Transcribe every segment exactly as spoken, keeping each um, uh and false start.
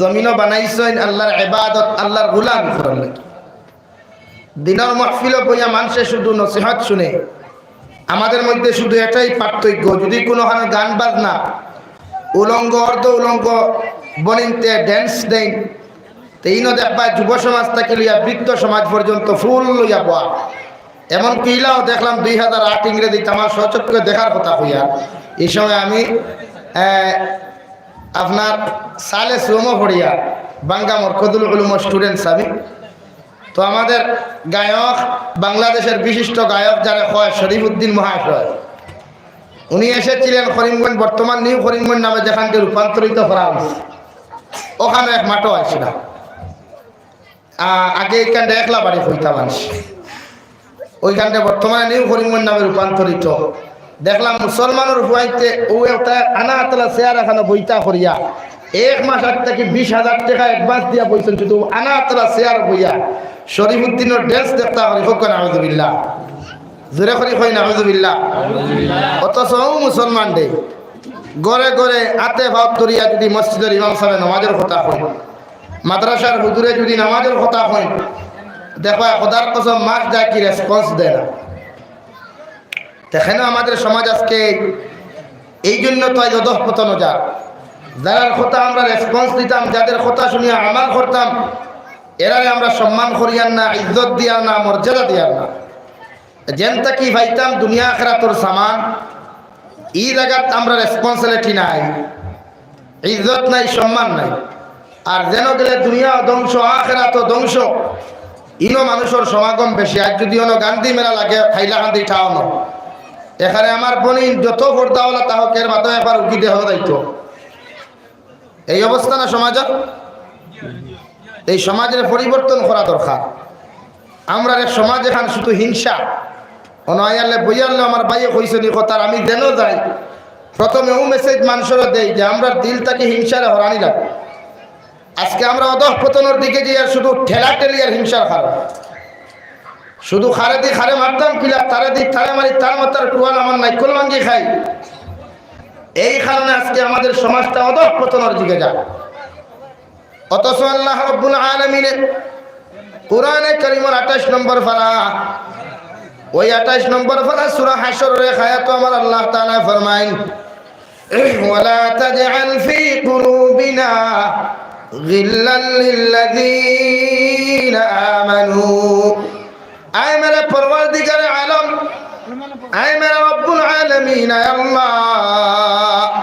জমিনও বানাইছইন আল্লাহর ইবাদত, আল্লাহর গোলামি করার লাগি। দিনর মাহফিলো বইয়া মানষে শুধু নসিহত শুনে। আমাদের মধ্যে শুধু এটাই পার্থক্য, যদি কোনোখানো গান বাজনা, উলঙ্গ অর্ধ উলঙ্গ বনিন্তে ড্যান্স দেইন, তে ইনো দেখবা যুব সমাজ থাকি লইয়া বৃদ্ধ সমাজ পর্যন্ত ফুল লইয়া বওয়া। এমনকি ইলাও দেখলাম দুই হাজার আট ইংরেজিত, আমার স্বচক্ষে দেখার কথা কইয়া। এই সময় আমি, আহ, আপনার সালে শ্রম পড়িয়া বাঙ্গা মরকজুল উলুমর স্টুডেন্টস আমি। তো আমাদের গায়ক, বাংলাদেশের বিশিষ্ট গায়ক যারে কয় শরীফুদ্দিন মহাশয়, উনি এসেছিলেন করিমগঞ্জ, বর্তমান নিউ করিমগঞ্জ নামে যেখানকে রূপান্তরিত করা হয়েছে, ওখানে এক মাঠও আছে না। আ-, আগে এখানটা একলা বাড়ি হইতা মানুষ, ওইখানটা বর্তমানে নিউ করিমগঞ্জ নামে রূপান্তরিত। দেখলাম মুসলমানের হুয়াইতে ও একটা আনা আতলা চেয়ার এখানো বইতা করিয়া, এক মাস আগ থাকি বিশ হাজার টেকা অ্যাডভান্স দিয়া বইছেন, শুধু আনা আতলা চেয়ার বইয়া শরীফুদ্দিনের ড্যান্স দেখতা করি। হোক নাউজুবিল্লাহ, জোরে করি কই নাউজুবিল্লাহ। অথচ ও মুসলমান রে, ঘরে ঘরে আতে ভাত ধরিয়া যদি মসজিদের ইমাম সাহেব নামাজের কথা কই, মাদ্রাসার হুজুরে যদি নামাজের কথা কই, দেখবা খোদার কসম মাস যায় কি রেসপন্স দেয় না। দেখেন আমাদের সমাজ আজকে এই জন্য তো আজ অধঃপতন যার। যারার কথা আমরা রেসপন্স দিতাম, যাদের কথা শুনিয়া আমাল করতাম, এরারে আমরা সম্মান করিয়ার না, ইজ্জত দিয়ার না, মর্যাদা দিয়ার না। যেন থাকি পাইতাম দুনিয়া আখেরাতর সামান, ই জাগাত আমরা রেসপন্সিবিলিটি নাই, ইজ্জত নাই, সম্মান নাই। আর যেন গেলে দুনিয়া ধ্বংস, আখেরাত ধ্বংস, ইনো মানুষের সমাগম বেশি। আজ যদি অনো গান্ধী মেলা লাগে, হাইলাকান্দি টাউন, এখানে আমার বনিন যত পর্দাওয়ালা তাহকের মাথায় একবার উকি দেহ দায়িত্ব। এই অবস্থা না সমাজের? এই সমাজের পরিবর্তন করা দরকার। আমরা এক সমাজ এখান শুধু হিংসা, অনায়ালে বইয়ারলে আমার ভাইয়ে কইছনি কথার আমি যেন যাই, প্রথমে ও মেসেজ মানুষেরা দেই যে আমরা দিল থাকি হিংসারে হরানি লাগে। আজকে আমরা অধঃপতনের দিকে যাই আর শুধু ঠেলাঠেলি আর হিংসার কারণে। শুধু খারে দি খারে মারতাম কিলা, তারে দি তারে মারি, তার মাথার টুয়াল আমার নাইকল ভাঙ্গি খাই। এই কারণে আজকে আমাদের সমাজটা অধঃপতনের দিকে যায়। অথচ আল্লাহ রাব্বুল আলামিনে কোরআনে কারীমর আঠাইশ নম্বর পারা, ওই আঠাইশ নম্বর পারা সূরা হাশরর এক আয়াত আমার আল্লাহ তাআলা ফরমাইন, "ওয়ালা তাজআল ফি কুলুবিনা গিল্লাল লিল্লাযীনা আমানু।" আয় মেরে পরওয়ারদিগারে আলম, আয় মেরে রব্বুল আলামিন, আয় আল্লাহ,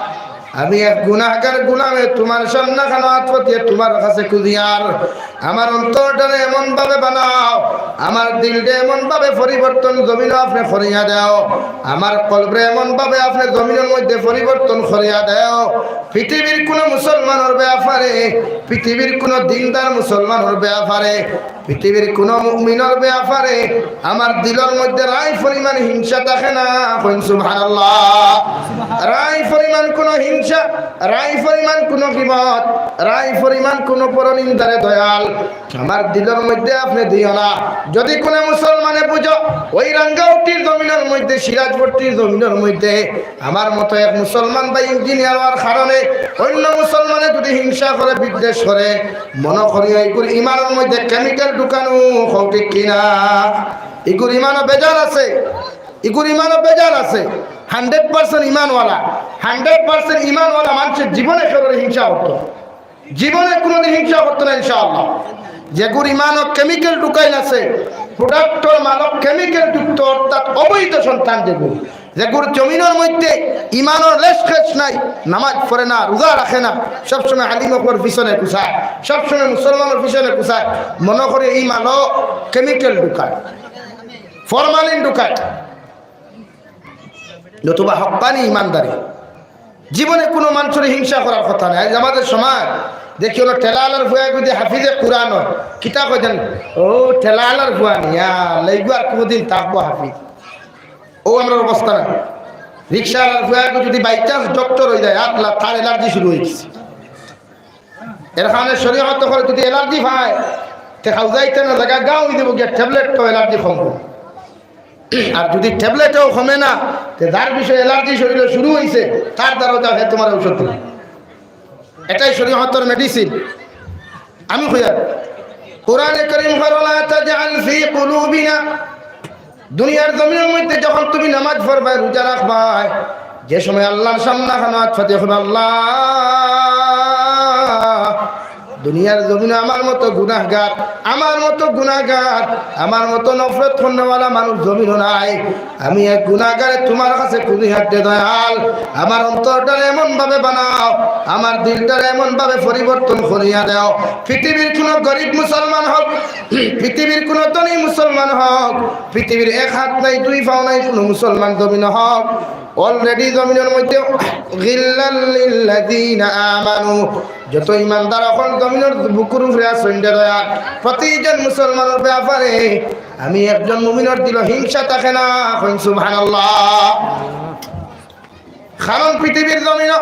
আমি এক গুনাহগার গুলামে তোমার সামনে খানো হাত পাতিয়ে তোমার কাছে খুঁজিয়ার, আমার অন্তরটারে এমন ভাবে বানাও, আমার দিলটা এমন ভাবে পরিবর্তন জমিনো আপনে করিয়া দেও, আমার কলবরে এমন ভাবে আপনে জমিনর মধ্যে পরিবর্তন করিয়া দেও। পৃথিবীর কোনো মুসলমানর ব্যাপারে, পৃথিবীর কোনো দিনদার মুসলমানর ব্যাপারে, পৃথিবীর কোনো মুমিনর ব্যাপারে আমার দিলর মধ্যে রাই পরিমাণ হিংসা থাকে না। কইন সুবহানাল্লাহ। রাই পরিমাণ কোনো হিংসা, রাই পরিমাণ কোনো গীবত, রাই পরিমাণ কোনো পরনিন্দারে দয়াল আমার দিলর মধ্যে আপনে দিও না। যদি কোনো মুসলমানে বুঝো, ওই রাঙ্গাউটির জমিনর মধ্যে, সিরাজপট্টির জমিনর মধ্যে আমার মতো এক মুসলমান বা ইঞ্জিনিয়ার হওয়ার কারণে অন্য মুসলমানে যদি হিংসা করে, বিদ্বেষ করে, মনো করি ইগুর ইমানর মধ্যে কেমিক্যাল ঢুকানো, কও ঠিক কিনা? ইগুর ইমানও বেজাল আছে, ইগুর ইমানও বেজাল আছে। হান্ড্রেড পার্সেন্ট ইমানওয়ালা, হান্ড্রেড পার্সেন্ট ইমানওয়ালা মানুষের জীবনে কেউরে হিংসা করতো না। জীবনে কোনোদিন হিংসা করতো না ইনশাআল্লাহ। যেগুর ইমানও কেমিক্যাল ঢুকাইল আছে, প্রোডাক্টর মালক কেমিক্যাল যুক্ত, অর্থাৎ অবৈধ সন্তান যেগুর, যেগুর জমিনর মধ্যে ইমানর লেশ খেশ নাই, নামাজ পড়ে না, রোজা রাখে না, সবসময় আলিম অকলর পিছনে কুচায়, সবসময় মুসলমানর পিছনে কুচায়, মনো করে ই মালো কেমিক্যাল ঢুকায়, ফরমালিন ঢুকায়, নতুবা হক্কানি ইমানদারি। জীবনে কোনো মানুষের হিংসা করার কথা নাই। আজ আমাদের সমাজ দেখি হলো ঠেলাওয়ালার ফুয়া যদি হাফিজে কোরআন হয়, কিতা কয় জানি, "ও ঠেলাওয়ালার ফুয়া নিয়া লাইগু আর কোনোদিন থাকবো হাফিজ।" ও আমরার অবস্থা নাই। রিক্সাওয়ালার ফুয়া যদি বাই চান্স ডক্টর হয়ে যায়, আতলা তার অ্যালার্জি শুরু হয়ে গেছে। এর কারণে শরীয়ত করে যদি অ্যালার্জি পায়, তে খাওয়া যাইতে না জায়গা গাও দিব গিয়া ট্যাবলেট তো অ্যালার্জি কমবো। আর যদি ট্যাবলেটেও কমে না, তে যার বিষয়ে অ্যালার্জি শরীরে শুরু হইছে, তার দ্বারাও যা হয় তোমার ঔষধ দিবে। এটাই শরীয়তর মেডিসিন। আমি কইয়ার, কোরআনে করিম কয়, "লা তাজআল ফি কুলুবিনা।" দুনিয়ার জমিনর মধ্যে যখন তুমি নামাজ পড়বায়, রোজা রাখবায়, যে সময় আল্লাহর সামনে খানো আত পাতিয়া কইবা, "আল্লাহ, দুনিয়ার জমিনো আমার মতো গুনাহগার, আমার মতো গুনাহগার, আমার মতো নফরত করনেওয়ালা মানুষ জমিনো নাই। আমি এক গুনাহগারে তুমার কাছে কুলি হাতে দয়াল, আমার অন্তরটারে এমন ভাবে বানাও, আমার দিলটারে এমন ভাবে পরিবর্তন করিয়া দেও।" পৃথিবীর কোনো গরিব মুসলমান হোক, পৃথিবীর কোনো ধনী মুসলমান হোক, পৃথিবীর এক হাত নাই, দুই পাও নাই কোনো মুসলমান জমিনো হোক, already জমিনর মধ্যে গিল্লাল লিল্লাযিনা আমানু, যত ইমানদার অকল জমিনর বুকুর উপরে আছইন রে দয়াল, প্রতিজন মুসলমানর ব্যাপারে আমি একজন মুমিনর দিলো হিংসা থাকে না। কইন সুবহানাল্লাহ। কারণ পৃথিবীর জমিনো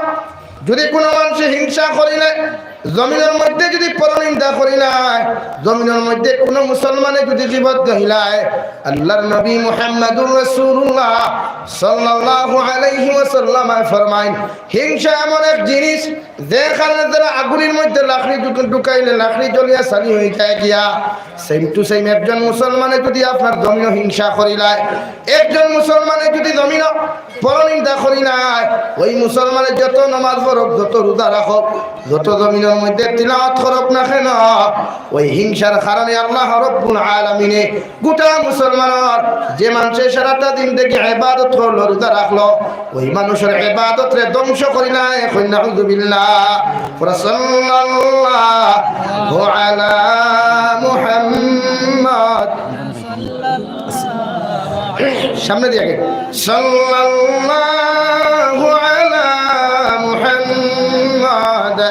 যদি কোনো মানষে হিংসা করিলে, জমিনর মধ্যে যদি পরনিন্দা করিলায়, জমিনর মধ্যে কোনো মুসলমানে যদি গীবত গাইলায়, আল্লাহর নবী মুহাম্মাদুর রাসূলুল্লাহ সাল্লাল্লাহু আলাইহি ওয়াসাল্লাম ফরমাইন, হিংসা এমন এক জিনিস, যে কারণে যারা আগুনের মধ্যে লাকড়ি ঢুক-, ঢুকাইলে লাকড়ি জ্বলিয়া ছানি হয়ে যায় গিয়া, same to same একজন মুসলমানে যদি আপনার জমিনো হিংসা করিলায়, একজন মুসলমানে যদি জমিনো পরনিন্দা করিলায়, ওই মুসলমানে যত নামাজ পড়ুক, যত রোজা রাখুক, যত জমিনর মধ্যে তিলাওয়াত করুক না কেন, ওই হিংসার কারণে আল্লাহ রব্বুল আলামিনে গোটা মুসলমানর, যে মানষে সারাটা জিন্দেগি ইবাদত করলো, রোজা রাখলো, ওই মানষর ইবাদতরে ধ্বংস করিলায়। কইন নাউযুবিল্লাহ। পড়া সাল্লাল্লাহু আলা মুহাম্মদ। সামনে দিয়া আগে। সাল্লাল্লাহু আলা মুহাম্মদ।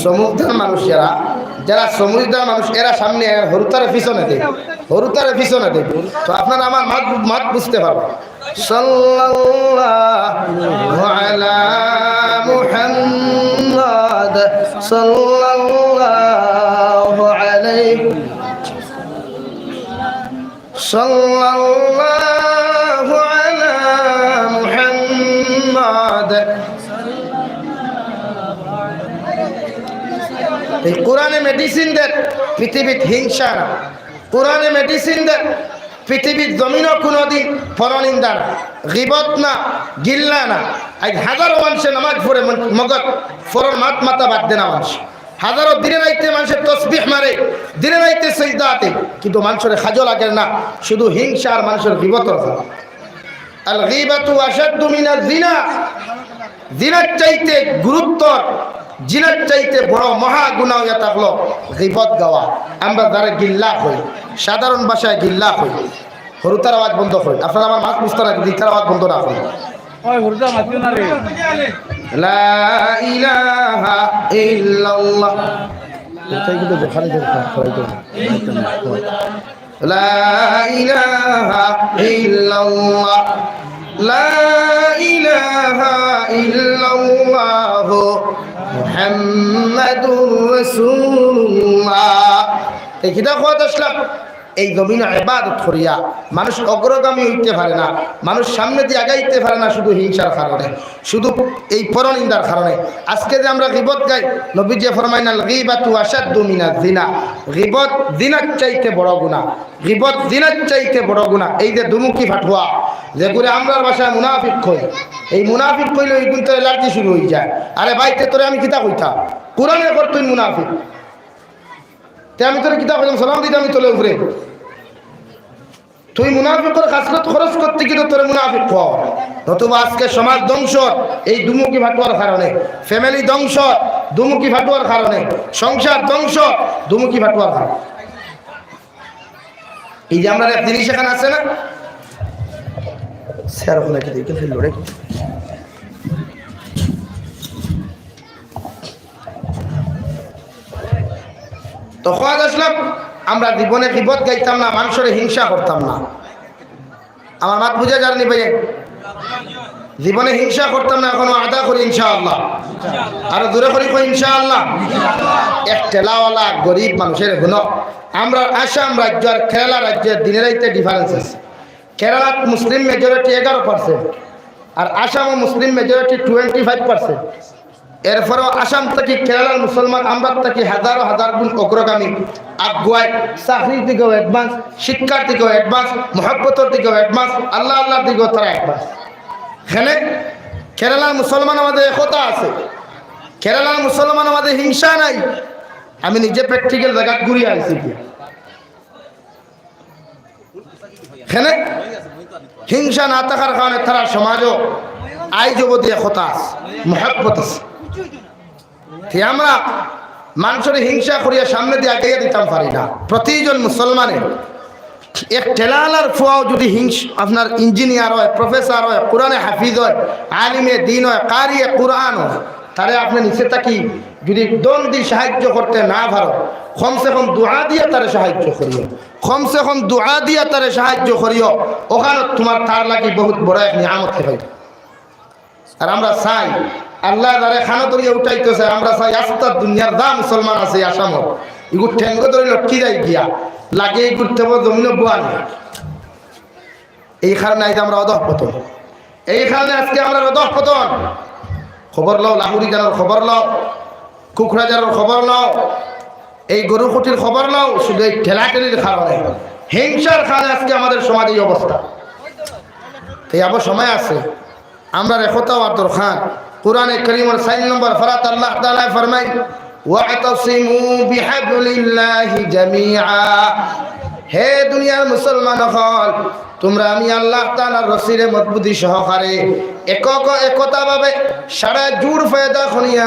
সমুখদার মানুষ যারা, যারা সমুখদার মানুষ, এরা সামনে, হুরুতারে পিছনে দেয়, হুরুতারে পিছনে দেয়। তো আপনারা আমার মাত, মাত বুঝতে পারবেন। সাল্লাল্লাহু আলা মুহাম্মদ, সাল্লাল্লাহু আলাইহি, সাল্লাল্লাহু আলা মুহাম্মদ। এই কোরআনে মেডিসিন দের, পৃথিবীত হিংসা না। কোরআনে মেডিসিন দের, পৃথিবীর জমিনো কোনোদিন পরনিন্দা না, গীবত না, গিল্লা না। আজ হাজারো মানষে নামাজ পড়ে মন-, মগজ, পরর মাত মাতা বাদ দেনা মানষে। হাজারো দিনে রাইতে মানষে তসবিহ মারে, দিনে রাইতে সিজদাতে, কিন্তু মানষরে কাজো লাগের না, শুধু হিংসা আর মানষর গীবতর জ্বালা। আল গীবাতু আশাদ্দু মিনাজ জিনা। জিনার চাইতে গুরুতর, জিনার চাইতে বড় মহা গুনাহ অইয়া থাকলো গীবত গাওয়া। আমরা যারে গিল্লা কই, সাধারণ ভাষায় গিল্লা কই। হুরুতার আওয়াজ বন্ধ করইন। আপনারা আমার মাত বুঝতা না, যদি ইতার আওয়াজ বন্ধ না করইন। ওই হুরুতা মাতিও না রে। লা ইলাহা ইল্লাল্লাহ। এটাই কিন্তু বোখারি শরীফ না, সরাই দেবো। লা ইলাহা ইল্লাল্লাহ, লা ইলাহা ইল্লাল্লাহু মুহাম্মাদুর রাসূলুল্লাহ। এই কিতা কওয়াত আসলাম? এই জমিনো ইবাদত করিয়া মানুষ অগ্রগামী অইতে পারে না, মানুষ সামনেদি আগাইতে পারে না, শুধু হিংসার কারণে, শুধু এই পরনিন্দার কারণে। আজকে যে আমরা গীবত গাই, নবীজি ফরমাইন, "আল গীবাতু আশাদ্দু মিনাজ জিনা।" গীবত জিনার চাইতে বড় গুনাহ, গীবত জিনার চাইতে বড় গুনাহ। এই যে দুমুখী ফাটুয়া, যেগুরে আমরার ভাষায় মুনাফিক কই, এই মুনাফিক কইলে ওইগুনতর allergy শুরু অইযায়। আরে ভাই, তে তোরে আমি কিতা কইতাম? কোরআনে কর তুই মুনাফিক। তে আমি তোরে কিতা কইলাম, সালাম দিতাম নি তোলে উপরে। তুই মুনাফিকর খাসলত খরচ করতে গিয়ে তো তোরে মুনাফিক কর। নতুবা আজকে সমাজ ধ্বংস এই দুমুখী ফাটুয়ার কারণে, family ধ্বংস দুমুখী ফাটুয়ার কারণে, সংসার ধ্বংস দুমুখী ফাটুয়ার কারণে। এই যে আমরা এক জিনিস এখানে আছে না, স্যার ওখানে কি দেখে ফেললো রে? তো কওয়াত আসলাম, আমরা জীবনে গীবত গাইতাম না, মানষরে হিংসা করতাম না। আমার মাত বুঝা যার নি ভাই? জীবনে হিংসা করতাম না, এখনো আদা করি ইনশাআল্লাহ। আরো জোরে করি কই ইনশাআল্লাহ। এক ঠেলাওয়ালা গরিব মানুষের হুনো, আমরা আসাম রাজ্য আর কেরালা রাজ্যের দিনে রাইতে difference আছে। কেরালাত মুসলিম majority এগারো percent, আর আসামও মুসলিম majority twenty five percent। এরপরেও আসাম থাকি কেরালার মুসলমান আমরার থাকি হাজারো হাজার গুণ অগ্রগামী, আগুয়ায়, চাকরির দিকেও অ্যাডভান্স, শিক্ষার দিকেও অ্যাডভান্স, মহব্বতর দিকেও অ্যাডভান্স, আল্লাহ আল্লাহর দিকেও তারা অ্যাডভান্স। এখানে কেরালার মুসলমানর মাঝে একতা আছে, কেরালার মুসলমানর মাঝে হিংসা নাই। আমি নিজে প্র্যাকটিক্যাল জাগাত ঘুরি আইছি গিয়া। এখানে হিংসা না থাকার কারণে তারা সমাজও আইজ অবধি একতা আছে, মহব্বত আছে। তে আমরা মানষরে হিংসা করিয়া সামনেদি আগাইয়া দিতাম পারি না। প্রতিজন মুসলমানে এক ঠেলাআলার ফুয়াও যদি হিংস-, আপনার ইঞ্জিনিয়ার অয়, প্রফেসর অয়, কোরআনে হাফিজ অয়, আলিমে দ্বীন অয়, কারিয়ে কোরআন অয়, তারে আপনে নিচে থাকি যদি ধন দি সাহায্য করতে না পারো, কমসে কম দোয়া দিয়া তারে সাহায্য করিও, কমসে কম দোয়া দিয়া তারে সাহায্য করিও, অখানো তুমার তার লাগি বহুত বড় এক নিয়ামত অইবো। আর আমরা চাই, আল্লায় যারে কানো ধরিয়া উঠাইতো চায়, আমরা চাই আস্তা দুনিয়ার যা মুসলমান আছে আসামো, ইগু ঠেঙ্গো ধরি লটকি যায় গিয়া, লাগে ইগুর তেবো জমিনো বুয়া নাই। এই কারণে আইজ আমরা অধঃপতন, এই কারণে আজকে আমরা অধঃপতন। খবর লও, লাহুরি জানর খবর লও, কুকড়াজারর খবর লও, এই গরু খুটির খবর লও, শুধু এই ঠেলাঠেলির কারণে, হিংসার কারণে আজকে আমাদের সমাজ এই অবস্থা। তাই আবার সময় আছে, আমরার একতা অওয়ার দরকার। কোরআনে করিমর চাইর নম্বর পারাত আল্লাহ তাআলায় ফরমাইন, "ওয়াতাসিমু বিহাবলিল্লাহি জামিআ।" হে দুনিয়ার মুসলমান অকল, তুমরা আমি আল্লাহ তাআলার রশিরে মজবুতি সহকারে একক একতা ভাবে সারা জুড় পয়দা করিয়া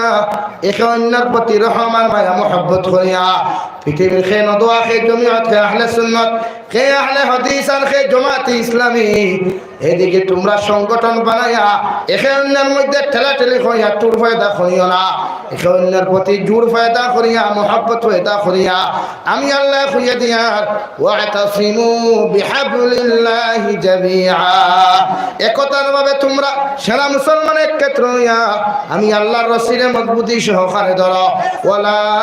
একে অন্যর প্রতি রহম আর মায়া মহব্বত করিয়া পৃথিবীর খে নদওয়া, খে জমিয়ত, খে আহলে সুন্নত, খে আহলে হাদিস আর খে জমাতে ইসলামী, এদিকে তুমরা সংগঠন বানাইয়া একে অন্যর মধ্যে ঠেলাঠেলি করিয়া তুড় পয়দা করিও না, একে অন্যর প্রতি জুড় পয়দা করিয়া, মহব্বত পয়দা করিয়া আমি আল্লায় কইয়া দিয়ার, "ওয়াতাসিমু বিহাবলিল্লাহি জামিআ।" একতার ভাবে তুমরা সারা মুসলমান এক ক্ষেত্র অইয়া আমি আল্লাহর রশিরে মজবুতি সহকারে ধরো। "ওয়ালা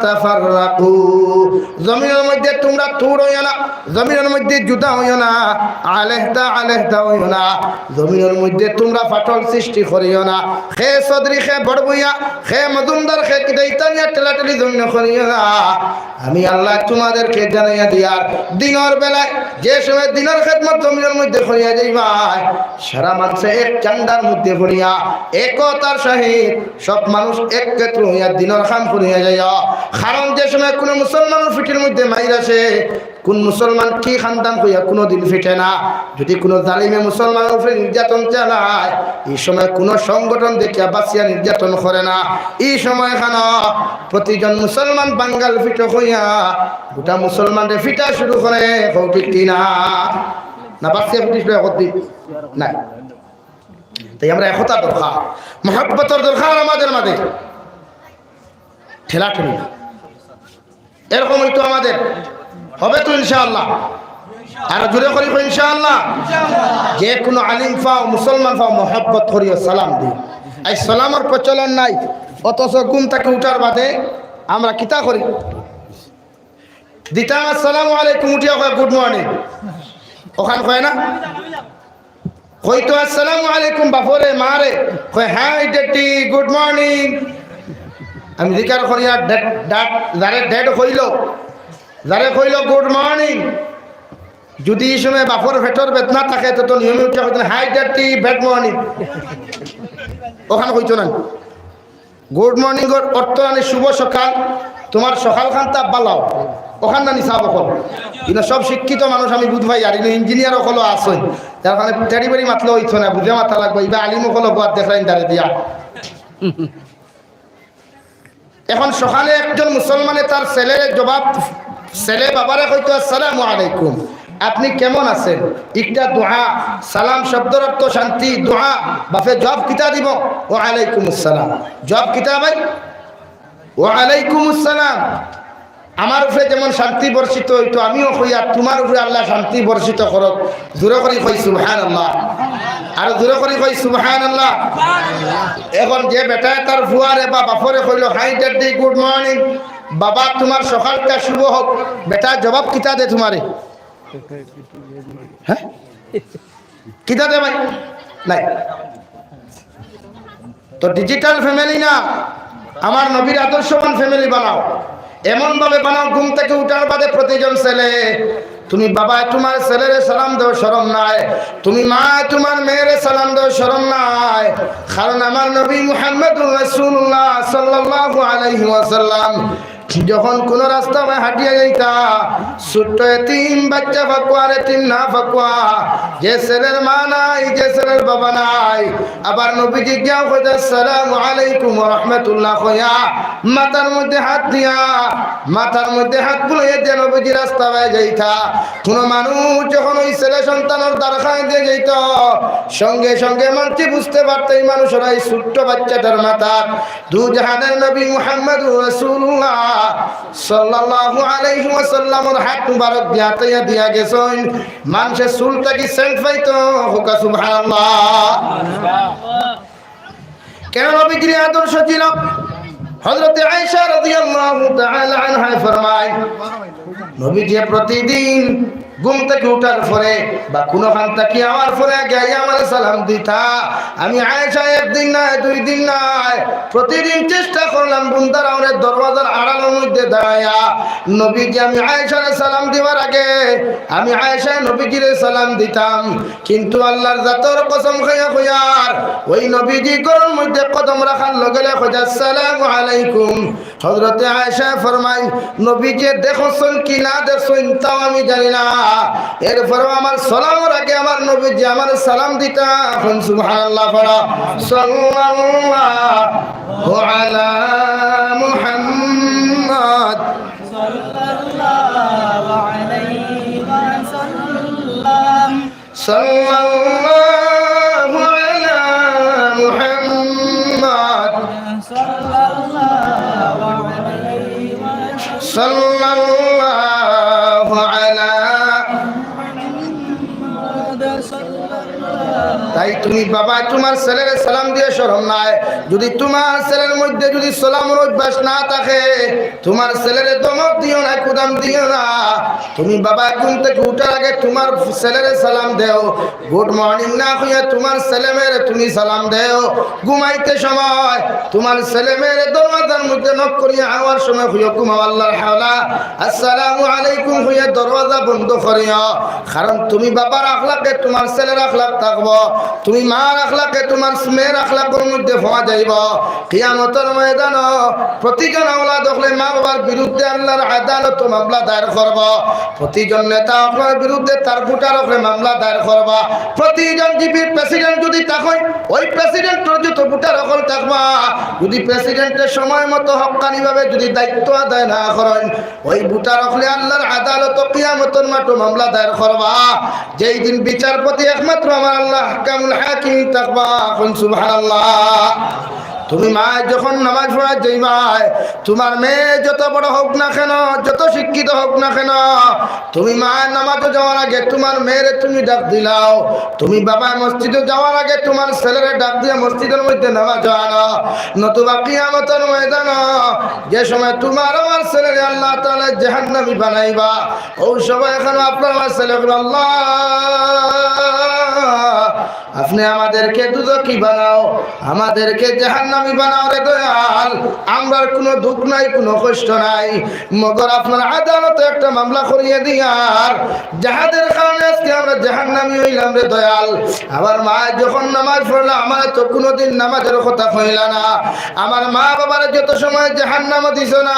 তাফাররাকু।" জমিনর মধ্যে তুমরা তুড় অইও না, জমিনর মধ্যে জুদা অইও না, আলেহদা আলেহদা অইও না, জমিনর মধ্যে তুমরা ফাটল সৃষ্টি করিও না। খে চৌধুরী, খে বড়ভূঁইয়া, খে মজুমদার, খে কিতা ইতা নিয়া ঠেলাঠেলি জমিনো করিও না। আমি আল্লায় তুমাদেরকে জানাইয়া দিয়ার, দিনর বেলায় যে সময় দিনর খেদমত জমিনর মধ্যে করিয়া যাইবায়, সারা মানষে এক চান্দার মধ্যে পড়িয়া একতার সহিত সব মানুষ এক ক্ষেত্র অইয়া দিনর কাম করিয়া যাইও। কারণ যে সময় কুনু মুসলমানর পিঠির মধ্যে মাইর আসে, কুন মুসলমান কি খান্দান কইয়া কুনুদিন ফিটে না। যদি কুনু জালিমে মুসলমানর উপরে নির্যাতন চালায়, ই সময় কুনু সংগঠন দেখিয়া বাচিয়া নির্যাতন করে না। ই সময় খানো প্রতিজন মুসলমান বাঙ্গাল ফিটো কইয়া গোটা মুসলমানরে ফিটা শুরু করে, কও ঠিক কি না? না বাচিয়া ফিটিস একদিন নাই। তাই আমরা একতা দরকার, মহব্বতর দরকার আমাদের মাঝে, ঠেলাঠেলি না। এরকম অইতো আমাদের, হবে তো ইনশাআল্লাহ। আর জোরে করি কই ইনশাআল্লাহ। যে কুনু আলিম পাও, মুসলমান পাও, মহব্বত করিও, সালাম দিও। এই সালামর প্রচলন নাই, অথচ ঘুম থাকি উঠার বাদে আমরা কিতা করি? দিতাম আসসালামু আলাইকুম, উঠিয়া কয় গুড মর্নিং, অখান কয় না? কইতো আসসালামু আলাইকুম বাফরে মারে, কয় হাই ড্যাডি, গুড মর্নিং। আমি জিকার করিয়ার, ড্যাড, ড্যাড, যারে ড্যাড কইলো, যারে কইলো গুড মর্নিং, যদি ই সময় বাফর পেটর বেদনা থাকে, তে তো নিয়মে উঠিয়া কইতো না, হাই ড্যাডি, ব্যাড মর্নিং। অখান কইতো না। গুড মর্নিংর অর্থ মানে শুভ সকাল, তুমার সকাল খানতা বালা অউক, অখান নানি সাব অকল। ইনো সব শিক্ষিত মানুষ আমি বুঝ পাই, আর ইনো ইঞ্জিনিয়ার অকলও আছইন, যার কারণে তেড়ি বেড়ি মাতলে অইতো না, বুঝে মাতা লাগবো। ইবা আলিম অকল অগুয়াত দেখরাইন দারে দিয়া। এখন সকালে একজন মুসলমানে তার ছেলের জবাব, ছেলে বাবারে কইতো, "আসসালামু আলাইকুম, আপনি কেমন আছেন?" একটা দোয়া, সালাম শব্দর অর্থ শান্তি, দোয়া। বাফে জবাব কিতা দিবো? "ওয়া আলাইকুম আসসালাম।" জবাব কিতা ভাই? "ওয়া আলাইকুম আসসালাম।" আমার উপরে যেমন শান্তি বর্ষিত অইতো, আমিও কইয়ার, তুমার উপরে আল্লায় শান্তি বর্ষিত করউক। জোরে করি কই সুবহানাল্লাহ। আর জোরে করি কই সুবহানাল্লাহ। এখন যে বেটায় তার ফুয়ারে বা বাফরে কইলো, "হাই ড্যাডি, গুড মর্নিং, বাবা, তুমার সকালটা শুভ হোক।" বেটা জবাব কিতা দে তুমারে? হ্যাঁ? কিতা দে ভাই? নাই। তো ডিজিটাল ফ্যামিলি না, আমার নবীর আদর্শবান ফ্যামিলি বানাও। এমন ভাবে বানাও, ঘুম থেকে উঠার বাদে প্রতিজন ছেলে, তুমি বাবায় তোমার ছেলেরে সালাম দেও, শরম নাই? তুমি মায় তোমার মেয়েরে সালাম দেও, শরম নাই? কারণ আমার নবী মুহাম্মদুর রাসূলুল্লাহ সাল্লাল্লাহু আলাইহি ওয়াসাল্লাম যখন কোন রাস্তা বায় হাঁটিয়া যাইতা, ছোট্ট এতিম বাচ্চা ফাকুয়া আর এতিম না ফাকুয়া, যে ছেলের মা নাই, যে ছেলের বাবা নাই, আবার নবীজি গিয়া কইতা, "আসসালামু আলাইকুম ওয়া রাহমাতুল্লাহ" কইয়া, মাথার মধ্যে হাত দিয়া, মাথার মধ্যে হাত বুলাইয়া দিয়া নবীজি রাস্তা বায় যাইতা। কোন মানুষ যখন ওই ছেলে সন্তানর দ্বার খান দিয়া যাইত, সঙ্গে সঙ্গে মানষে বুঝতে পারত এই মানুষর এই ছোট্ট বাচ্চাটার মাথাত দু জাহানের নবী মুহাম্মদুর রাসূলুল্লাহ সাল্লাল্লাহু আলাইহি ওয়াসাল্লামর হাত মুবারক দিয়া আতাইয়া দিয়া গেছইন। মানষে চুল থাকি সেন্ট পাইত, কউক্কা সুবহানাল্লাহ। কেন নবীজির আদর্শ ছিল? হযরতে আয়েশা রাদিয়াল্লাহু তাআলা আনহা ফরমায়, নবীজি প্রতিদিন ঘুম থেকে উঠার পরে বা কোনোখান থাকি আওয়ার পরে আগে আইয়া আমারে সালাম দিতা। আমি আয়েশা একদিন নায়, দুই দিন নায়, প্রতিদিন চেষ্টা করলাম বুন্দারাউনের দরওয়াজার আড়ালর মধ্যে দাঁড়াইয়া নবীজি, আমি আয়েশারে সালাম দিবার আগে আমি আয়েশা নবীজিরে সালাম দিতাম। কিন্তু আল্লাহর জাতর কসম খাইয়া কইয়ার, ওই নবীজি ঘরর মধ্যে কদম রাখার লগে লগে কইতা, "আসসালামু আলাইকুম।" হযরতে আয়েশা ফরমাইন, নবীজি দেখছইন কি না দেখছইন তাও আমি জানি না, এরপরেও আমার সালামর আগে আমার নবীজি আমার সালাম দিতা। এখন সুবহানাল্লাহ পড়া, সাল্লাল্লাহু আলা মুহাম্মদ। সাল্লাল্লাহু আলাইহি ওয়াসাল্লাম। সাল্লাল্লাহু আলা মুহাম্মদ। সাল্লাল্লাহু আলা তাই তুমি বাবা তোমার ছেলেরে সালাম দিয়া শরম নাই? যদি তোমার ছেলের মধ্যে যদি সালামর অভ্যাস না থাকে, তোমার ছেলেরে ধমক দিও না, কুদাম দিও না। তুমি বাবা ঘুম থেকে উঠার আগে তোমার ছেলেরে সালাম দেও। গুড মর্নিং না কইয়া তোমার ছেলে মেয়েরে তুমি সালাম দেও। ঘুমাইতে সময় তোমার ছেলে মেয়েরে দরওয়াজার মধ্যে নক করিয়া আওয়ার সময় কইও, "ঘুমাও আল্লাহর হাওলা, আসসালামু আলাইকুম" কইয়া দরওয়াজা বন্ধ করিও। কারণ তুমি বাবার আখলাকে তোমার ছেলের আখলাক থাকবো, তুমি মার আখলাকে তোমার মেয়ের আখলাকর মধ্যে পাওয়া যাইবো। কিয়ামতর ময়দানো প্রতিজন আওলাদ অকলে মা বাবার বিরুদ্ধে আল্লাহর আদালতো মামলা দায়ের করবো। প্রতিজন নেতা অকলর বিরুদ্ধে তার ভোটার অকলে মামলা দায়ের করবা। প্রতিজন জিপির প্রেসিডেন্ট যদি থাকইন, ওই প্রেসিডেন্টর যত ভোটার অকল থাকবা, যদি প্রেসিডেন্টে সময় মতো হক্কানিভাবে যদি দায়িত্ব আদায় না করইন, ওই ভোটার অকলে আল্লাহর আদালতো কিয়ামতর মাঠো মামলা দায়ের করবা। যেই দিন বিচারপতি একমাত্র আমার আল্লাহ আহকামুল হাকিমিন থাকবা। এখন সুবহানাল্লাহ। তুমি মায় যখন নামাজ পড়া যাইবায়, তোমার মেয়ে যত বড় হোক না কেন, যত শিক্ষিত হোক না কেন, তুমি মায় নামাজো যাওয়ার আগে তোমার মেয়েরে তুমি ডাক দিলাও। তুমি বাবায় মসজিদো যাওয়ার আগে তোমার ছেলেরে ডাক দিয়া মসজিদর মধ্যে নামাজো আনো। নতুবা কিয়ামতর ময়দানো যে সময় তোমার আমার ছেলেরে আল্লাহ তাআলা জাহান্নামী বানাইবা, ওই সময় এখন আপনার আমার ছেলে বলবে, "আল্লাহ, আপনি আমাদেরকে দুজখি বানাও, আমাদেরকে জাহান্নামী বানাও রে দয়াল। আমরার কোনো দুঃখ নাই, কোনো কষ্ট নাই, মগর আপনার আদালতো একটা মামলা করিয়া দিয়ার, যাহাদের কারণে আজকে আমরা জাহান্নামী অইলাম রে দয়াল।" আমার মায় যখন নামাজ পড়লা, আমারে তো কোনোদিন নামাজর কথা কইলা না। আমার মা বাবারে যত সময় জাহান্নামো দিছো না,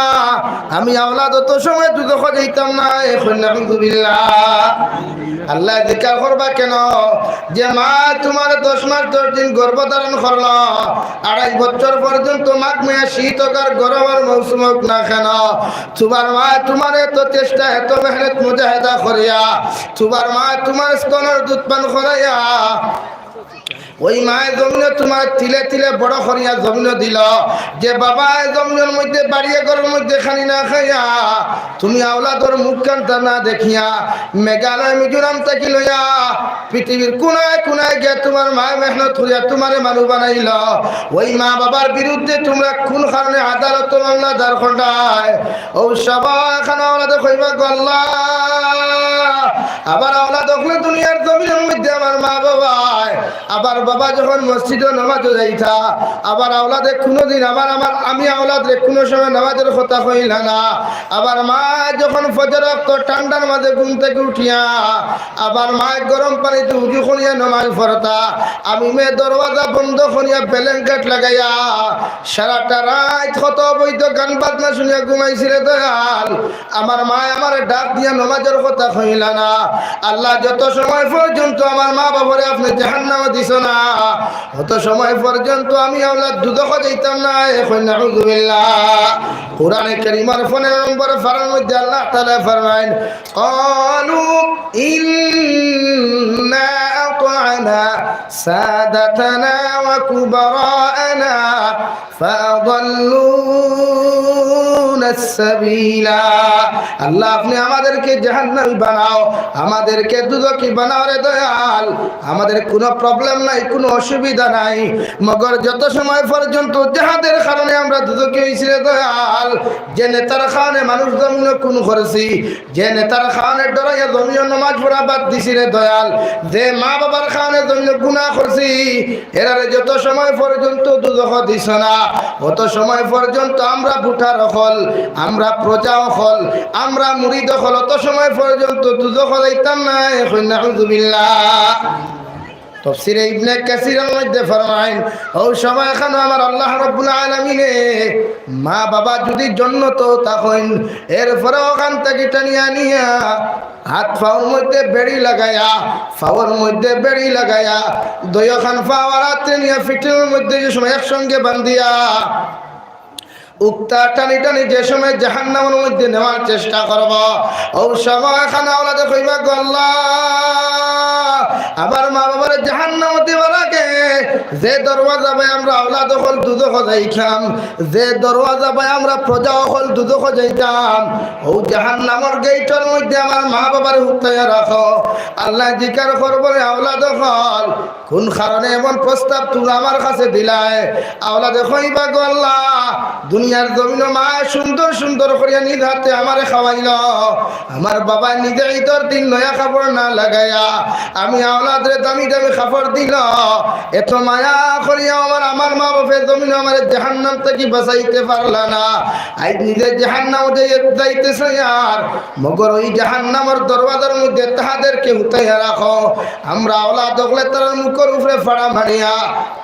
আমি আওলাদ অত সময় দুজখো যাইতাম না। এখন নাউজুবিল্লাহ। আল্লায় জিকার করবা কেন? যে মায় তোমারে দশ মাস দশ দিন গর্ভ ধারণ করলো, আড়াই বছর পর্যন্ত মাঘ মাস শীত অউক আর গরমর মৌসুম অউক না কেন, তোমার মায় তোমারে এত চেষ্টা, এত মেহনত মুজাহেদা করিয়া, তোমার মায় তোমার স্তনর দুধ পান করাইয়া, ওই মায় জমিনো তোমারে তিলে তিলে বড় করিয়া জমিনো দিলো, যে বাবায় জমিনর মধ্যে বাড়িয়ে ঘরর মধ্যে খানি না খাইয়া, তুমি আওলাদর মুখখানতা না দেখিয়া, মেঘালয় মিজোরাম থাকি লইয়া পৃথিবীর কোনায় কোনায় গিয়া তোমার মায় মেহনত করিয়া তোমারে মানুষ বানাইলো। ওই মা বাবার বিরুদ্ধে তোমরা কোন কারণে আদালতো মামলা দায়ের করলায়? ও সবাই এখন আওলাদে কইবা গো আল্লাহ, আবার আওলাদ অকলে দুনিয়ার জমিনর মধ্যে আমার মা বাবায় আবার বাবা যখন মসজিদো নামাজো যাইতা, আবার আওলাদে কুনুদিন আমার, আমার, আমি আওলাদরে কুনু সময় নামাজর কথা কইলা না। আবার মায় যখন ফজর অক্ত ঠান্ডার মাঝে ঘুম থাকি উঠিয়া, আবার মায় গরম পানিতে উজু করিয়া নামাজ পড়তা। আমি মেয়ে দরওয়াজা বন্ধ করিয়া blanket লাগাইয়া সারাটা রাইত কত অবৈধ গান বাজনা শুনিয়া ঘুমাইছি রে দয়াল। আমার মায় আমারে ডাক দিয়া নামাজর কথা কইলা না। আল্লাহ, যত সময় পর্যন্ত আমার মা বাবারে আপনে জাহান্নামো দিছো না, অত সময় পর্যন্ত আমি আওলাদ দুজখো যাইতাম না। এখন নাউজুবিল্লাহ। কোরআনে কারীমর পনেরো নম্বর পারার মধ্যে আল্লাহ তাআলা ফরমাইন, قالوا إنا أطعنا سادتنا وكبراءنا فأضلونا السبيلا। আল্লাহ, আপনে আমাদেরকে জাহান্নামী বানাও, আমাদেরকে দুজখী বানাও রে দয়াল। আমাদের কুনু problem নাই, কুনু অসুবিধা নাই। মগর যত সময় পর্যন্ত যাহাদের কারণে আমরা দুজখী অইছি রে দয়াল, যে নেতার কারণে মানুষ জমিনো খুন করছি, যে নেতার কারণে ডরাইয়া জমিনো নামাজ পড়া বাদ দিছি রে দয়াল, যে মা বাবার কারণে জমিনো গুনা করছি, এরারে যত সময় পর্যন্ত দুজখো দিছো না, অত সময় পর্যন্ত আমরা ভোটার অকল, আমরা প্রজা অকল, আমরা মুরিদ অকল, অত সময় পর্যন্ত দুজখো যাইতাম না। এখন নাউজুবিল্লাহ। তফসিরে ইবনে কাসিরর মধ্যে ফরমাইন, অউ সময় খানো আমার আল্লাহ রাব্বুল আলামিনে মা বাবা যুদি জন্নতো থাকইন, এরপরে অখান থাকি টানিয়া নিয়া হাত পাওর মধ্যে বেড়ি লাগাইয়া, পাওর মধ্যে বেড়ি লাগাইয়া, দুইওখান পাও আর আতরে নিয়া পিঠর মধ্যে যে সময় একসঙ্গে বান্ধিয়া উক্তা টানি টানি যে সময় জাহান্নামর মধ্যে নেওয়ার চেষ্টা করবো, অউ সময় খানো আওলাদে কইবা, "গো আল্লাহ, আমার মা বাবারে জাহান্নামো দিবার আগে যে দরওয়াজা বায় আমরা আওলাদ অকল দুজখো যাইতাম, যে দরওয়াজা বায় আমরা প্রজা অকল দুজখো যাইতাম, অউ জাহান্নামর গেইটর মধ্যে আমার মা বাবারে হুতাইয়া রাখো।" আল্লায় জিকার করবো, "রে আওলাদ অকল, কুন কারণে এমন প্রস্তাব তুমরা আমার কাছে দিলায়?" আওলাদে কইবা, "গো আল্লাহ, দুনিয়ার জমিনো মায় সুন্দর সুন্দর করিয়া নিজ হাতে আমারে খাওয়াইলো, আমার বাবায় নিজে ইদর দিন নয়া কাপড় না লাগাইয়া আমি আওলাদরে দামি দামি কাপড় দিলো, এত মায়া করিয়া আমার, আমার মা বাপে জমিনো আমারে জাহান্নাম থাকি বাঁচাইতে পারলা না, আইজ নিজে জাহান্নামো যাইতে চাইয়ার, মগর অউ জাহান্নামর দরওয়াজার মধ্যে তাহাদেরকে হুতাইয়া রাখো।" আমরা আওলাদ অকলে তারার মুখর উপরে ফাড়া মারিয়া,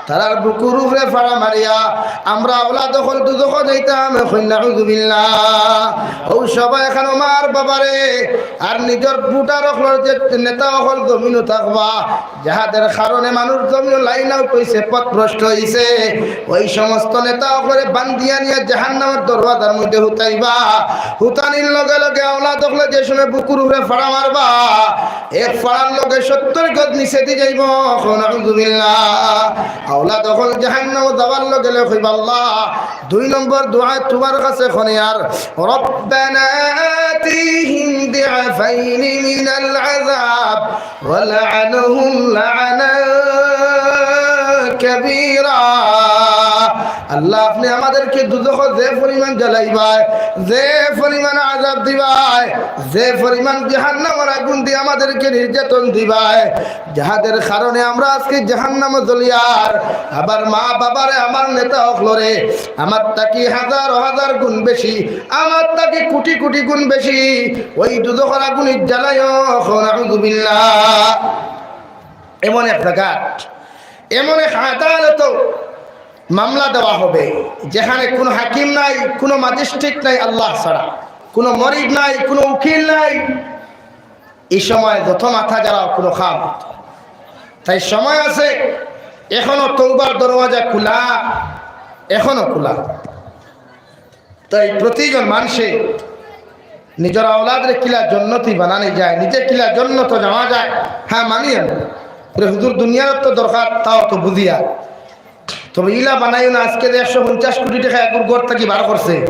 তারার বুকুর উপরে ফাড়া মারিয়া, আমরা আওলাদ অকল দুজখো যাইতাম, এখন নাউজুবিল্লাহ। অউ সময় খানো মার বাবারে আর নিজর ভোটার অকলর যে নেতা অকল জমিনো থাকবা, যাহাদের কারণে মানুষ জমিনো লাইন আউট অইছে, পথভ্রষ্ট অইছে, অউ সমস্ত নেতা অকলরে বান্ধিয়া নিয়া জাহান্নামর দরওয়াজার মধ্যে হুতাইবা। হুতানির লগে লগে আওলাদ অকলে যে সময় বুকুর উপরে ফাড়া মারবা, এক ফাড়ার লগে সত্তর গজ নিচেদি যাইবো। এখন নাউজুবিল্লাহ। আওলাদ অকল জাহান্নামো যাওয়ার লগে লগে কইবা, "আল্লাহ, দুই নম্বর দোয়া তুমার কাছে করিয়ার, ربنا آتهم ضعفين من العذاب والعنهم لعنا كبيرا।" আল্লাহ, আপনে আমাদেরকে দুজখো যে পরিমাণ জ্বালাইবায়, যে পরিমাণ আযাব দিবায়, যে পরিমাণ জাহান্নামর আগুন দিয়া আমাদেরকে নির্যাতন দিবায়, যাহাদের কারণে আমরা আজকে জাহান্নামো জ্বলিয়ার, আমার মা বাবারে, আমার নেতা অকলরে, আমার থাকি হাজার হাজার গুণ বেশি, আমার থাকি কোটি কোটি গুণ বেশি অউ দুজখর আগুনে জ্বালাইও। এখন নাউজুবিল্লাহ। এমন এক জাগাত, এমন এক আদালতো মামলা দেওয়া হবে, যেখানে কুনু হাকিম নাই, কুনু ম্যাজিস্ট্রেট নাই আল্লাহ ছাড়া, কুনু মরিদ নাই, কুনু উকিল নাই। এই সময় যত মাথা ঝাড়াও কুনু কাম অইতো না। তাই সময় আছে, এখনো তওবার দরওয়াজা খোলা, এখনো খোলা। তাই প্রতিজন মানষে নিজর আওলাদরে কিলা জন্নতি বানানি যায়, নিজে কিলা জন্নতো যাওয়া যায়, হ্যাঁ মানি আমি। বলে, "হুজুর, দুনিয়ার তো দরকার, তাও তো বুঝিয়া। তবে ইলা বানাইও না, আজকে যে একশো পঞ্চাশ কোটি টেকা এগুর ঘর থাকি বার করছে,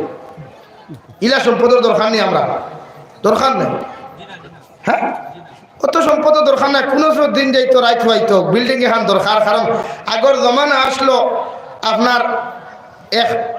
ইলা সম্পদর দরকার নি আমরা, দরকার নাই।" হ্যাঁ, অত সম্পদর দরকার নাই, কুনু দিন যাইতো, রাইত অইতো, বিল্ডিং এখান দরকার। কারণ আগর জমানা আছলো আপনার এক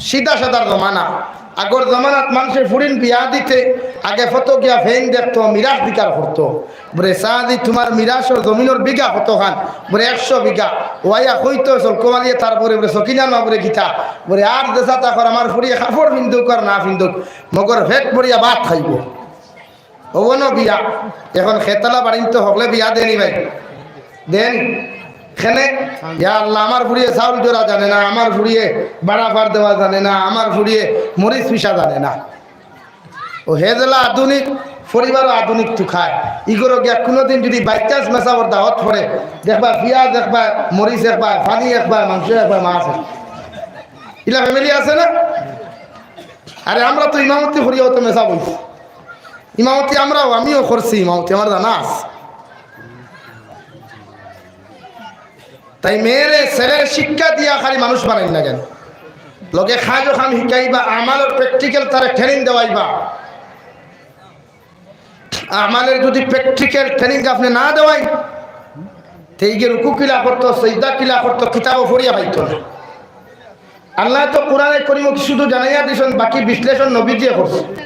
সিধা সাদার জমানা। আগর জমানাত মানষে ফুড়িন বিয়া দিতে আগে ফটো গিয়া ফেইন দেখতো, মিরাস দিকার করতো। বুলে, "চাচি, তুমার মিরাসর জমিনর বিঘা কতখান?" বুলে, "একশো বিঘা।" ওয়াইয়া কইতো চলকো মালিয়ে তারপরে বুলে, "সকিনার মা বুলে কিতা?" বুলে, "আর যেছা তা কর, আমার ফুড়িয়ে কাপড় ফিন্দুক আর না ফিন্দুক, মগর পেট ভরিয়া ভাত খাইবো।" অউ অনো বিয়া। এখন খেতলা বাড়িন তো হকলে বিয়া দেয়নি ভাই? দেয়নি? কেনে? ইয়া আল্লাহ, আমার ফুড়িয়ে চাউল জোড়া জানে না, আমার ফুড়িয়ে বাড়া ফার দেওয়া জানে না, আমার ফুড়িয়ে মরিচ পিষা জানে না। অউ হে যেলা আধুনিক, পরিবারও আধুনিক তুকায়। ইগরো গিয়া কুনুদিন যুদি by chance মেসাবর দাওয়াত পড়ে, দেখবা পিয়াজ একবায়, মরিচ একবায়, পানি একবায়, মাংস একবায়, মাছ একবায়। ইলা family আছে না? আরে আমরা তো ইমামতি করিয়াও তো মেসাব অইছি। ইমামতি আমরাও, আমিও করছি ইমামতি, আমার জানা আছে। তাই মেয়েরে ছেলের শিক্ষা দিয়া খালি মানুষ বানাইন না কেনে, লগে কাজও কাম হিকাইবা, আমালর practical তারে training দেওয়াইবা। আমালর যুদি practical training আপনে না দেওয়াইন, তে ইগে রুকু কিলা করতো, সইজদা কিলা করতো, কিতাবো পড়িয়া পাইতো না। আল্লায় তো কোরআনে করিমো শুধু জানাইয়া দিছইন, বাকি বিশ্লেষণ নবীজিয়ে করছইন।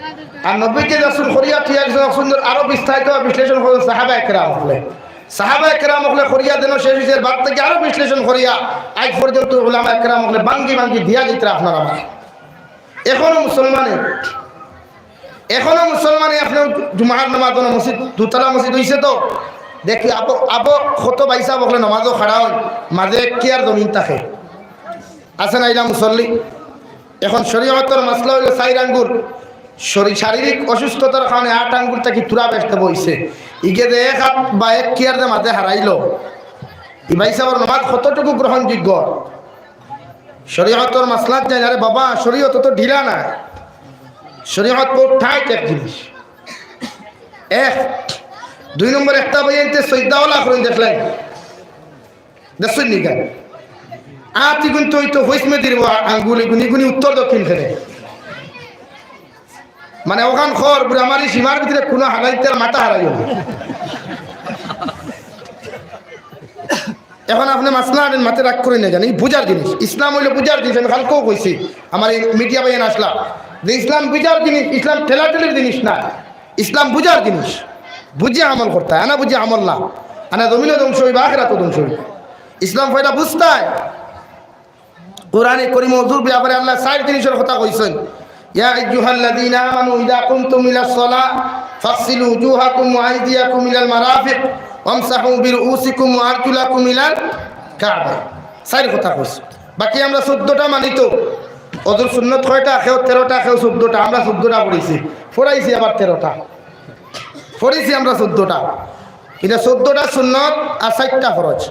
আর নবীজিয়ে যখন করিয়া থইয়া গেছইন, সুন্দর আরো বিস্তারিত বিশ্লেষণ করছইন সাহাবায়ে কেরাম অকলে। সাহাবায়ে কেরাম অকলে করিয়া দেন শেষ অইছে, এর বাদ থাকি আরো বিশ্লেষণ করিয়া আইজ পর্যন্ত উলামায়ে কেরাম অকলে ভাঙ্গি ভাঙ্গি দিয়া যাইতরা আপনারা। এখনো মুসলমানে, এখনো মুসলমানে আপনে জুমার নামাজ অনো মসজিদ, দুতলা মসজিদ অইছে তো, দেখি আবো, আবো কত ভাইসাব অকলে নামাজো খাড়া অইন, মাঝে এক কিয়ার জমিন থাকে। আছে না ইলা মুসল্লি? এখন শরীয়তর মাসলা অইলো চাইর আঙ্গুল। শরী-, শারীরিক অসুস্থতার কারণে আট আঙ্গুল থাকি থুড়া বেশতে বইছে। ইগে যে এক আত বা এক কিয়ার যে মাঝে হারাইলো, ই ভাইসাবর নামাজ কতটুকু গ্রহণযোগ্য? শরীয়তর মাসলাত যাই না রে বাবা, শরীয়ত তো ঢিলা না, শরীয়ত বহুত tight এক জিনিস। এক, দুই নম্বর একটা ভাই আনতে সইদাওয়ালা করইন দেখলেন, দেখছইন নি কেন? আতি গুনতে অইতো হইসমে দিব আঙ্গুলি গুনি গুনি উত্তর দক্ষিণ ফেলে। মানে ওখান খর বুড়া মারি সীমার ভিতরে কোনো হারাইতে মাথা হারাইও না। এখন আপনে মাসলা আনেন, মাতে রাগ করি না জানি, বুঝার জিনিস। ইসলাম অইলো বুঝার জিনিস। আমি কালকেও কইছি, আমার এই মিডিয়া ভাইয়ান আসলা, যে ইসলাম বুঝার জিনিস, ইসলাম ঠেলাঠেলির জিনিস না। ইসলাম বুঝার জিনিস, বুঝিয়া আমল করতে হয়, আনা বুঝিয়া আমল না, আনা জমিনও ধ্বংস অইবা, আখেরাতও ধ্বংস অইবা। ইসলাম পয়লা বুঝতে হয়। কোরআনে করিম অজুর ব্যাপারে আল্লায় চাইর জিনিসর কথা কইছইন, "ইয়া আইয়ুহাল্লাযীনা আমানু ইযা কুমতুম ইলাস সালাহ ফাগসিলু উজুহাকুম ওয়া আইদিয়াকুম ইলাল মারাফিক ওয়ামসাহু বিরুউসিকুম ওয়া আরজুলাকুম ইলাল কাবা।" চাইর কথা কইছইন। বাকি আমরা চৌদ্দটা মানি তো, অজুর সুন্নত কয়টা? কেউ তেরোটা, কেউ চৌদ্দটা, আমরা চৌদ্দটা পড়ছি, পড়াইছি আবার তেরোটা, পড়ছি আমরা চৌদ্দটা। ইটা চৌদ্দটা সুন্নত আর চাইরটা ফরজ।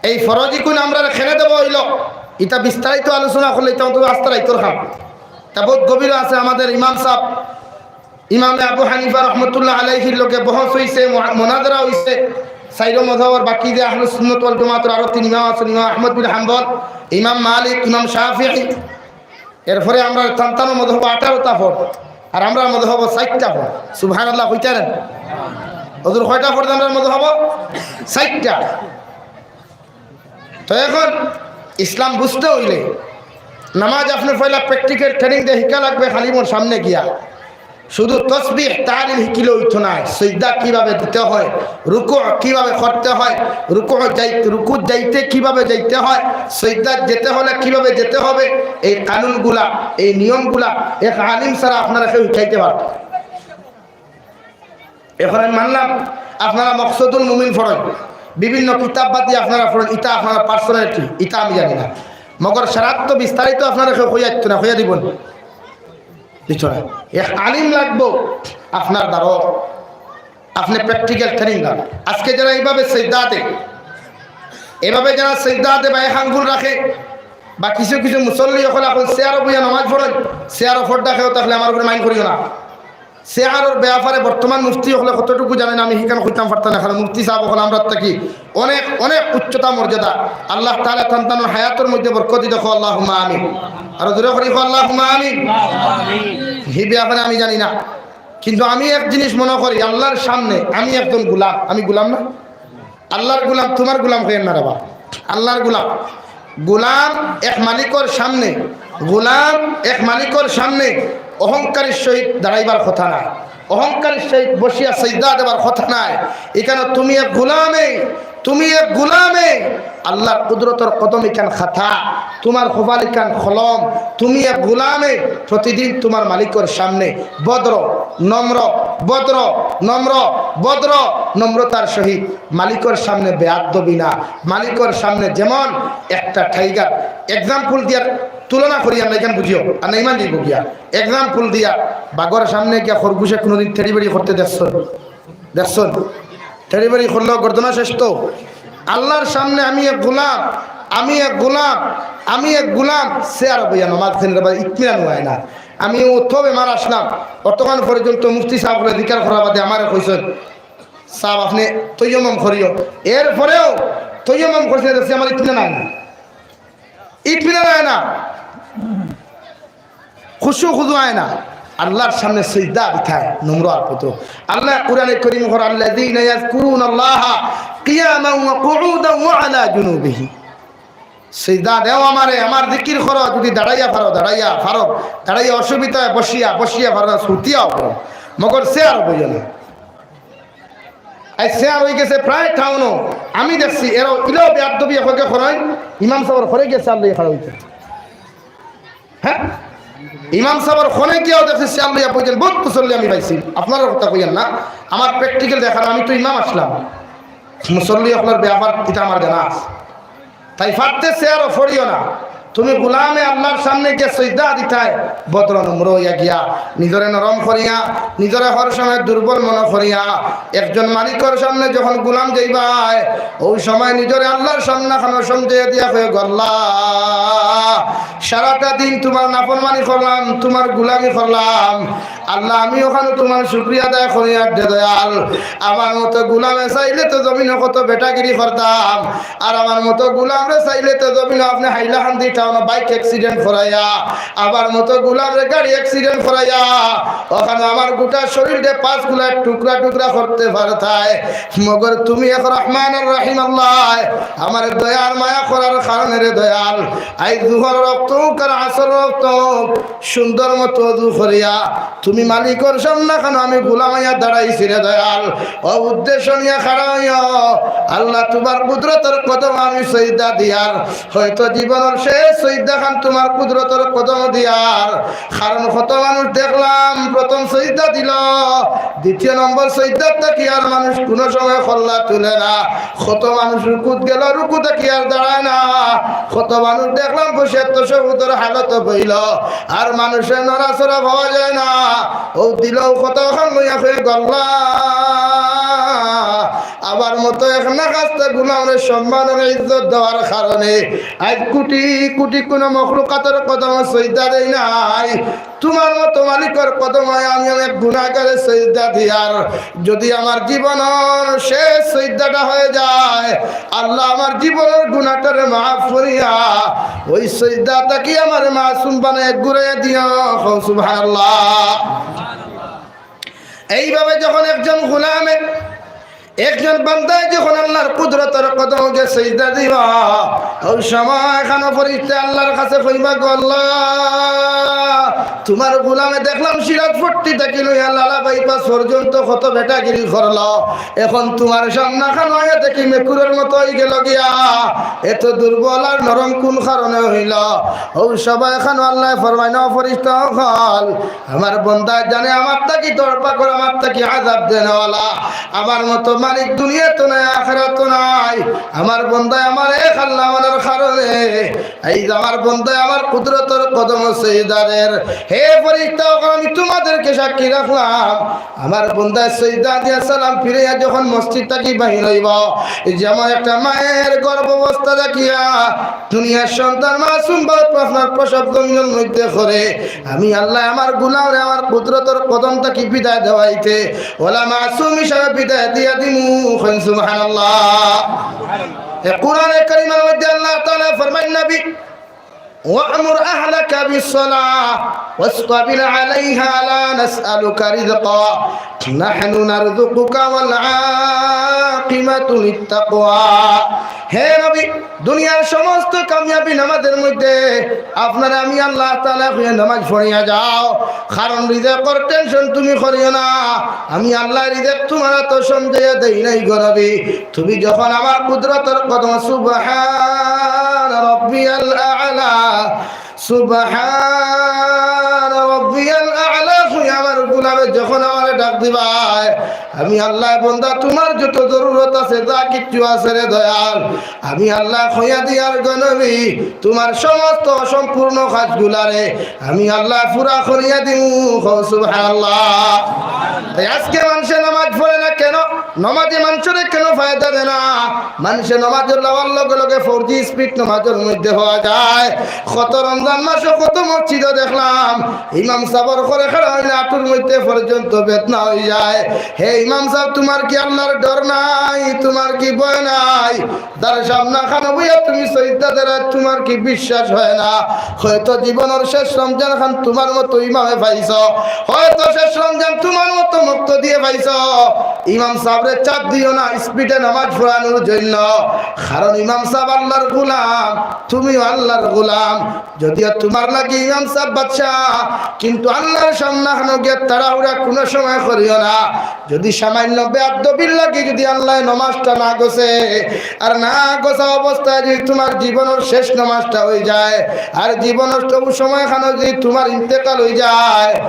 এই ফরজ ইকুন আমরা কেনে দেব অইলো, ইটা বিস্তারিত আলোচনা করলে ইটা তো আস্তা রাইতর কাম। তা বহুত গভীর আছে আমাদের ইমাম সাহেব, ইমামে আবু হানিফা রহমতুল্লাহ আলাইহির লগে বহস অইছে, মু-, মুনাজারা অইছে। চাইরো মজহবর বাকি যে আহলুস সুন্নত ওয়াল জামাতর আরো তিন ইমাম আছইন, ইমাম আহমদ বিন হাম্বল, ইমাম মালিক, ইমাম শাফিঈ। এরপরে আমরা তান্তানো মজহব আঠারোটা ফরজ, আর আমরা মজহব চাইরটা ফরজ। সুবহানাল্লাহ কইতারেন? হুজুর, কয়টা ফরজ আমরা মজহব? চাইরটা। তো এখন ইসলাম বুঝতে অইলে নামাজ আপনে পয়লা practical training দিয়া হিকা লাগবে খালি মোর সামনে গিয়া। শুধু তসবিহ তাহলিল হিকিলে অইতো নায়, সইজদা কিভাবে দিতে হয়, রুকু কিভাবে করতে হয়, রুকু যাই-, রুকু যাইতে কিভাবে যাইতে হয়, সইজদাত যেতে হলে কিভাবে যেতে হবে, এই কানুনগুলা, এই নিয়মগুলা এক আলিম ছাড়া আপনারা কেউ হিকাইতে পারতো না। এখন আমি মানলাম আপনারা মকসুদুল মুমিন পড়ইন, বিভিন্ন কিতাব বাদ দিয়া আপনারা পড়ইন, ইটা আপনারা personality, ইটা আমি জানি না। মগর সারাত তো বিস্তারিত আপনারা কেউ কইয়া দিতো না, কইয়া দিবো না। দিতো না। এক আলিম লাগবো আপনার দ্বারো, আপনে practical training দেন। আজকে যারা এইভাবে সেজদাতে, এইভাবে যারা সেজদাতে বা এক আঙ্গুল রাখে, বা কিছু কিছু মুসল্লি অকল এখন চেয়ারো বইয়া নামাজ পড়ইন, চেয়ারো ফর্দা কেউ থাকলে আমার উপরে mind করিও না। চেয়ারর ব্যাপারে বর্তমান মুফতি অকলে কতটুকু জানেন আমি হিখান কইতাম পারতাম না, কারণ মুফতি সাহেব অকল আমরার থাকি অনেক, অনেক উচ্চতা মর্যাদা। আল্লাহ তাআলা তান তান হায়াতর মধ্যে বরকত দি দেখো, আল্লাহুম্মা আমিন। আরো জোরে করি কও, আল্লাহুম্মা আমিন। হি ব্যাপারে আমি জানি না, কিন্তু আমি এক জিনিস মনে করি, আল্লাহর সামনে আমি একজন গোলাম। আমি গোলাম না? আল্লাহর গোলাম, তোমার গোলাম কইয়েন না রে বা। আল্লাহর গোলাম, গোলাম এক মালিকর সামনে গোলাম এক মালিকর সামনে অহংকারের সহিত দাঁড়াইবার কথা নায়, অহংকারের সহিত বসিয়া সইজদা দেবার কথা নায়। ইখানো তুমি এক গোলামে, তুমি এক গোলামে, আল্লার কুদরতর কদম ইখান খাতা, তুমার কপাল ইখান কলম। তুমি এক গোলামে প্রতিদিন তুমার মালিকর সামনে ভদ্র, নম্র, ভদ্র, নম্র, ভদ্র, নম্রতার সহিত মালিকর সামনে বেয়াদবি না। মালিকর সামনে যেমন একটা টাইগার, এক্সাম্পল দিয়ার, তুলনা করিয়ার না, ইখান বুঝিও আর না, ইমান যাইবো গিয়া। এক্সাম্পল দিয়া, বাঘর সামনে গিয়া খরগোশে কোনোদিন তেড়িবেড়ি করতে দেখছইন? দেখছইন? তেড়িবেড়ি করলেও গর্দনা শেষ তো। আল্লার সামনে আমি এক গোলাম, আমি এক গোলাম, আমি এক গোলাম। চেয়ারো বইয়া নমাজ পড়িলে বা ইতমিনান অয় না। আমি অত বেমার আসলাম, অতখান পর্যন্ত মুফতি সাবরে জিকার করার বাদে আমারে কইছইন, "সাব, আপনে তৈয়মম করিও।" এরপরেও তৈয়মম করছি না, দেখছি আমার ইতমিনান অয় না, ইতমিনান অয় না, খুশু খুজু অয় না। আল্লার সামনে সইজদা দিতায় নম্র আর ভদ্র। আল্লায় কোরআনে করিমো কইরা, "আল্লাযীনা ইয়াযকুরুনাল্লাহা কিয়ামান ওয়া কুউদান ওয়া আলা জুনুবিহিম।" সইজদা দেও আমারে, আমার জিকির করো, যদি দাঁড়াইয়া পারো, দাঁড়াইয়া পারো, দাঁড়াইয়া অসুবিধা অয়, বসিয়া, বসিয়া পারো না, সুতিয়াও পারো, মগর চেয়ারো বইও না। আইজ চেয়ার অইগেছে প্রায় টাউনো, আমি দেখছি, এরাও ইলাও বেয়াদবি এখনকে করাই, ইমাম সাবর ঘরে গেছে আল্লাহ খাড়া অইতে। হ্যাঁ, ইমাম সাবর ঘরে গিয়াও দেখছি চেয়ার লইয়া বইছেন, বহুত মুসল্লি আমি পাইছি। আপনারার কথা কইয়ার না, আমার প্র্যাকটিক্যাল দেখার, আমি তো ইমাম আসলাম, মুসল্লি অকলর ব্যাপার ইটা আমার জানা আছে। তাই ফারতে চেয়ারো পড়িও না। তুমি গোলামে আল্লার সামনে গিয়া সইজদা দিতায়, ভদ্র নম্র অইয়া গিয়া, নিজরে নরম করিয়া, নিজরে হর সময় দুর্বল মনো করিয়া, একজন মালিকর সামনে যখন গোলাম যাইবায়, অউ সময় নিজরে আল্লার সামনে খানো সমঝাইয়া দিয়া কইও, "আল্লাহ, সারাটা দিন তুমার নাফরমানি করলাম, তুমার গোলামি করলাম। আল্লাহ, আমি অখানো তুমার শুকরিয়া আদায় করিয়ার দে দয়াল। আমার মতো গোলামে চাইলে তো জমিনো কত বেটাগিরি করতাম, আর আমার মতো গোলামরে চাইলে তো জমিনো আপনে হাইলাকান্দি টাউনো বাইক অ্যাক্সিডেন্ট করাইয়া, আমার মতো গোলামরে গাড়ি অ্যাক্সিডেন্ট করাইয়া, অখানো আমার গোটা শরীররে পাঁচ গুলায় টুকরা টুকরা করতে পারতায়। মগর তুমি এক রহমান আর রহিম আল্লাহ, আমার দয়ার মায়া করার কারণে রে দয়াল, আইজ জুহর অক্ত অউক আর আসর অক্ত অউক, সুন্দর মতো অজু করিয়া তুমি মালিকর সামনে খানো আমি গোলাম অইয়া দাঁড়াইছি রে দয়াল। অউ উদ্দেশ্য নিয়া খাড়া অইও, আল্লাহ তুমার কুদরতর কদম আমি সইজদা দিয়ার, হয়তো জীবনর শেষ সইজদা খান তুমার কুদরতর কদম দিয়ার।" কারণ কত মানুষ দেখলাম প্রথম সইজদা দিল, দ্বিতীয় নম্বর সইজদাত থাকি আর মানুষ কুনু সময় কল্লা তুলে না। কত মানুষ রুকুত গেল, রুকু থাকি আর দাঁড়ায় না। কত মানুষ দেখলাম বসে তশাহুদর হালত বইল, আর মানুষর নড়াচড়া পাওয়া যায় না। অউ দিলও কতখান লইয়া কইয়া গল্লা। আমার মতো এক নাখাস্তা গোলামরে সম্মান আর ইজ্জত দেওয়ার কারণে আইজ কুটি কুটি কুনু মখলুকাতর কদম সইজদা দেই নাই। তুমার মতো মালিকর কদমে আমি অনেক গুনাহগারে সইজদা দিয়ার। যদি আমার জীবনর শেষ সইজদাটা হয়ে যায়, আল্লাহ আমার জীবনর গুনাহটারে মাফ করিয়া অউ সইজদা থাকি আমারে মাসুম বানাইয়া ঘুরাইয়া দিও। কও সুবহানাল্লাহ। এইভাবে যখন একজন গোলামে, একজন বান্দায় যখন আল্লাহর কুদরতর কদমে সইজদা দিবা, অউ সময় খানো ফিরিস্তায় আল্লাহর কাছে কইবা, "গো আল্লাহ, তুমার গোলামে দেখলাম সিরাজপট্টি থাকি লইয়া লালা বাইপাস পর্যন্ত কত বেটাগিরি করলো, এখন তুমার সামনে খানো আইয়া দেখি মেকুরর মতো অইগেলো গিয়া, এত দুর্বল আর নরম কুন কারণে অইলো?" অউ সময় খানো আল্লায় ফরমাইন, "ও ফিরিস্তা অকল, আমার বন্দায় জানে আমার থাকি দরপা করে, আমার থাকি আযাব দেনেওয়ালা। আমার মতো মালিক দুনিয়াত নাই, আখেরাত নাই। আমার বন্দায় আমার এক আল্লাহ মানার কারণে আইজ আমার বন্দায় আমার কুদরতর কদমে সইজদা দের। হে ফিরিস্তা অকল, আমি তুমাদেরকে সাক্ষী রাখলাম, আমার বন্দায় সইজদা দিয়া সালাম ফিরাইয়া যখন মসজিদ থাকি বাহির অইবো, যেমন একটা মায়ের গর্ভাবস্থা থাকিয়া দুনিয়ার সন্তান মাসুম বাচ্চা আপনার প্রসব জমিনর মধ্যে করে, আমি আল্লায় আমার গোলামরে আমার কুদরতর কদম থাকি বিদায় দেওয়াইতে অলা মাসুম হিসাবে বিদায় দিয়া দিমু।" কইন সুবহানাল্লাহ। এ কোরআনে কারীমর মধ্যে আল্লাহ তাআলায় ফরমাইন, নবী, وأمر أهلك بالصلاة واصطبر عليها لا نسألك رزقا نحن نرزقك والعاقبة للتقوى। হে নবী, দুনিয়ার সমস্ত কামিয়াবি নামাজের মধ্যে আপনারে আমি আল্লাহ তাআলায় কইয়া নামাজ পড়িয়া যাও, কারণ রিজিকর টেনশন তুমি করিও না, আমি আল্লায় রিজিক তুমার আতো সমঝাইয়া দেই নাই গো নবী। তুমি যখন আমার কুদরতর কদম সুবহান রব্বিয়াল আ'লা, সুবহান রব্বিয়াল আ'লা কইয়া আমার গোলামে যখন আমারে ডাক দিবায়, আমি আল্লায় বন্দা তুমার যত জরুরত আছে, যা কিচ্ছু আছে রে দয়াল, আমি আল্লায় কইয়া দিয়ার গো নবী, তুমার সমস্ত অসম্পূর্ণ কাজগুলারে আমি আল্লায় পুরা করিয়া দিমু। কও সুবহানাল্লাহ। তাই আজকে মানষে নামাজ পড়ে না কেন? নমাজে মানষরে কেন ফায়দা দেয় না? মানষে নমাজো লাওয়ার লগে লগে ফৌজি স্পিড নমাজর মধ্যে হওয়া যায়। কত রমজান মাসো কত মসজিদো দেখলাম, ইমাম সাবর ঘরো খাড়া অইলে আটুর মধ্যে পর্যন্ত বেদনা অইযায়। হে ইমাম সাব, তুমার কি আল্লার ডর নাই? তুমার কি ভয় নাই? যার সামনে খানো বইয়া তুমি সইজদা দেরায়, তুমার কি বিশ্বাস হয় না? হয়তো জীবনর শেষ রমজান খান তুমার মতো ইমামে পাইছো, হয়তো শেষ রমজান তুমার মতো মুক্তদিয়ে পাইছো। ইমাম সাবরে চাপ দিও না স্পিডে নামাজ পড়ানোর জন্য, কারণ ইমাম সাব আল্লার গোলাম, তুমিও আল্লার গোলাম। যদিও তুমার লাগি ইমাম সাব বাদশা, কিন্তু আল্লার সামনে খানো গিয়া তাড়াহুড়া কুনু সময় করিও না। যদি সামান্য বেয়াদবির লাগি যদি আল্লায় নমাজটা না গছে, আর না গছা অবস্থায় যদি তুমার জীবনর শেষ নমাজটা অইযায়, আর জীবনর সব সময় খানো যদি তুমার ইন্তেকাল অইযায়,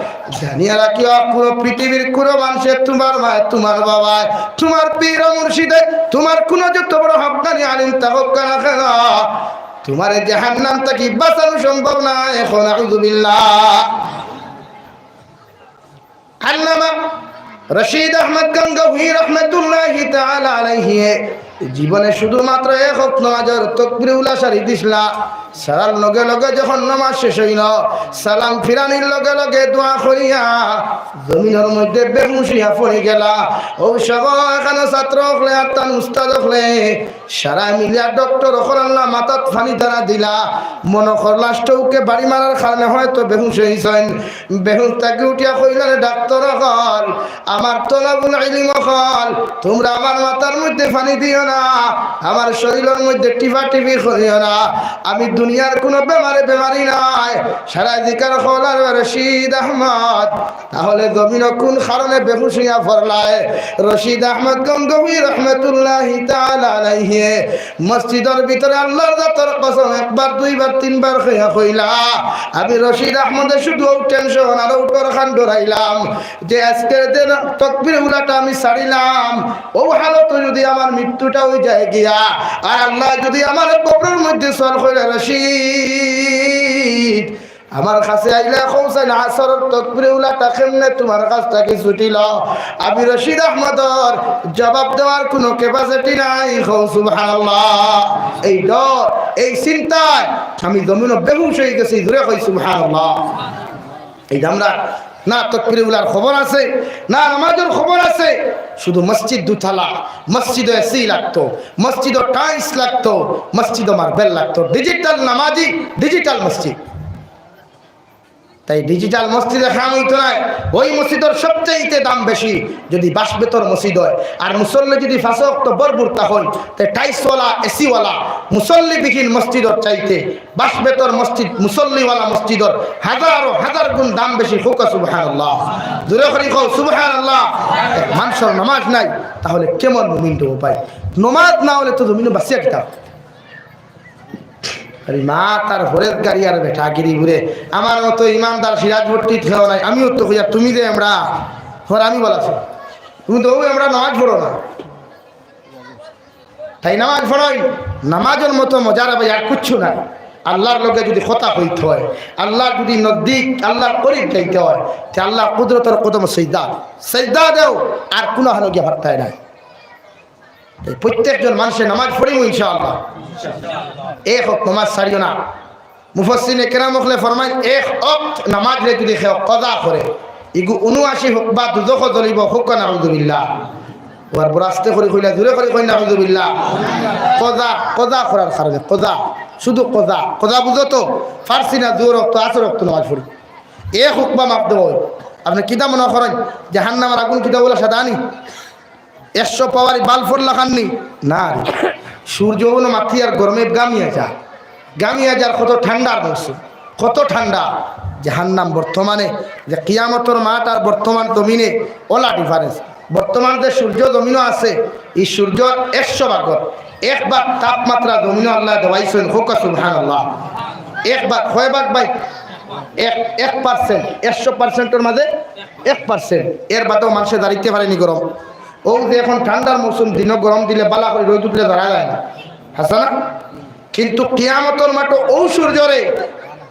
জানিয়া রাখিও, কুনু পৃথিবীর কুনু মানষে, তুমার মায়, তুমার বাবায়, তুমার পীর মুর্শিদে, তুমার কুনু যত বড় হক্কানি আলিম থাকউক্কা না কেন, তুমারে জাহান্নাম থাকি বাঁচানো সম্ভব নায়। কও নাউজুবিল্লাহ। আল্লামা রশিদ আহমদ গঙ্গোহী রহমতুল্লাহি তাআলা আলাইহি জীবনে শুধুমাত্র এক ওয়াক্ত নমাজর তকবিরে উলা সারি দিছলা। সারার লগে লগে যখন নমাজ শেষ অইলো, সালাম ফিরানির লগে লগে দোয়া করিয়া জমিনর মধ্যে বেহুশ অইয়া পড়ি গেলা। অউ সময় খানো ছাত্র অকলে আর তান উস্তাদ অকলে সারায় মিলিয়া ডক্টর অকলর মাথাত পানি ঢালা দিলা। মনো করলা স্ট্রোকে বাড়ি মারার কারণে হয়তো বেহুশ অইছইন। বেহুশ থাকি উঠিয়া কইলা, "রে ডাক্তর অকল, আমার তলাবুল ইলিম অকল, তুমরা আমার মাথার মধ্যে পানি দিও না, আমার শরীলর মধ্যে টিপাটিপি করিও না। আমি দুনিয়ার কুনু বেমারে বেমারি নায়।" সারায় জিকার করলা, "রে রশিদ আহমদ।" তাহলে জমিনো কুন কারণে বেহুশ অইয়া পড়লায়? রশিদ আহমদ গঙ্গোহী রহমতুল্লাহি তাআলা আলাইহি মসজিদর ভিতরে আল্লার জাতর কসম একবার, দুইবার, তিনবার কইয়া কইলা, "আমি রশিদ আহমদে শুধু অউ টেনশন আর অউ ডর খান ডরাইলাম যে আজকের দিন তকবিরে উলাটা আমি ছাড়িলাম, অউ হালতো যদি আমার মৃত্যুটা অইযায় গিয়া, আর আল্লায় যদি আমারে কবরর মধ্যে সওয়াল করে, রশিদ, আমার কাছে আইলা কওছাইন আসরর তকবিরে উলাটা কেমনে তুমার কাছ থাকি ছুটিলো?" আমি রশিদ আহমদর জবাব দেওয়ার কুনু capacity নাই। কও সুবহানাল্লাহ। এই ডর, এই চিন্তায় আমি জমিনো বেহুশ অইগেছি। জোরে কই সুবহানাল্লাহ। এই যে আমরা না তকবিরে উলার খবর আছে, না নামাজর খবর আছে, শুধু মসজিদ দুতলা, মসজিদো এসি লাগতো, মসজিদো টাইলস লাগতো, মসজিদো মার্বেল লাগতো, ডিজিটাল নামাজি, ডিজিটাল মসজিদ। তাই ডিজিটাল মসজিদে কাম অইতো নায়। অউ মসজিদর সবচাইতে দাম বেশি যদি বাঁশ-বেতর মসজিদ অয়, আর মুসল্লি যদি পাঁচ ওয়াক্ত ভরপুর তা অয়, তে টাইলসওয়ালা, এসিওয়ালা মুসল্লিবিহীন মসজিদর চাইতে বাঁশ-বেতর মসজিদ, মুসল্লিওয়ালা মসজিদর হাজারো হাজার গুণ দাম বেশি। কউক্কা সুবহানাল্লাহ। জোরে করি কও সুবহানাল্লাহ। এক মানষর নামাজ নাই, তাহলে কেমন মুমিন অইবো ভাই? নামাজ না অইলে তো জমিনো বাঁচিয়া কিতা? আরে মা তার ফরেজ গাড়ি আর বেটা গিরি ঘুরে। আমার মতো ইমানদার সিরাজপট্টিত কেউ নাই। আমিও তো কইয়া, "তুমি যে আমরা, হর আমি বলাছি, তুমি তো অউ আমরা নামাজ পড়ো না।" তাই নামাজ পড়াই, নামাজর মতো মজা রে ভাই আর কিচ্ছু নাই। আল্লার লগে যদি কথা কইতে অয়, আল্লার যদি নজদিক, আল্লার করিব যাইতে অয়, তে আল্লার কুদরতর কদমো সিজদা, সিজদা দেও, আর কুনু হানো গিয়া পারতায় নায়। তাই প্রত্যেকজন মানষে নামাজ পড়িমু ইনশাআল্লাহ। এক ওয়াক্ত নামাজ ছাড়িও না। মুফাসসিরিনে কেরাম অকলে ফরমাইন, এক ওয়াক্ত নামাজরে যদি কেউ কাজা করে, ইগু ঊনআশি হকবা দুজখো জ্বলিবো, কউক্কা নাউজুবিল্লাহ। আবার বড় আস্তে করি কইলা, জোরে করি কই নাউজুবিল্লাহ। কাজা, কাজা করার কারণে, কাজা। শুধু কজা, কজা বুঝো তো? পারছি না, জোহর অক্ত, আসর অক্ত নামাজ পড়ি। এক হুকবা মাফ দেওয়া অইবো। আপনে কিতা মনে করইন, জাহান্নামর আগুন কিতা অলা সাদা নি? একশো পাওয়ারি বাল্বর লাখান নি? না রে। সূর্য অনো মাথি আর গরমে গামিয়া যায়। গামিয়া যার কত ঠান্ডার মৌসুম, কত ঠান্ডা। জাহান্নাম বর্তমানে, যে কিয়ামতর মাঠ আর বর্তমান জমিনে অলা difference। বর্তমান যে সূর্য জমিনো আছে, ই সূর্যর একশো ভাগর এক ভাগ তাপমাত্রা জমিনো আল্লায় দেওয়াইছইন। কউক্কা সুবহানাল্লাহ। এক ভাগ, কয় ভাগ ভাই? এক, এক percent। একশো percent-অর মাঝে এক percent। এর বাদেও মানষে দাঁড়াইতে পারেনি গরম। অউ যে এখন ঠান্ডার মৌসুম, দিনো গরম দিলে বালা করি, রইদ উঠলে ধরা যায় না, হাছা না? কিন্তু কিয়ামতর মাঠো অউ সূর্যরে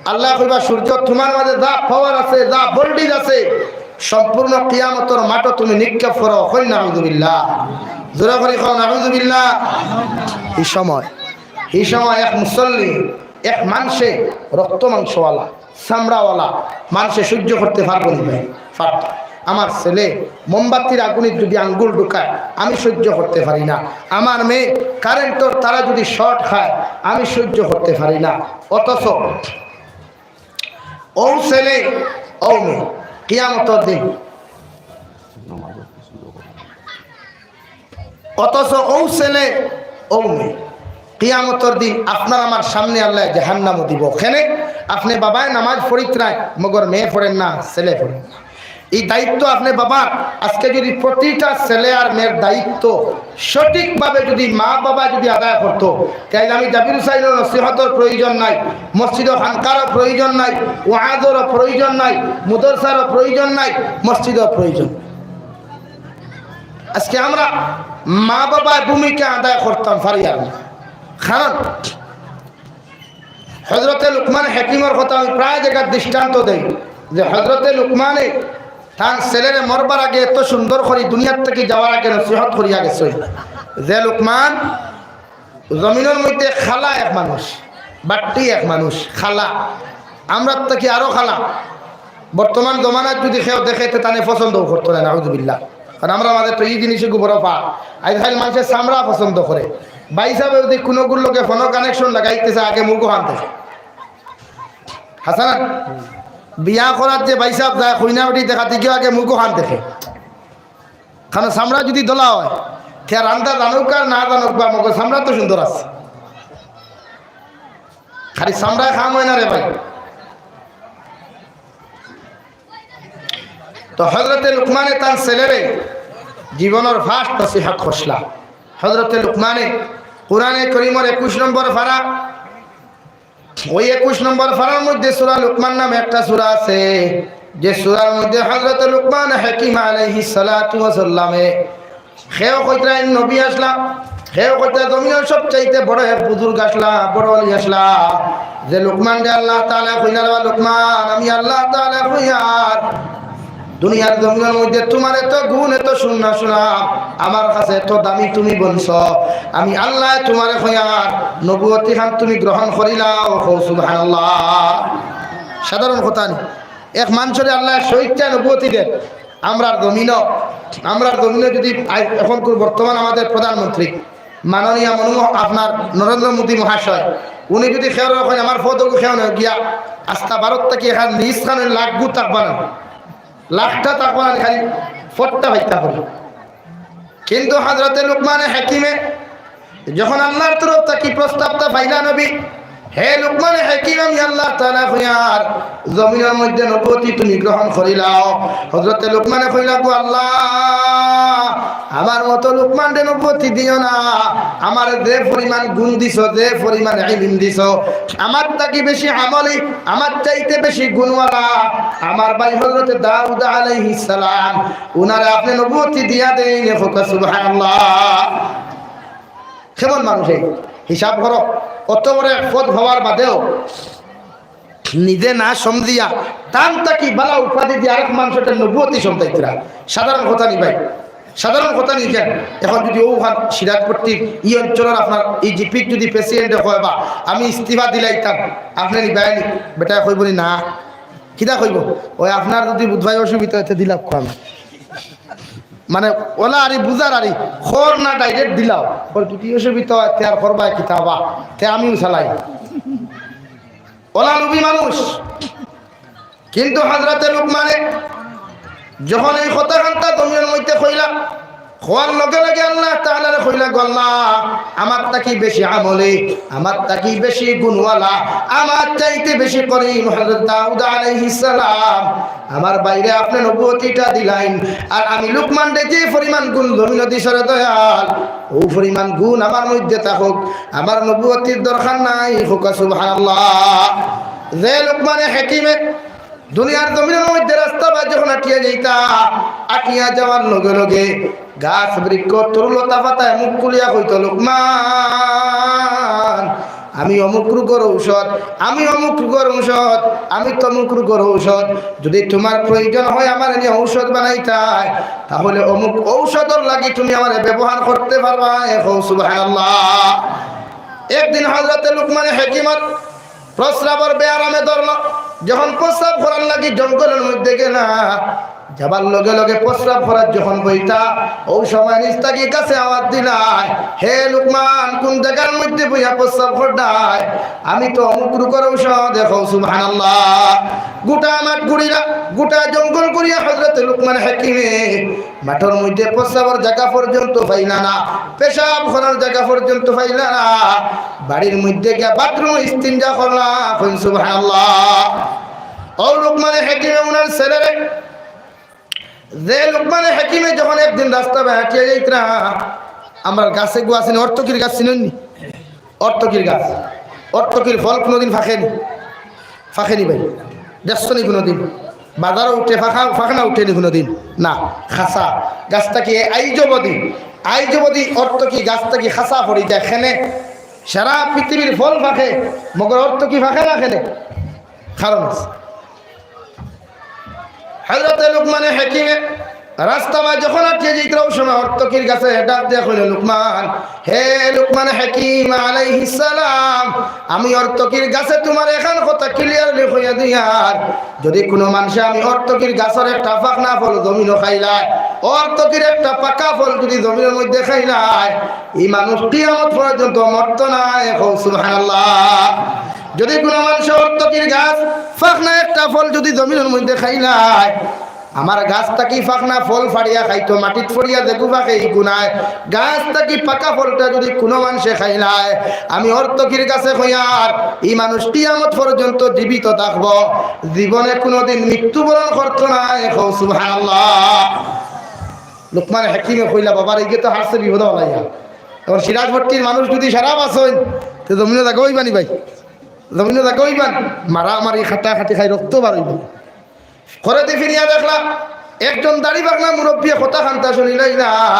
আল্লায় কইবা, "সূর্য, তুমার মাঝে যা power আছে, যা voltage আছে, সম্পূর্ণ কিয়ামতর মাঠো তুমি নিক্ষেপ করো।" কইন নাউজুবিল্লাহ। জোরে করি কও নাউজুবিল্লাহ। ই সময়, ই সময় এক মুসল্লি, এক মানষে রক্ত মাংসওয়ালা, চামড়াওয়ালা মানষে সহ্য করতে পারবো নি ভাই? পারতো। আমার ছেলে মোমবাতির আগুনে যদি আঙ্গুল ঢুকায়, আমি সহ্য করতে পারি না। আমার মেয়ে কারেন্টর তারা যদি শর্ট খায়, আমি সহ্য করতে পারি না। অথচ অউ ছেলে, অউ মেয়ে, কিয়ামতর দিন অথচ অউ ছেলে, অউ মেয়ে, কিয়ামতর দিন আপনার আমার সামনে আল্লায় জাহান্নামো দিবো। কেনে? আপনে বাবায় নামাজ পড়িতরায়, মগর মেয়ে পড়ের না, ছেলে পড়ের না। ই দায়িত্ব আপনে বাবার। আজকে যদি প্রতিটা ছেলে আর মেয়ের দায়িত্ব সঠিকভাবে যদি মা বাবায় যদি আদায় করতো, তাইলে আমি জাবির হুসাইনর নসিহতর প্রয়োজন নাই, মসজিদো খানকারও প্রয়োজন নাই, ওয়াজরও প্রয়োজন নাই, মাদ্রাসারও প্রয়োজন নাই, মসজিদও প্রয়োজন। আজকে আমরা মা বাবার ভূমিকা আদায় করতাম পারি আর না। কারণ হযরতে লুকমান হাকিমর কথা আমি প্রায় জাগাত দৃষ্টান্ত দেই যে হযরতে লুকমানে তান ছেলেরে মরবার আগে এত সুন্দর করি, দুনিয়ার থাকি যাওয়ার আগে নসিহত করিয়া গেছে যে লুকমান জমিনর মধ্যে কালা এক মানুষ, বাট্টি এক মানুষ, কালা, আমরার থাকি আরো কালা। বর্তমান জমানাত যদি কেউ দেখে, তে তানে পছন্দও করতো না, নাউজুবিল্লাহ। কারণ আমরার মাঝে তো ই জিনিসে গোবর পা। আইজকাইল মানষে চামড়া পছন্দ করে। ভাইসাবে যদি কুনুগুর লগে ফোনো connection লাগাইতে চায়, আগে মুখ অখান দেখে। হাছা না? বিয়া করাত যে ভাইসাব যায়, কইনা বেটি দেখাত গিয়া আগে মুখ অখান দেখে। কারণ চামড়া যদি ধলা অয়, তে রান্দা জানউক আর না জানউক বা, মগর চামড়া তো সুন্দর আছে। খালি চামড়ায় কাম অয় না রে ভাই। তো হযরতে লুকমানে তান ছেলেরে জীবনর first নসিহত করছলা। হযরতে লুকমানে কুরআনে করিমর একুশ নম্বর পারা, ওই একুশ নম্বর পারার মধ্যে সূরা লুকমান নামে একটা সূরা আছে, যে সূরার মধ্যে হযরতে লুকমান হাকিম আলাইহিস সালাতু ওয়াস সালামে কেউ কইতরা নবী আছলা, কেউ কইতরা জমিনর সবচাইতে বড় এক বুজুর্গ আছলা, বড় অলি আছলা। যে লুকমানরে আল্লাহ তাআলায় কইলা, "রে লুকমান, আমি আল্লাহ তাআলায় কইয়ার, দুনিয়ার জমিনর মধ্যে তুমার এত গুণ, এত সুন্না সুনাম, আমার কাছে এত দামি তুমি বনছো, আমি আল্লায় তুমারে কইয়ার, নবুয়তি খান তুমি গ্রহণ করিলাও।" কও সুবহানাল্লাহ। সাধারণ কথা নি। এক মানষরে আল্লায় স্বইচ্ছায় নবুয়তি দেন। আমরার জমিনো, আমরার জমিনো যদি আই-, এখনকুর বর্তমান আমাদের প্রধানমন্ত্রী মাননীয় মনমোহন, আপনার নরেন্দ্র মোদী মহাশয়, উনি যদি কেউরে কইন, "আমার পদ অগু কেউ নেও গিয়া, আস্তা ভারত থাকি এখান নিজ খানে লাখ গু থাকবা না, লাখটা থাকবা না, খালি পদটা পাইতা করি।" কিন্তু হযরতে লুকমানে হাকিমে যখন আল্লাহর তরফ থাকি প্রস্তাবটা পাইলা নবী, "হে লুকমানে হাকিম, আমি আল্লাহ তাআলায় কইয়ার, জমিনর মধ্যে নবুয়তি তুমি গ্রহণ করিলাও।" হযরতে লুকমানে কইলা, "গো আল্লাহ, আমার মতো লুকমানরে নবুয়তি দিও না। আমারে যে পরিমাণ গুণ দিছো, যে পরিমাণ ইলম দিছো, আমার থাকি বেশি আমলি, আমার চাইতে বেশি গুণওয়ালা আমার ভাই হযরতে দাউদ আলাইহিস সালাম, উনারে আপনে নবুয়তি দিয়া দেইন।" কউক্কা সুবহানাল্লাহ। কেমন মানুষ এই? হিসাব করো, অত বড় এক পদ পাওয়ার বাদেও নিজে না সমঝিয়া, তান থাকি বালা উপাধি দিয়া আরেক মানষরে নবুয়তি সমঝাইতরা। সাধারণ কথা নি ভাই, সাধারণ কথা নি। কেন এখন যদি অউ খান সিরাজপট্টির ই অঞ্চলর আপনার ই জিপির যদি প্রেসিডেন্টে কয়, "বা আমি ইস্তিফা দিলাইতাম", আপনে নিবায় নি? বেটায় কইবো নি, "না।" কিতা কইবো? "ওই আপনার যদি বুধবাই অসুবিধা অয়, তে দিলাম কম।" মানে, অলা আরি বুঝার আরি, খর না direct দিলাও। খর যদি অসুবিধা অয়, তে আর করবায় কিতা বা, তে আমিও চালাই। অলা লুভি মানুষ। কিন্তু হযরতে লুকমানে যখন এই কথা খান্তা জমিনর মধ্যে কইলা, কওয়ার লগে লগে আল্লাহ তাআলারে কইলা, "গো আল্লাহ, আমার থাকি বেশি আমলি, আমার থাকি বেশি গুণওয়ালা, আমার চাইতে বেশি করিম হযরত দাউদ আলাইহিস সালাম। আমার ভাইরে আপনে নবুয়তিটা দিলাইন, আর আমি লুকমানরে যে পরিমাণ গুণ জমিনো দিছরে দয়াল, অউ পরিমাণ গুণ আমার মধ্যে থাকুক, আমার নবুয়তির দরকার নাই।" কউক্কা সুবহানাল্লাহ। যে লুকমানে হাকিমে দুনিয়ার জমিনর মধ্যে রাস্তা বায় যখন আটিয়া যাইতা, আটিয়া যাওয়ার লগে লগে গাছ বৃক্ষ তরুলতা পাতায় মুখ খুলিয়া কইতো, "লুকমান, আমি অমুক রোগর ঔষধ, আমি অমুক রোগর ঔষধ, আমি তমুক রোগর ঔষধ। যদি তুমার প্রয়োজন হয় আমার নিয়া ঔষধ বানাইতায়, তাহলে অমুক ঔষধর লাগি তুমি আমারে ব্যবহার করতে পারবায়।" কও সুবহানাল্লাহ। একদিন হযরতে লুকমানে হাকিমর প্রস্রাবর বেয়ারামে ধরলো। যখন প্রস্রাব করার লাগি জঙ্গলর মধ্যে গেলা, যাবার লগে লগে প্রস্রাব করার যখন বইতা, অউ সময় নিচ থাকি গাছে আওয়াজ দিলায়, "হে লুকমান, কুন জাগার মধ্যে বইয়া প্রস্রাব কররায়? আমি তো অমুক রোগর ঔষধ।" কও সুবহানাল্লাহ। গোটা মাঠ ঘুরিলা, গোটা জঙ্গল ঘুরিয়া হযরতে লুকমান হাকিমে মাঠর মধ্যে প্রস্রাবর জাগা পর্যন্ত পাইলা না, পেশাব করার জাগা পর্যন্ত পাইলা না। বাড়ির মধ্যে গিয়া বাথরুমো ইস্তিঞ্জা করলা। কইন সুবহানাল্লাহ। অউ লুকমানে হাকিমে উনার ছেলেরে, যে লুকমানে হাকিমে যখন একদিন রাস্তা বায় আটিয়া যাইতরা, আমরার গাছ এগু আছে নি, অর্তকির গাছ চিনইন নি? অর্তকির গাছ, অর্তকির ফল কুনুদিন ফাকেনি? ফাকেনি ভাই? দেখছো নি কুনুদিন? বাজারো উঠে ফাকা, ফাকনা উঠেনি কুনুদিন? না, খাসা। গাছ থাকি আইজ অবধি, আইজ অবধি অর্তকি গাছ থাকি খাসা পড়ি যায়। কেনে সারা পৃথিবীর ফল ফাকে, মগর অর্তকি ফাকে না কেনে? কারণ আছে। হযরতে লুকমানে হাকিমে রাস্তা বায় যখন আটিয়া যাইতরা, অউ সময় অর্তকির গাছে ডাক দিয়া কইলো, "লুকমান, হে লুকমান হাকিম আলাইহিস সালাম, আমি অর্তকির গাছে তুমারে এখান কথা clearly কইয়া দিয়ার, যদি কুনু মানষে আমি অর্তকির গাছর একটা ফাকনা ফল জমিনো খাইলায়, অর্তকির একটা পাকা ফল যদি জমিনর মধ্যে খাইলায়, ই মানুষ কিয়ামত পর্যন্ত মরতো নায়।" কও সুবহানাল্লাহ। যদি কুনু মানষে অর্তকির গাছ ফাকনা একটা ফল যদি জমিনর মধ্যে খাইলায়, আমার গাছ থাকি ফাকনা ফল ফাড়িয়া খাইতো, মাটিত পড়িয়া যেগু ফাকে ইগু নায়, গাছ থাকি পাকা ফলটা যদি কুনু মানষে খাইলায়, আমি অর্তকির গাছে কইয়ার, ই মানুষ কিয়ামত পর্যন্ত জীবিত থাকবো, জীবনে কুনুদিন মৃত্যুবরণ করতো নায়। কও সুবহানাল্লাহ। লুকমান হাকিমে কইলা, "বাবারে, ইগে তো হারছে বিপদো ফালাইয়া। এখন সিরাজপট্টির মানুষ যদি সারা বাচইন, তে জমিনো জাগা অইবা নি ভাই? জমিনো জাগা অইবা নি? মারামারি, কাটাকাটি খাই রক্ত বার অইবো।" ঘরেদি ফিরিয়া দেখলা, একজন দাড়ি পাকনা মুরব্বিয়ে কথা খান্তা হুনিলাইলা।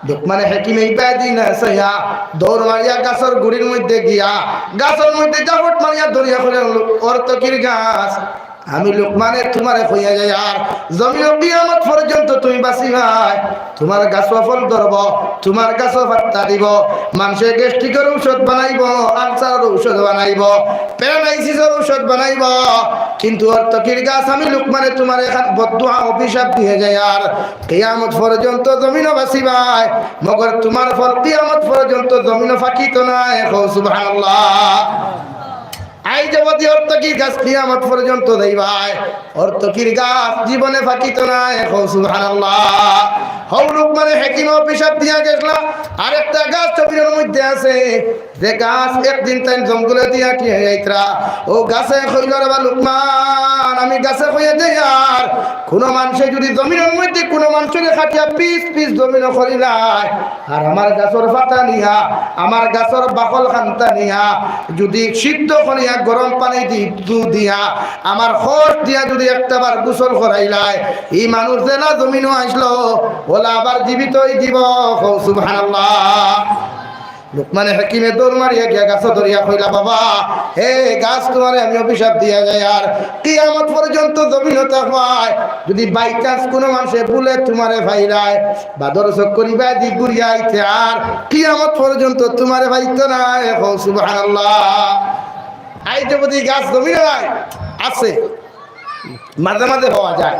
লুকমানে হাকিমে ইবায়দি না চাইয়া দৌড় মারিয়া গাছর গুড়ির মধ্যে গিয়া, গাছর মধ্যে জাপট মারিয়া ধরিয়া কইলা, "অর্তকির গাছ, আমি লুকমানে তুমারে কইয়া যাইয়ার, জমিনো কিয়ামত পর্যন্ত তুমি বাচিবায়, তুমার গাছো ফল ধরবো, তুমার গাছো পাত্তা দিবো, মানষে গ্যাস্ট্রিকর ঔষধ বানাইবো, আলসারর ঔষধ বানাইবো, প্যারালাইসিসর ঔষধ বানাইবো, কিন্তু অর্তকির গাছ আমি লুকমানে তুমারে এখান বদদোয়া অভিশাপ দিয়া যাইয়ার, কিয়ামত পর্যন্ত জমিনো বাচিবায়, মগর তুমার ফল কিয়ামত পর্যন্ত জমিনো ফাকিতো নায়।" কও সুবহানাল্লাহ। আইজ অবধি অর্তকির গাছ কিয়ামত পর্যন্ত যাইবায়, অর্তকির গাছ জীবনে ফাকিতো নায়। কও সুবহানাল্লাহ। হউ লুকমানে হাকিমে অভিশাপ দিয়া গেছলা, আরেকটা গাছ জমিনর মধ্যে আছে, যে গাছ একদিন তাইন জঙ্গলেদি আটিয়া আইতরা, অউ গাছে কইলো, "রে বা লুকমান, আমি গাছে কইয়া যাইয়ার, কুনু মানষে যদি জমিনর মধ্যে কুনু মানষরে কাটিয়া পিস পিস জমিনো করিলায়, আর আমার গাছর পাতা নিয়া, আমার গাছর বাকল খান্তা নিয়া, যদি সিদ্ধ করিয়া গরম পানিদি ধু দিয়া, আমার কষ দিয়া যদি একটা বার গোসল করাইলায়, ই মানুষ যেলা জমিনো আইছলো, অলা আবার জীবিত অইযিবো।" কও সুবহানাল্লাহ। লুকমানে হাকিমে দৌড় মারিয়া গিয়া গাছো ধরিয়া কইলা, "বাবা, হে গাছ, তুমারে আমি অভিশাপ দিয়া যাইয়ার, কিয়ামত পর্যন্ত জমিনো থাকবায়, যদি by chance কুনু মানষে ভুলে তুমারে পাইলায়, বাদর চক্কর ইবায়দি ঘুরিয়া আইতে আর কিয়ামত পর্যন্ত তুমারে পাইতো নায়।" কও সুবহানাল্লাহ। আইজ অবধি গাছ জমিনো নাই, আছে, মাঝে মাঝে পাওয়া যায়,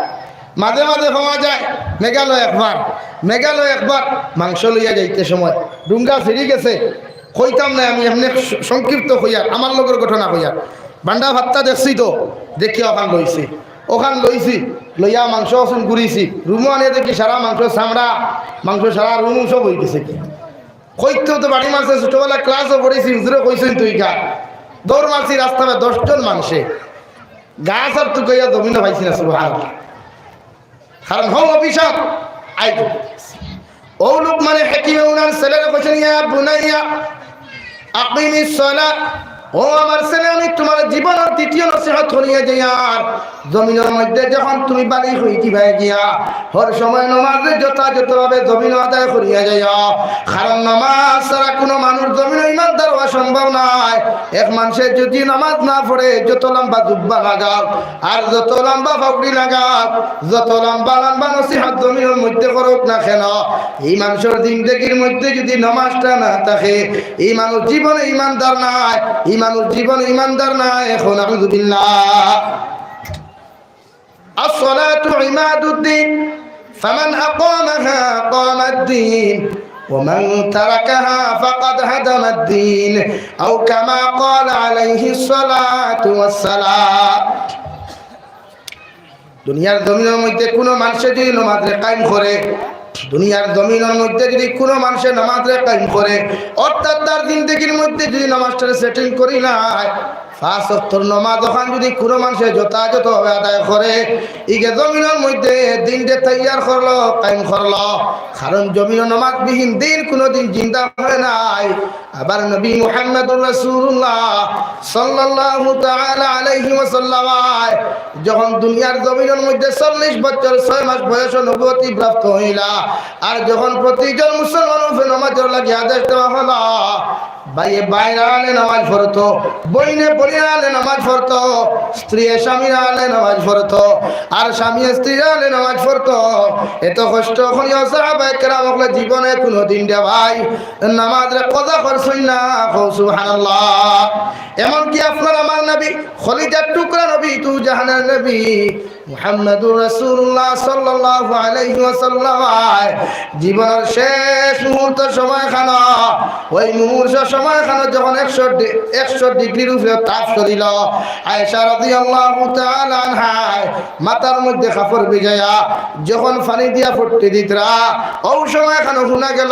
মাঝে মাঝে পাওয়া যায়। মেঘালয় একবার, মেঘালয় একবার মাংস লইয়া যাইতে সময় ডুঙ্গা ছিড়ি গেছে, কইতাম না আমি, এমনে স-, সংক্ষিপ্ত কইয়ার, আমার লগর ঘটনা কইয়ার। বান্ডা ভাত্তা দেখছি তো, দেখিয়া অখান লইছি, অখান লইছি, লইয়া মাংস অখান গুড়িছি, রুমো আনিয়া দেখি সারা মাংস চামড়া, মাংস সারা রুম সব অইগেছে। কইতে তো বাড়ি মারছে, ছোটবেলা ক্লাসও পড়ছি, হুজুরে কইছইন তুই গা। দৌড় মারছি রাস্তায় দশজন মানষে, গাছ আর তুকাইয়া জমিনও পাইছি না, সুবহানাল্লাহ। কারণ হউ অভিশাপ আইব। অউ লোকমানে হাকিমে উনার ছেলেরে কইছইন, "ইয়া বুনাইয়া আকিমিস সালাহ।" ও আমার ছেলে, আমি তুমার জীবনর দ্বিতীয় নসিহত করিয়া যাইয়ার, জমিনর মধ্যে যখন তুমি বালিগ অইযিবায় গিয়া, হর সময় নমাজরে যথাযথভাবে জমিনো আদায় করিয়া যাইও। কারণ নমাজ ছাড়া কুনু মানুষ জমিনো ইমানদার অওয়া সম্ভব নায়। এক মানষে যুদি নমাজ না পড়ে, যত লম্বা জুব্বা লাগাউক, আর যত লম্বা পাগড়ি লাগাউক, যত লম্বা লম্বা নসিহত জমিনর মধ্যে করউক না কেন, ই মানষর জিন্দেগির মধ্যে যুদি নমাজটা না থাকে, ই মানুষ জীবনে ইমানদার নায়, ই মানুষ জীবনে ইমানদার নায়। এখন আউযুবিল্লাহ। الصلاة عماد الدين، فمن أقامها قام الدين، ومن تركها فقد هدم الدين، أو كما قال عليه الصلاة والسلام। দুনিয়ার জমিনর মধ্যে কুনু মানষে যুদি নমাজরে কায়েম করে, দুনিয়ার জমিনর মধ্যে যুদি কুনু মানষে নমাজরে কায়েম করে, অর্থাৎ তার জিন্দেগির মধ্যে যুদি নমাজটারে setting করি নেয়, পাঁচ ওয়াক্তর নমাজ অখান যুদি কুনু মানষে যথাযথভাবে আদায় করে, ইগে জমিনর মধ্যে দিনরে তৈয়ার করলো, কায়েম করলো। কারণ জমিনো নমাজবিহীন দিন কুনুদিন জিন্দা অয় নায়। আবার নবী মুহাম্মদুর রাসূলুল্লাহ সাল্লাল্লাহু তাআলা আলাইহি ওয়াসাল্লাম যখন দুনিয়ার জমিনর মধ্যে চল্লিশ বছর ছয় মাস বয়সে নবুয়তি প্রাপ্ত অইলা, আর যখন প্রতিজন মুসলমান উপরে নমাজর লাগি আদেশ দেওয়া হলো, ভাইয়ে ভাইর আড়ালে নামাজ পড়তো, বইনে বইনর আড়ালে নামাজ পড়তো, স্ত্রীয়ে স্বামীর আড়ালে নামাজ পড়তো, আর স্বামীয়ে স্ত্রীর আড়ালে নামাজ পড়তো। এত কষ্ট করিয়াও সাহাবায়ে কেরাম অকলে জীবনে কুনুদিন রে ভাই নামাজরে কাজা করছইন না। কও সুবহানাল্লাহ। এমনকি আপনার আমার নবী, কলিজার টুকরা নবী, দুজাহানের নবী, মুহাম্মাদুর রাসূলুল্লাহ সাল্লাল্লাহু আলাইহি ওয়াসাল্লাম জীবনর শেষ মুহূর্ত সময়খানো, ওই মুহূর্ত সময়খানো যখন একশো ডি-, একশো ডিগ্রির উপরে তাপ চলিল, আয়েশা রাদিয়াল্লাহু তাআলা আনহায় মাথার মধ্যে কাপড় ভিজাইয়া যখন পানি দিয়া ফুটতে দিতরা, ওই সময়খানো হুনা গেল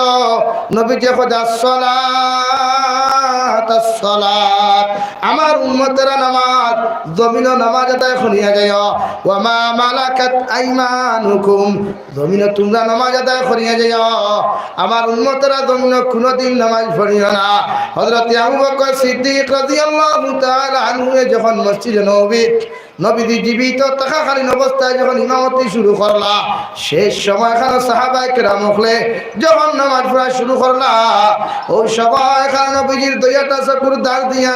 নবীজিয়ে কইতা, "আসসালাত, আসসালাত।" আমার উম্মতেরা নামাজ, জমিনো নামাজ আদায় করিয়া যাইও। ওয়া মা মালাকাত আইমানুকুম, জমিনো তুমরা নামাজ আদায় করিয়া যাইও। আমার উম্মতেরা জমিনো কুনুদিন নামাজ পড়িও না। হযরতে আবু বকর সিদ্দিক রাদিয়াল্লাহু তাআলা আনহুয়ে যখন মসজিদে নববী নবীজি জীবিত থাকাকালীন অবস্থায় যখন ইমামতি শুরু করলা, শেষ সময়খানো সাহাবায়ে কেরাম অকলে যখন নামাজ পড়া শুরু করলা, ওই সময়খানো নবীজির দুইটা চকুর ধার দিয়া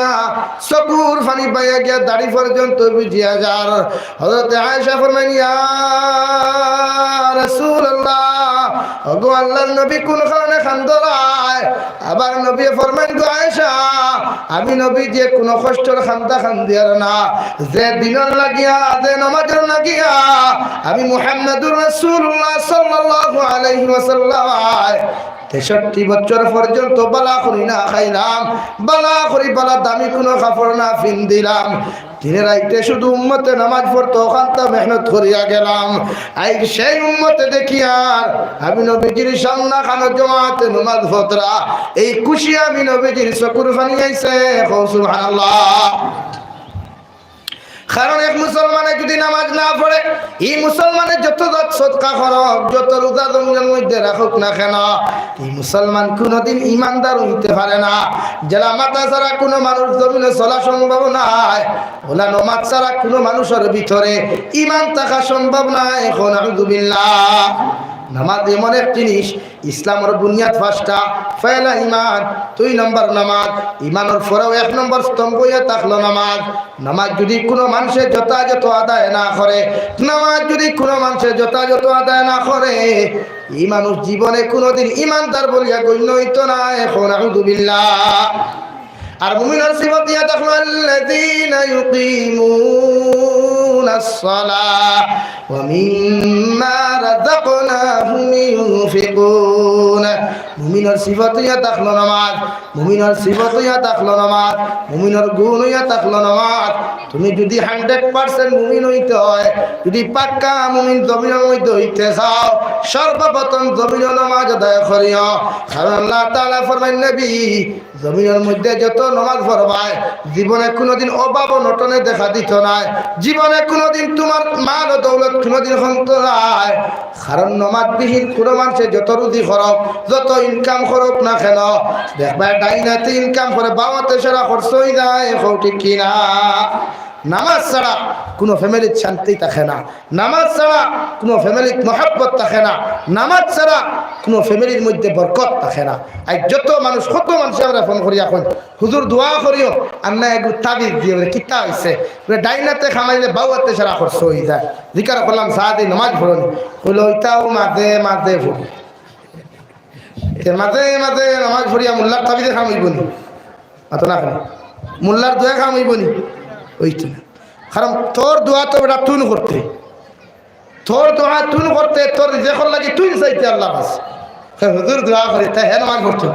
চকুর পানি বাইয়া গিয়া দাড়ি পর্যন্ত ভিজিয়া যার। হযরতে আয়েশা ফরমাইন, "ইয়া রাসূলুল্লাহ, ওগো আল্লাহর নবী, কুন কারণে কান্দরায়?" আবার নবীয়ে ফরমাইন, "গো আয়েশা, আমি নবীজিয়ে কুনু কষ্টর কান্দা কান্দিয়ার না, যে দিনর লাগিয়া, যে নামাজর লাগিয়া আমি মুহাম্মাদুর রাসূলুল্লাহ সাল্লাল্লাহু আলাইহি ওয়াসাল্লাম তেষট্টি বছর পর্যন্ত বালা করি না খাইলাম, বালা করি বালা দামি কুনু কাপড় না পিন্দিলাম, দিনে রাইতে শুধু উম্মতে নামাজ পড়তো, অখানতা মেহনত করিয়া গেলাম। আইজ সেই উম্মতে দেখিয়ার আমি নবীজির সামনেখানো জমাতে নামাজ পড়রা, এই খুশি আমি নবীজির চকুর পানি আইছে।" কও সুবহানাল্লাহ। কারণ এক মুসলমানে যুদি নামাজ না পড়ে, ই মুসলমানে যত দান সদকা করউক, যত রোজা জমিনর মধ্যে রাখউক না কেন, ই মুসলমান কুনুদিন ইমানদার অইতে পারে না। যেলা মাথা ছাড়া কুনু মানুষ জমিনো চলা সম্ভব নায়, অউলা নামাজ ছাড়া কুনু মানুষর ভিতরে ইমান থাকা সম্ভব নায়। কও নাউযুবিল্লাহ। নামাজ এমন এক জিনিস, ইসলামর বুনিয়াদ পাঁচটা, পয়লা ইমান, দুই নম্বর নামাজ, ইমানর পরেও এক নম্বর স্তম্ভ অইয়া থাকলো নামাজ। নামাজ যুদি কুনু মানষে যথাযথ আদায় না করে, নামাজ যুদি কুনু মানষে যথাযথ আদায় না করে, ই মানুষ জীবনে কুনুদিন ইমানদার বলিয়া গণ্য অইতো নায়। কও নাউযুবিল্লাহ। আর মুমিনর সিফত দিয়া দেখো, "আল্লাযীনা ইউকিমুনাস সালাহ ওয়া মিম্মা রাযাকনাহুম ইউনফিকুন।" মুমিনর সিফত অইয়া থাকলো নামাজ, মুমিনর সিফত অইয়া থাকলো নামাজ, মুমিনর গুণ অইয়া থাকলো নামাজ। তুমি যুদি hundred percent মুমিন অইতে অয়, যুদি পাক্কা মুমিন জমিনর মধ্যে অইতে চাও, সর্বপ্রথম জমিনো নামাজ আদায় করিও। কারণ আল্লাহ তাআলা ফরমাইন, নবী, জমিনর মধ্যে যত নামাজ পড়বায়, জীবনে কুনুদিন অভাব অনটনে দেখা দিতো নায়, জীবনে কুনুদিন তুমার মাল ও দৌলত কুনুদিন কমতো নায়। কারণ নামাজবিহীন কুনু মানষে যত রুজি করউক, যত income করউক না কেনে, দেখবায় ডাইন আতে income করে, বাউ আতে সারা খরচ অইযায়, কও ঠিক কি না? নামাজ ছাড়া কুনু family-ত শান্তি থাকে না, নামাজ ছাড়া কুনু family-ত মহব্বত থাকে না, নামাজ ছাড়া কুনু family-র মধ্যে বরকত থাকে না। আইজ যত মানুষ, কত মানষে আমরারে phone করিয়া কইন, "হুজুর দোয়া করিও, আর না এগু তাবিজ দিও।" বলে, "কিতা অইছে?" বলে, "ডাইন আতে কামাইলে বাউ আতে সারা খরচ অইযায়।" জিকার করলাম, "সারাদিন নামাজ পড়ো নি?" কইলো, "অইটাও মাঝে মাঝে পড়ি।" তে মাঝে মাঝে নামাজ পড়িয়া মোল্লার তাবিজে কাম অইবো নি? মাতো না কেনে? মোল্লার দোয়ায় কাম অইবো নি? অইতো না। কারণ তোর দোয়া তো বেটা তুইন করতে, তোর দোয়া তুইন করতে, তোর রিজেকর লাগি তুইন চাইতে আল্লার কাছে। হে হুজুর দোয়া করি, তে হে নামাজ পড়তো।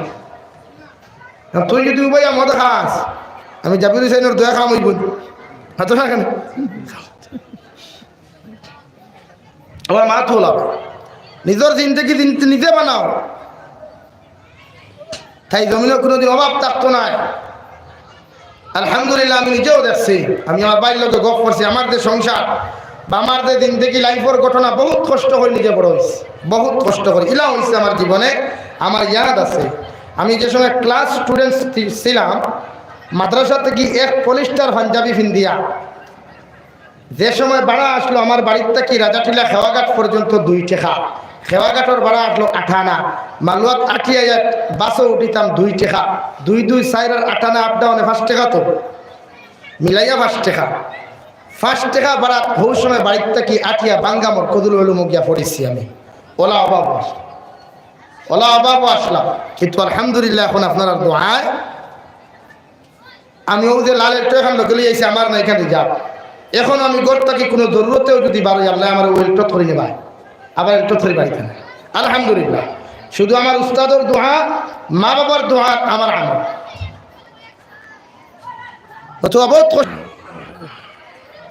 আর তুই যুদি উবাইয়া মদ খাস, আমি জাবির হুসাইনর দোয়ায় কাম অইবো নি? মাতো না কেনে? আমার মাত হলাম, নিজর জিন্দেগি জিন-, নিজে বানাও। তাই জমিনো কুনুদিন অভাব থাকতো নায়। আলহামদুলিল্লাহ, আমি নিজেও দেখছি, আমি আমার ভাইর লগে গফ করছি, আমার যে সংসার বা আমার যে জিন্দেগি, life-র ঘটনা, বহুত কষ্ট করি নিজে বড় অইছি, বহুত কষ্ট করি। ইলা অইছে আমার জীবনে, আমার ইয়াদ আছে। আমি যে সময় class student ছি-, ছিলাম, মাদ্রাসা থাকি এক polyester পাঞ্জাবি ফিন্দিয়া যে সময় ভাড়া আছলো আমার বাড়ির থাকি রাজাটিলা খেওয়াঘাট পর্যন্ত দুই টেকা, খেওয়াঘাটর ভাড়া আছলো আট আনা, মালুয়াত আটিয়া এক বাসো উঠিতাম দুই টেকা, দুই দুই চাইর আর আট আনা, up down-এ পাঁচ টেকা তো, মিলাইয়া পাঁচ টেকা, পাঁচ টেকা ভাড়া। হউ সময় বাড়ির থাকি আটিয়া বাঙ্গামর কদুল হলুমো গিয়া পড়ছি আমি। অলা অভাব আছলো, অলা অভাব আছলো, কিন্তু আলহামদুলিল্লাহ এখন আপনারার দোয়ায় আমি অউ যে লাল Alto এখান লগে লই আইছি, আমার না এখান reserve। এখন আমি ঘর থাকি কুনু জরুরতেও যুদি বারই, আল্লায় আমারে অউ Alto-ত করি নেবায়, আবার Alto-ত করি বাড়িতে না। আলহামদুলিল্লাহ, শুধু আমার উস্তাদর দোয়া, মা বাবার দোয়া, আমার আমল। অথবা বহুত কষ্ট।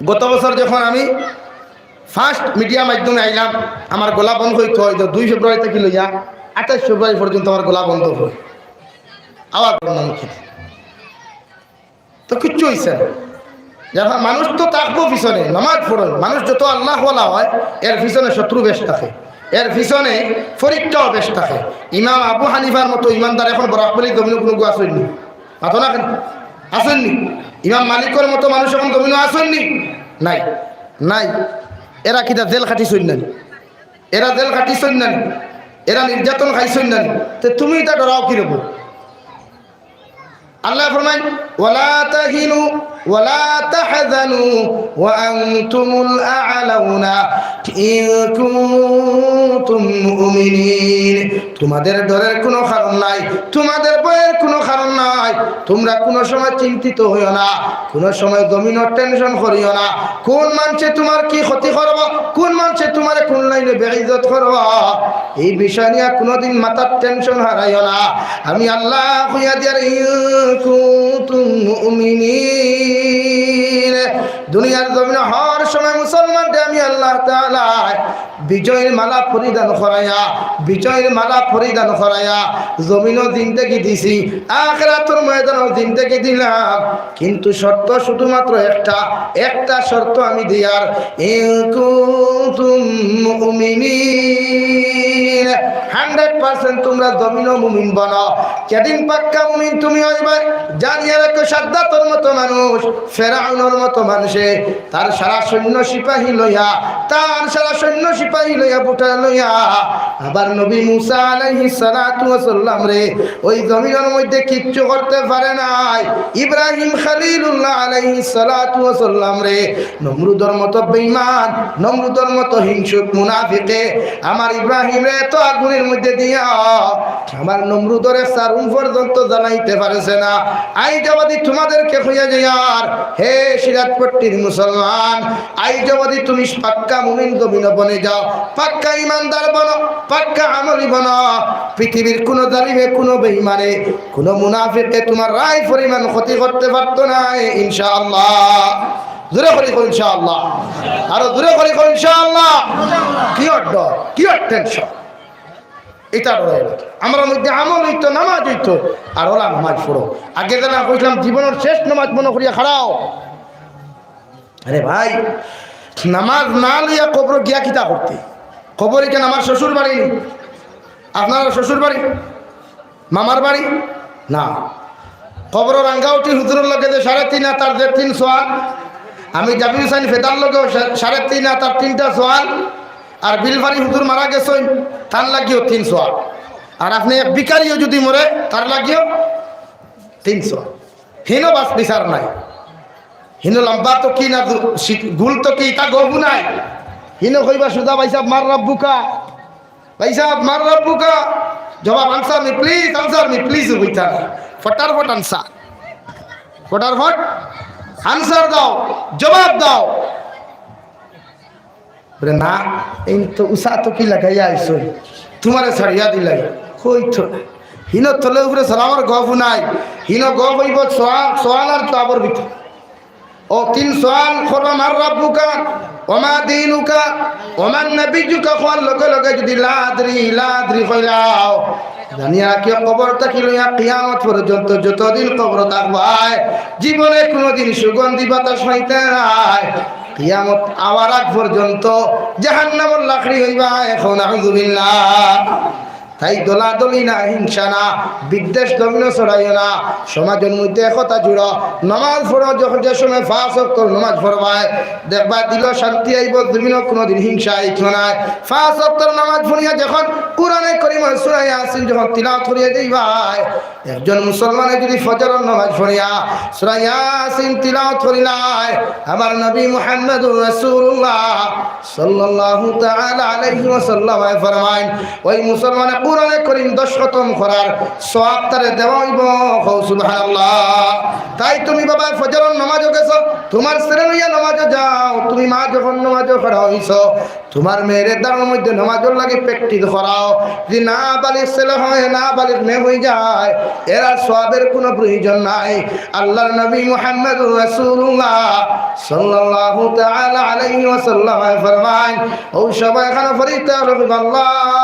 গত বছর যখন আমি first media মাধ্যমে আইলাম, আমার গলা বন্ধ অইতো অয়, তো দুই ফেব্রুয়ারি থাকি লইয়া আঠাইশ ফেব্রুয়ারি পর্যন্ত আমার গলা বন্ধ অয়, আওয়াজ বন্ধ মুখে। তো কিচ্ছু অইছে না। যারা মানুষ তো থাকবো পিছনে, নামাজ পড়ে, মানুষ যত আল্লাহওয়ালা অয়, এর পিছনে শত্রু বেশ থাকে, এর পিছনে পরীক্ষাও বেশ থাকে। ইমাম আবু হানিফার মতো ইমানদার এখন বরাক ভ্যালির জমিনো কুনুগু আছইন নি? মাতো না কেনে? আছইন নি? ইমাম মালিকর মতো মানুষ এখন জমিনো আছইন নি? নাই, নাই। এরা কিতা জেল খাটিছইন না নি? এরা জেল খাটিছইন না নি? এরা নির্যাতন খাইছইন না নি? তে তুমি ইতা ডরাও কিরকম? আল্লায় ফরমাইন, "ওয়ালা তাহিনু ওয়ালা তাহজানু ওয়া আনতুমুল আ'লাউনা ইন কুনতুম মুমিনিন।" তোমাদের ডরের কুনু কারণ নাই, তোমাদের ভয়ের কুনু কারণ নাই। তোমরা কুনু সময় চিন্তিত অইও না, কুনু সময় জমিনো tension করিও না। কুন মানষে তোমার কি ক্ষতি করবো, কুন মানষে তোমারে কুন লাইনে বেইজ্জত করবো, এই বিষয় নিয়া কুনুদিন মাথাত tension হারাইও না। আমি আল্লাহ কইয়া দিয়ার, ইন কুনতুম মুমিনিন। দুনিয়ার জমিনো হর সময় মুসলমানরে আমি আল্লাহ তাআলায় বিজয়র মালা পরিধান করাইয়া, বিজয়র মালা পরিধান করাইয়া জমিনো জিন্দেগি দিছি, আখিরাতর ময়দানো জিন্দেগি দিলাম। কিন্তু শর্ত শুধুমাত্র একটা, একটা শর্ত আমি দিয়ার, ইন কুনতুম মুমিনিন, hundred percent তোমরা জমিনো মুমিন বনো। যেদিন পাক্কা মুমিন তুমি অইবায়, জানিয়া রাখো, সাদ্দাতর মতো মানুষ, ফেরাউনর মতো মানষে তার সারা সৈন্য সিপাহী লইয়া, তার সারা সৈন্য সিপাহী লইয়া, বুটা লইয়া, আবার নবী মুসা আলাইহিস সালাতু ওয়াস সালামরে ওই জমিনর মধ্যে কিচ্ছু করতে পারে নাই। ইব্রাহিম খলিলুল্লাহ আলাইহিস সালাতু ওয়াস সালামরে নমরুদর মতো বেঈমান, নমরুদর মতো হিংসুক মুনাফিকে আমার ইব্রাহিমরে এত আগুনের মধ্যে দিয়া আমার নমরুদর একটা রুম পর্যন্ত জ্বালাইতে পারছে না। আইজ অবধি তোমাদেরকে কইয়া যাইয়ার, হে সিরাজপট্টির মুসলমান, আইজ অবধি তুমি পাক্কা মুমিন জমিন বনে যাও, পাক্কা ইমানদার বনো, পাক্কা আমলি বনো। পৃথিবীর কোনো জালিমে, কোনো বেইমানে, কোনো মুনাফিকে তোমার রায় পরিমাণ ক্ষতি করতে পারতো না, ইনশাআল্লাহ। জোরে করি কও ইনশাআল্লাহ, আরো জোরে করি কও ইনশাআল্লাহ। কিওর ডর, কিওর টেনশন? এটা ডর অইলো। আমরার মধ্যে আমল অইতো, নামাজ অইতো, আর অলা নামাজ পড়ো। আগে যেলা কইছিলাম, জীবনর শেষ নামাজ মনো করিয়া খাড়াও। আরে ভাই, নামাজ না লইয়া কবরো গিয়া কিতা করতে? কবর ইখান আমার শ্বশুর বাড়ি নি? আপনারার শ্বশুর বাড়ি? মামার বাড়ি? না। কবরো রাঙ্গাউটি হুজুরর লগে যে সাড়ে তিন আতার যে তিন সোয়াল, আমি জাবির হুসাইন ফেদার লগেও সা-, সাড়ে তিন আতার তিনটা সোয়াল, আর বিলবাড়ি হুজুর মারা গেছইন, তান লাগিও তিন সোয়াল। আর আপনে এক ভিখারিও যুদি মরে, তার লাগিও তিন সোয়াল। হিনো বাস বিচার নাই। হিনো লম্বা তো কি না দু-, শি-, গুল তো কি, ইতা গফ নাই। হিনো কইবা সুজা, "ভাইসাব, মার রাব্বুকা।" ভাইসাব, মার রাব্বুকা। জবাব, "Answer me, please, answer me, please," কইতা। ফটার ফট answer। ফটার ফট answer দাও, জবাব দাও। বলে, "না, এই তো উষা তো কি লাগাইয়া আইছো? তোমারে ছাড়িয়া দিলাই।" কই তো না। হিনো তলে উপরে সালামর গফ নাই। হিনো গফ অইবো সোয়াল, সোয়াল আর জবাবর ভিতরে। ও তিন সোয়াল করবা, "মার রাব্বুকা, ওমা দীনুকা, ওমান নাবিয়্যুকা" কওয়ার লগে লগে যুদি "লা আদরি, লা আদরি" কইলাও, জানিয়া রাখিও, কবর থাকি লইয়া কিয়ামত পর্যন্ত যতদিন কবর থাকবায়, জীবনে কুনুদিন সুগন্ধি বাতাস পাইতা নায়। কিয়ামত আওয়ার আগ পর্যন্ত জাহান্নামর লাকড়ি অইবায়। কও নাউজুবিল্লাহ। তাই দলাদলি না, হিংসা না, বিদ্বেষ জমিনো ছড়াইও না। সমাজর মধ্যে একতা জুড়ো। নমাজ পড়ো, যখন যে সময় পাঁচ ওয়াক্তর নমাজ পড়বায়, দেখবায় দিলো শান্তি আইবো, জমিনো কুনুদিন হিংসা আইতো নায়। পাঁচ ওয়াক্তর নমাজ পড়িয়া যখন কুরআনে করিমর সূরা ইয়াসিন যখন তিলাওয়াত করিয়া যাইবায়, একজন মুসলমানে যুদি ফজরর নমাজ পড়িয়া সূরা ইয়াসিন তিলাওয়াত করিলায়, আমার নবী মুহাম্মদুর রাসূলুল্লাহ সাল্লাল্লাহু তাআলা আলাইহি ওয়াসাল্লামে ফরমাইন, ওই মুসলমানে কুরআনে করিম দশ খতম করার সওয়াব তারে দেওয়া অইবো। কও সুবহানাল্লাহ। তাই তুমি বাবা ফজরর নমাজো গেছো, তোমার ছেলে লইয়া নমাজো যাও, তুমি মা যখন নমাজো খাড়া অইছো, তোমার মেয়েরে দাঁড়ানোর মধ্যে নমাজর লাগি practice করাও। যদি নাবালিগ ছেলে হয়, নাবালিগ মেয়ে হয়ে যায়, এরার সওয়াবের কোনো প্রয়োজন নাই। আল্লাহর নবী মুহাম্মদুর রাসূলুল্লাহ সাল্লাল্লাহু তাআলা আলাইহি ওয়াসাল্লাম ফরমাইন, ও সবাই এখানে ফরিস্তা রহিম আল্লাহ,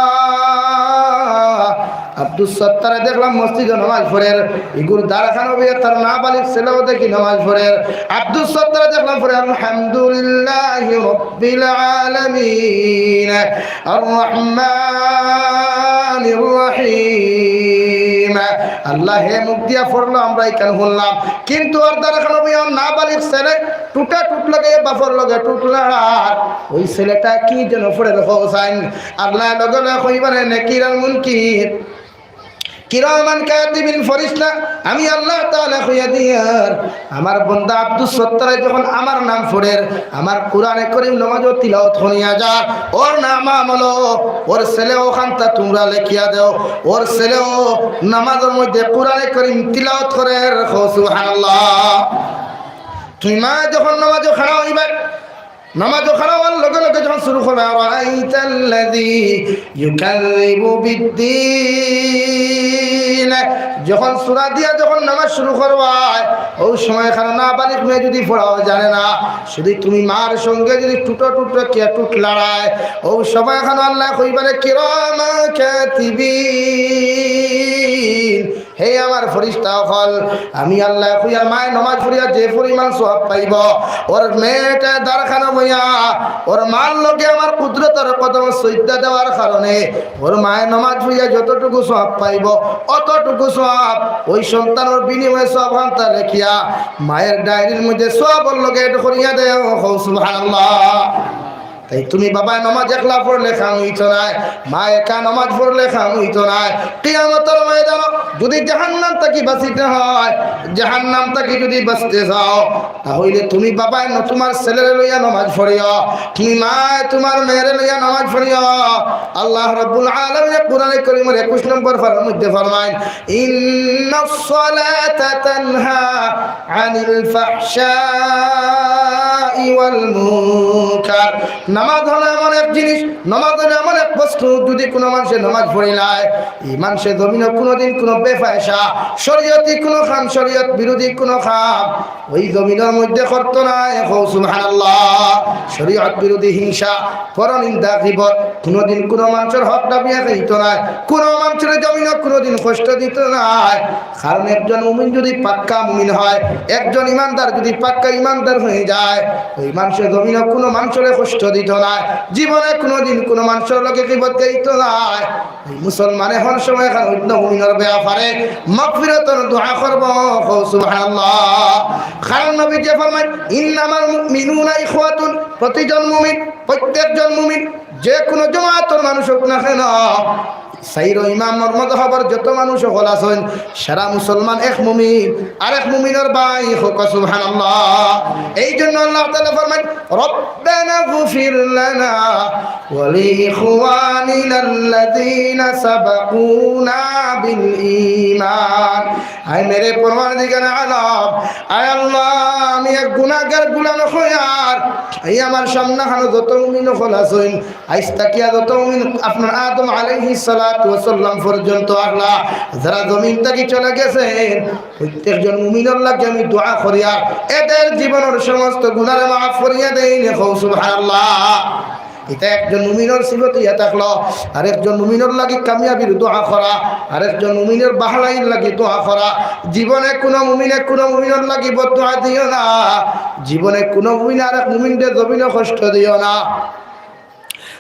আব্দুস সত্তারে দেখলাম মসজিদো নামাজ পড়ের, ইগুর দ্বারখানো বিয়া তার নাবালিগ ছেলেও দেখি নামাজ পড়ের। আব্দুস সত্তারে দেখলাম পড়ে, "আলহামদুলিল্লাহি রাব্বিল আলামিন, আর রহমানির রহিম।" আল্লাহ হে মুখ দিয়া পড়লো, আমরা ইখান শুনলাম, কিন্তু ওর দ্বারখানো বিয়া নাবালিগ ছেলে টুটা টুট লগে, বাপর লগে টুট লড়ার, ওই ছেলেটা কি যেন পড়ের হোসাইন। আল্লাহ লগে লগে কইবারে নাকির আর মুনকির, কিরামান কাতিবিন ফরিস্তা, আমি আল্লাহ তাআলা কইয়া দিয়ার, আমার বন্দা আব্দুস সত্তারে যখন আমার নাম পড়ের, আমার কুরআনে করিম নমাজো তিলাওয়াত হুনিয়া যার, ওর নাম আমলো, ওর ছেলেও খান্তা তোমরা লেখিয়া দেও, ওর ছেলেও নামাজর মধ্যে কুরআনে করিম তিলাওয়াত করের। কও সুবহানাল্লাহ। তুমি মা যখন নমাজো খাড়া অইবা, নমাজো খাড়া অওয়ার লগে লগে যখন শুরু করবে, "আরাআইতাল্লাযী ইউকাযযিবু বিদ্দীন", যখন সূরা দিয়া যখন নমাজ শুরু করবায়, ওই সময় কারণ নাবালিগ মেয়ে যদি পড়াও জানে না, শুধু তুমি মার সঙ্গে যদি টুটো টুটো কে টুট লড়ায়, ওই সময় কারণ আল্লাহ কইবারে, "কিরামান কাতিবিন, হে আমার ফরিস্তা অকল, আমি আল্লাহ কইয়ার মায়ে নমাজ পড়িয়া যে পরিমাণ সওয়াব পাইবো, ওর মেয়েটা দ্বারখানো বইয়া ওর মার লগে আমার কুদরতর কদম সইজদা দেওয়ার কারণে ওর মায়ে নমাজ পড়িয়া যতটুকু সওয়াব পাইবো, অতটুকু সওয়াব ওই সন্তানর বিনিময়ে সওয়াব খান্তা লেখিয়া মায়ের ডায়েরির মধ্যে সওয়াবর লগে add করিয়া দেও।" কও সুবহানাল্লাহ। এই তুমি বাবায় নামাজ একলা পড়লে কাম অইতো নায়, মা একা নামাজ পড়লে কাম অইতো নায়। কিয়ামতর ময়দানো যুদি জাহান্নাম থাকি বাঁচিতে হয়, জাহান্নাম থাকি যুদি বাঁচতে চাও, তা অইলে তুমি বাবায় ন-, তুমার ছেলেরে লইয়া নামাজ পড়িও, তুমি মায় তুমার মেয়েরে লইয়া নামাজ পড়িও। আল্লাহ রাব্বুল আলামিনে কুরআনে করিমর একুশ নম্বর পারার মধ্যে ফরমাইন, "ইন্নাস সালাতা তানহা আনিল ফাহশাই ওয়াল মুনকার।" নামাজ হলো এমন এক জিনিস, নামাজ হলো এমন এক বস্তু, যুদি কুনু মানষে নামাজ পড়িলায়, ই মানষে জমিনো কুনুদিন কুনু বেফায়সা, শরীয়তি কুনু কাম, শরীয়ত বিরোধী কুনু কাম, ওই জমিনর মধ্যে করতো নায়। কও সুবহানাল্লাহ। শরীয়ত বিরোধী হিংসা, পরনিন্দা, গীবত, কুনুদিন কুনু মানষর হক দাবিয়া খাইতো নায়, কুনু মানষর জমিনো কুনুদিন কষ্ট দিতো নায়। কারণ একজন মুমিন যুদি পাক্কা মুমিন হয়, একজন ইমানদার যুদি পাক্কা ইমানদার হয়ে যায়, ওই মানষে জমিনো কুনু মানষরে কষ্ট দিতো নায়, জীবনে কুনুদিন কুনু মানষর লগে গীবত গাইতো নায়। এই মুসলমানে হন সময় খান অন্য মুমিনর ব্যাপারে মাগফিরাতর দোয়া করবো। কও সুবহানাল্লাহ। কারণ নবীজি ফরমায়, "ইন্নামাল মুমিনুনা ইখওয়াতুন", প্রতিজন মুমিন, প্রত্যেকজন মুমিন, যে কুনু জমাতর মানুষ হোক না কেন, সাইরো ইমামর মজহবর যত মানুষ হকল আছইন, সারা মুসলমান এক মুমিন, আরেক মুমিনর ভাই। কও সুবহানাল্লাহ। এই জন্য আল্লাহ তাআলা ফরমায়, "রব্বানা গফির লানা ওয়া লিইখওয়ানিনাল্লাযীনা সাবাকুনা বিল ঈমান।" আয় মেরে পরওয়ারদিগারে আলম, আয় আল্লাহ, আমি এক গুনাহগার গোলাম অইয়ার, এই আমার সামনে খানো যত মুমিন হকল আছইন, আইজ থাকিয়া যত মুমিন আপনার আদম আলাইহিস সালাতু ওয়াস সালাম পর্যন্ত আল্লাহ, যারা জমিন থাকি চলে গেছইন, প্রত্যেকজন মুমিনর লাগি আমি দোয়া করিয়ার, এদের জীবনর সমস্ত গুনারে মাফ করিয়া দেইন। কও সুবহানাল্লাহ। ইটা একজন মুমিনর সিফত অইয়া থাকলো। আরেকজন মুমিনর লাগি কামিয়াবির দোয়া করা, আরেকজন মুমিনর ভালাইর লাগি দোয়া করা। জীবনে কুনু মুমিনে কুনু মুমিনর লাগি বদদোয়া দিও না। জীবনে কুনু মুমিনে আরেক মুমিনরে জমিনো কষ্ট দিও না।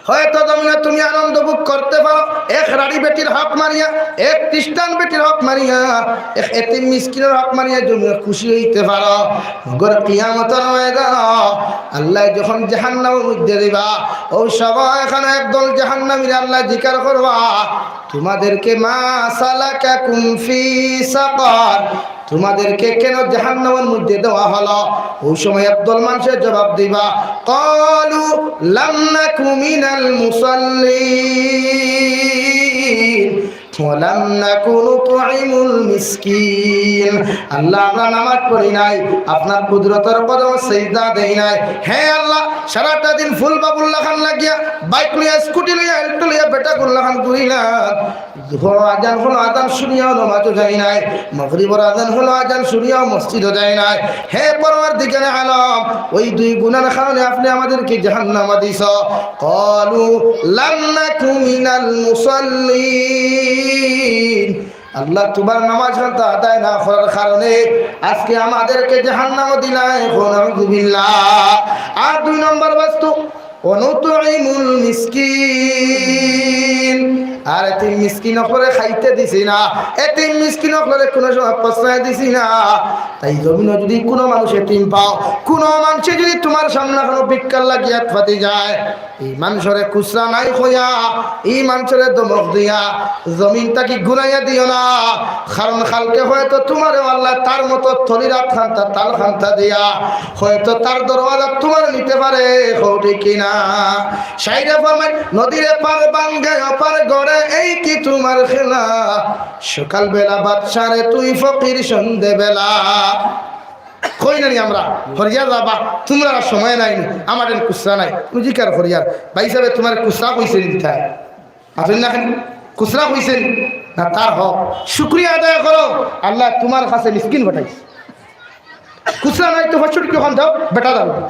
হয়তো জমিনো তুমি আনন্দ ভোগ করতে পারো, এক রাড়ি বেটির হক মারিয়া, এক খ্রিস্টান বেটির হক মারিয়া, এক এতিম মিসকিনর হক মারিয়া জমিনো খুশি অইতে পারো। মগর কিয়ামতর ময়দানো আল্লায় যখন জাহান্নামর মধ্যে দিবা, অউ সময় খানো একদল জাহান্নামীরে আল্লায় জিকার করবা, "তোমাদেরকে মা সালাকাকুম ফি সাকার?" তোমাদেরকে কেন জাহান্নামর মধ্যে দেওয়া হলো? অউ সময় একদল মানষে জবাব দিবা, "ক্বালু লাম নাকু মিনাল মুসাল্লিন ওয়া লাম নাকু নুতইমুল মিসকিন।" আল্লাহ, আমরা নামাজ পড়ি নাই, আপনার কুদরতর কদমো সিজদা দেই নাই। হে আল্লাহ, সারাটা দিন ফুল বাবুর লাখান লাগিয়া, বাইক লইয়া, স্কুটি লইয়া, অল্টো লইয়া, বেটাগুর লাখান ঘুরিলাম। জোহরর আজান হলো, আজান শুনিয়াও নামাজো যাই নাই। মাগরিবর আজান হলো, আজান শুনিয়াও মসজিদো যাই নাই। হে পরওয়ারদিগারে আলম, ওই দুই গুনার কারণে আপনে আমাদেরকে জাহান্নামো দিছো। ক্বালু লাম নাকু মিনাল মুসাল্লিন। আল্লাহ, তুমার নামাজ খানতা আদায় না করার কারণে আজকে আমাদেরকে জাহান্নামো দিলায়। নাউযুবিল্লাহ। আর দুই নম্বর বস্তু, ওয়া নুতইমুল মিসকিন। আর এতিম মিসকিন অকলরে খাইতে দিছি না, এতিম মিসকিন অকলরে কুনু সময় প্রশ্রয় দিছি না। তাই জমিনো যুদি কুনু মানুষ এতিম পাও, কুনু মানষে যুদি তুমার সামনে খানো ভিক্ষার লাগি আত পাতি যায়, ই মানষরে খুচরা নাই কইয়া, ই মানষরে ধমক দিয়া, জমিন থাকি ঘুরাইয়া দিও না। কারণ কালকে হয়তো তুমারেও আল্লায় তার মতো থলির আত খানতা, তাল খানতা দিয়া হয়তো তার দরওয়াজা তুমারে নিতে পারে। কও ঠিক কিনা? শাইরে ফরমাইন, "নদীরে পার ভাঙ্গে ওপার গড়ে, এই কি তুমার খেলা? সকালবেলা বাদশারে তুই ফকির সন্ধেবেলা।" কই না নি আমরা? হরিয়া যাবা, তুমরার সময় নাই নি, আমার এন খুচরা নাই। তুমি জিকার হরিয়ার, "ভাইসাবে, তুমারে খুচরা কইছে নি তাই?" আছইন না কেনে? খুচরা কইছে নি? না, তার হক। শুকরিয়া আদায় করো, আল্লায় তুমার কাছে মিসকিন পাঠাইছে। খুচরা নাই তো পাঁচশো টেকা অখন দেও, বেটা দেও।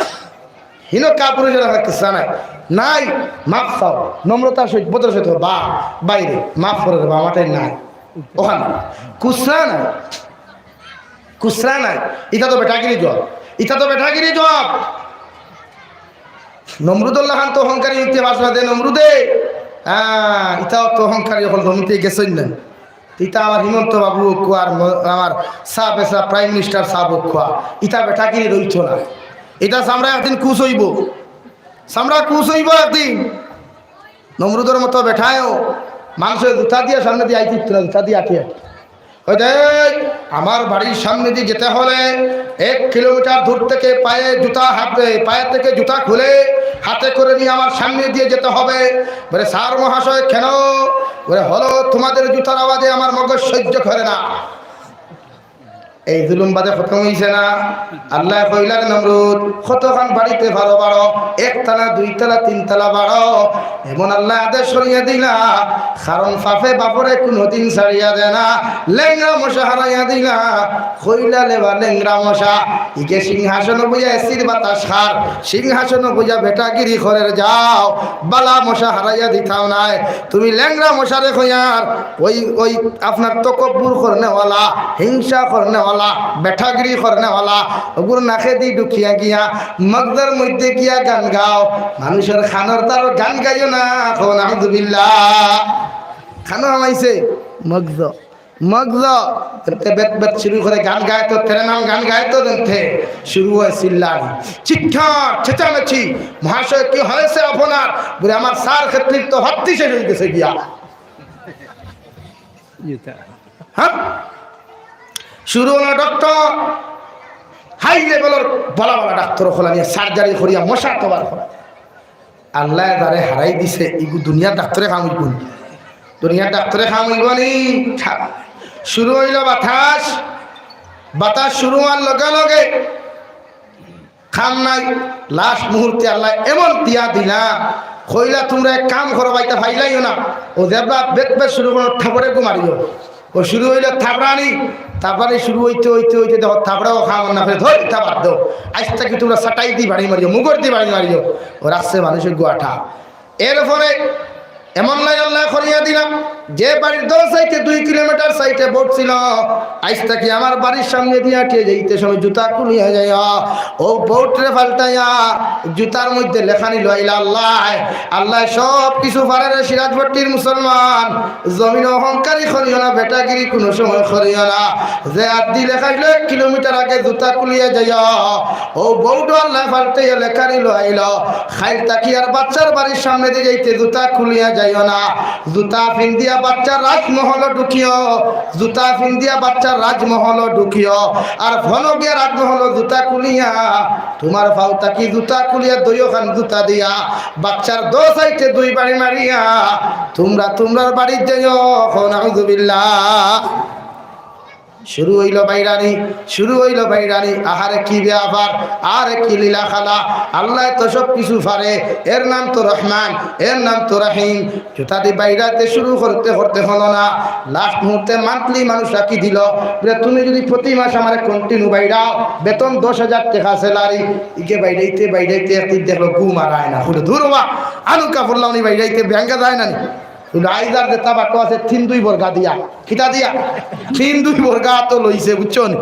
হিনো কাপুরুষর কাছে খুচরা নাই। নাই, মাফ চাও। নম্রতার সহিত, ভদ্রতার সহিত, "বা, বাইরে, মাফ করে দেবা, আমার টাইম নাই।" অখান খুচরা নাই। খুচরা নাই। ইতা তো বেটাগিরি জবাব। ইতা তো বেটাগিরি জবাব। নমরুদর লাখান তো অহংকারী অইতে পারছে না, দে নমরুদে। হ্যাঁ, ইতাও তো অহংকারী অকল, নমরুদে গেছইন না। ইতা আমার হিমন্ত বাবু অউক্কা, আর ম-, আমার সাব এসা প্রাইম মিনিস্টার সাব অউক্কা। ইতা বেটাগিরি রইতো না। ইতা চামড়া একদিন কুচ অইবো। চামড়া কুচ অইবো একদিন। নমরুদর মতো বেটায়ও মানষর জুতা দিয়া সামনেদি আইতে দিতো না, জুতা দিয়া আটিয়া। কইতো, "এই, আমার বাড়ির সামনেদি যেতে হলে এক কিলোমিটার দূর থেকে পায়ে জুতা হাতে, পায়ে থেকে জুতা খুলে হাতে করে নিয়ে আমার সামনে দিয়ে যেতে হবে।" বলে, "স্যার মহাশয়, কেন?" বলে, "হলো, তোমাদের জুতার আওয়াজে আমার মগজ সহ্য করে না।" এই জুলুম বাদে খতম অইছে না? আল্লায় কইলা, "রে নমরুদ, কতখান বাড়িতে পারো বাড়ো, একতলা, দুইতলা, তিনতলা বাড়ো।" এমন আল্লায় আদেশ করিয়া দিলা, কারণ পাপে বাপরে কুনুদিন ছাড়িয়া দেয় না। লেংড়া মশা হারাইয়া দিলা, কইলা লেবা লেংড়া মশা, ইগে সিংহাসনো বইয়া এসির বাতাস খার, সিংহাসনো বইয়া বেটাগিরি করের, যাও, বালা মশা হারাইয়া দিতাও নায়। তুমি লেংড়া মশারে কইয়ার, ওই, ওই আপনার তকব্বুর করনেওয়ালা, হিংসা করনেওয়ালা, বেটাগিরি করনেওয়ালা, ওগুর নাকেদি ঢুকিয়া গিয়া মগজর মধ্যে গিয়া গান গাও। মানুষর কানর তার গান গাইও না, কও নাউজুবিল্লাহ। কানো হামাইছে মগজ, মগজ। এতে বেত বেত শুরু করে গান গাইতো, তেরে নাম গান গাইতো, দেনতে শুরু হয় চিল্লানি, চিৎকার, চেঁচামেচি। "মহাশয়, কি হয়েছে আপনার?" বলে, "আমার স্যার খেতলির তো হত্তি শেষ হয়ে গেছে গিয়া।" হ্যাঁ? শুরু হলো ডক্টর, হাই লেভেলর বড় বড় ডাক্তার অকল আনিয়া সার্জারি করিয়া মশা তবার করা। আল্লায় যারে হারাই দিছে, ইগু দুনিয়ার ডাক্তারে কাম অইবো নি? দুনিয়ার ডাক্তারে কাম অইবো নি? খা-, শুরু হইল বাতাস, বাতাস শুরু হওয়ার লগে লগে কাম নাই। লাস্ট মুহূর্তে আল্লায় এমন দিয়া দিলা, কইলা, "তোমরা এক কাম করো, বাইটা ফাইলাইও না।" ও যেবলা বেত বেত শুরু করো, থাপড়ে গু মারিও। ও শুরু হইল থাপড়ানি, থাপড়ানি শুরু হইতে হইতে হইতে দেখো, থাপড়াও কাম না করে, "ধর, ইতা বাদ দেও। আইজ থাকি তোমরা সাটাই দি বাড়ি মারিও, মুগর দি বাড়ি মারিও।" ও রাখছে মানুষের গুয়াটা। এরপরে এমন লাইন আল্লায় করিয়া দিলাম, যে বাড়ির দশ সাইডে দুই কিলোমিটার সাইডে বোর্ড ছিল, "আইজ থাকি আমার বাড়ির সামনে দিয়া আটিয়া যাইতে সময় জুতা খুলিয়া যাইও।" ও বোর্ডরে পাল্টাইয়া জুতার মধ্যে লেখানি লইলা আল্লায়। আল্লায় সব কিছু পারে রে সিরাজপট্টির মুসলমান। জমিন অহংকারী করিও না, বেটাগিরি কোনো সময় করিও না। যে আদি লেখাইল এক কিলোমিটার আগে জুতা খুলিয়া যাইও। ও বোর্ডও আল্লায় পাল্টাইয়া লেখানি লইল। খাইল তাকি আর বাচ্চার বাড়ির সামনে দিয়ে যাইতে জুতা খুলিয়া যাইও না। জুতা ফিন্দিয়া বাচ্চার রাজমহল ঢুকিও, জুতা ফিন্দিয়া বাচ্চার রাজমহল ঢুকিও। আর ফনো গিয়া রাজমহল জুতা খুলিয়া, তোমার ফাও তাকি জুতা খুলিয়া দইও খান জুতা দিয়া, বাচ্চার দো সাইডে দুই বাড়ি মারিয়া, তোমরা তোমরার বাড়িত যাইও। কও নাউজুবিল্লাহ। শুরু হইল বাইরানি, শুরু হইল বাইরানি। আহারে কি ব্যাপার, আরে কি লীলা খেলা। আল্লায় তো সব কিছু পারে। এর নাম তো রহমান, এর নাম তো রহিম। জুতা দি বাইরাতে শুরু করতে করতে হলো না, লাস্ট মুহূর্তে মান্থলি মানুষ রাখি দিল, বলে, "তুমি যদি প্রতি মাস আমারে কন্টিনিউ বাইরাও, বেতন দশ হাজার টেকা স্যালারি।" ইকে বাইরাইতে বাইরাইতে একদিন দেখলো ঘুম আর আয় না। বলে, "ধুর বা, আলু কাপড় লাউনি বাইরাইতে ব্যাঙ্গা যায় না নি?" বলে, "আইজ আর যেটা বাক্য আছে, তিন দুই বর্গা দিয়া।" কিতা দিয়া? তিন দুই বর্গা তো লইছে, বুঝছো নি?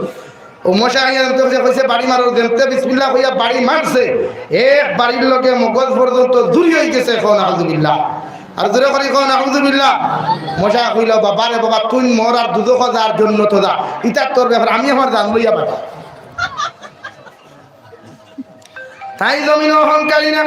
ও মশা আইয়া জানতে কইছে, কইছে, "বাড়ি মারো।" জানতে বিসমিল্লাহ কইয়া বাড়ি মারছে, এক বাড়ির লগে মগজ পর্যন্ত জুড়ি হয়ে গেছে। কও নাউজুবিল্লাহ। আর জোরে করি কও নাউজুবিল্লাহ। মশা কইল, "বাবা রে বাবা, তুই মর আর দুজখো যা আর জন্নতো যা, ইতা তোর ব্যাপার, আমি আমার জান লইয়া বাঁচি।" তাই জমিন অহংকারী না,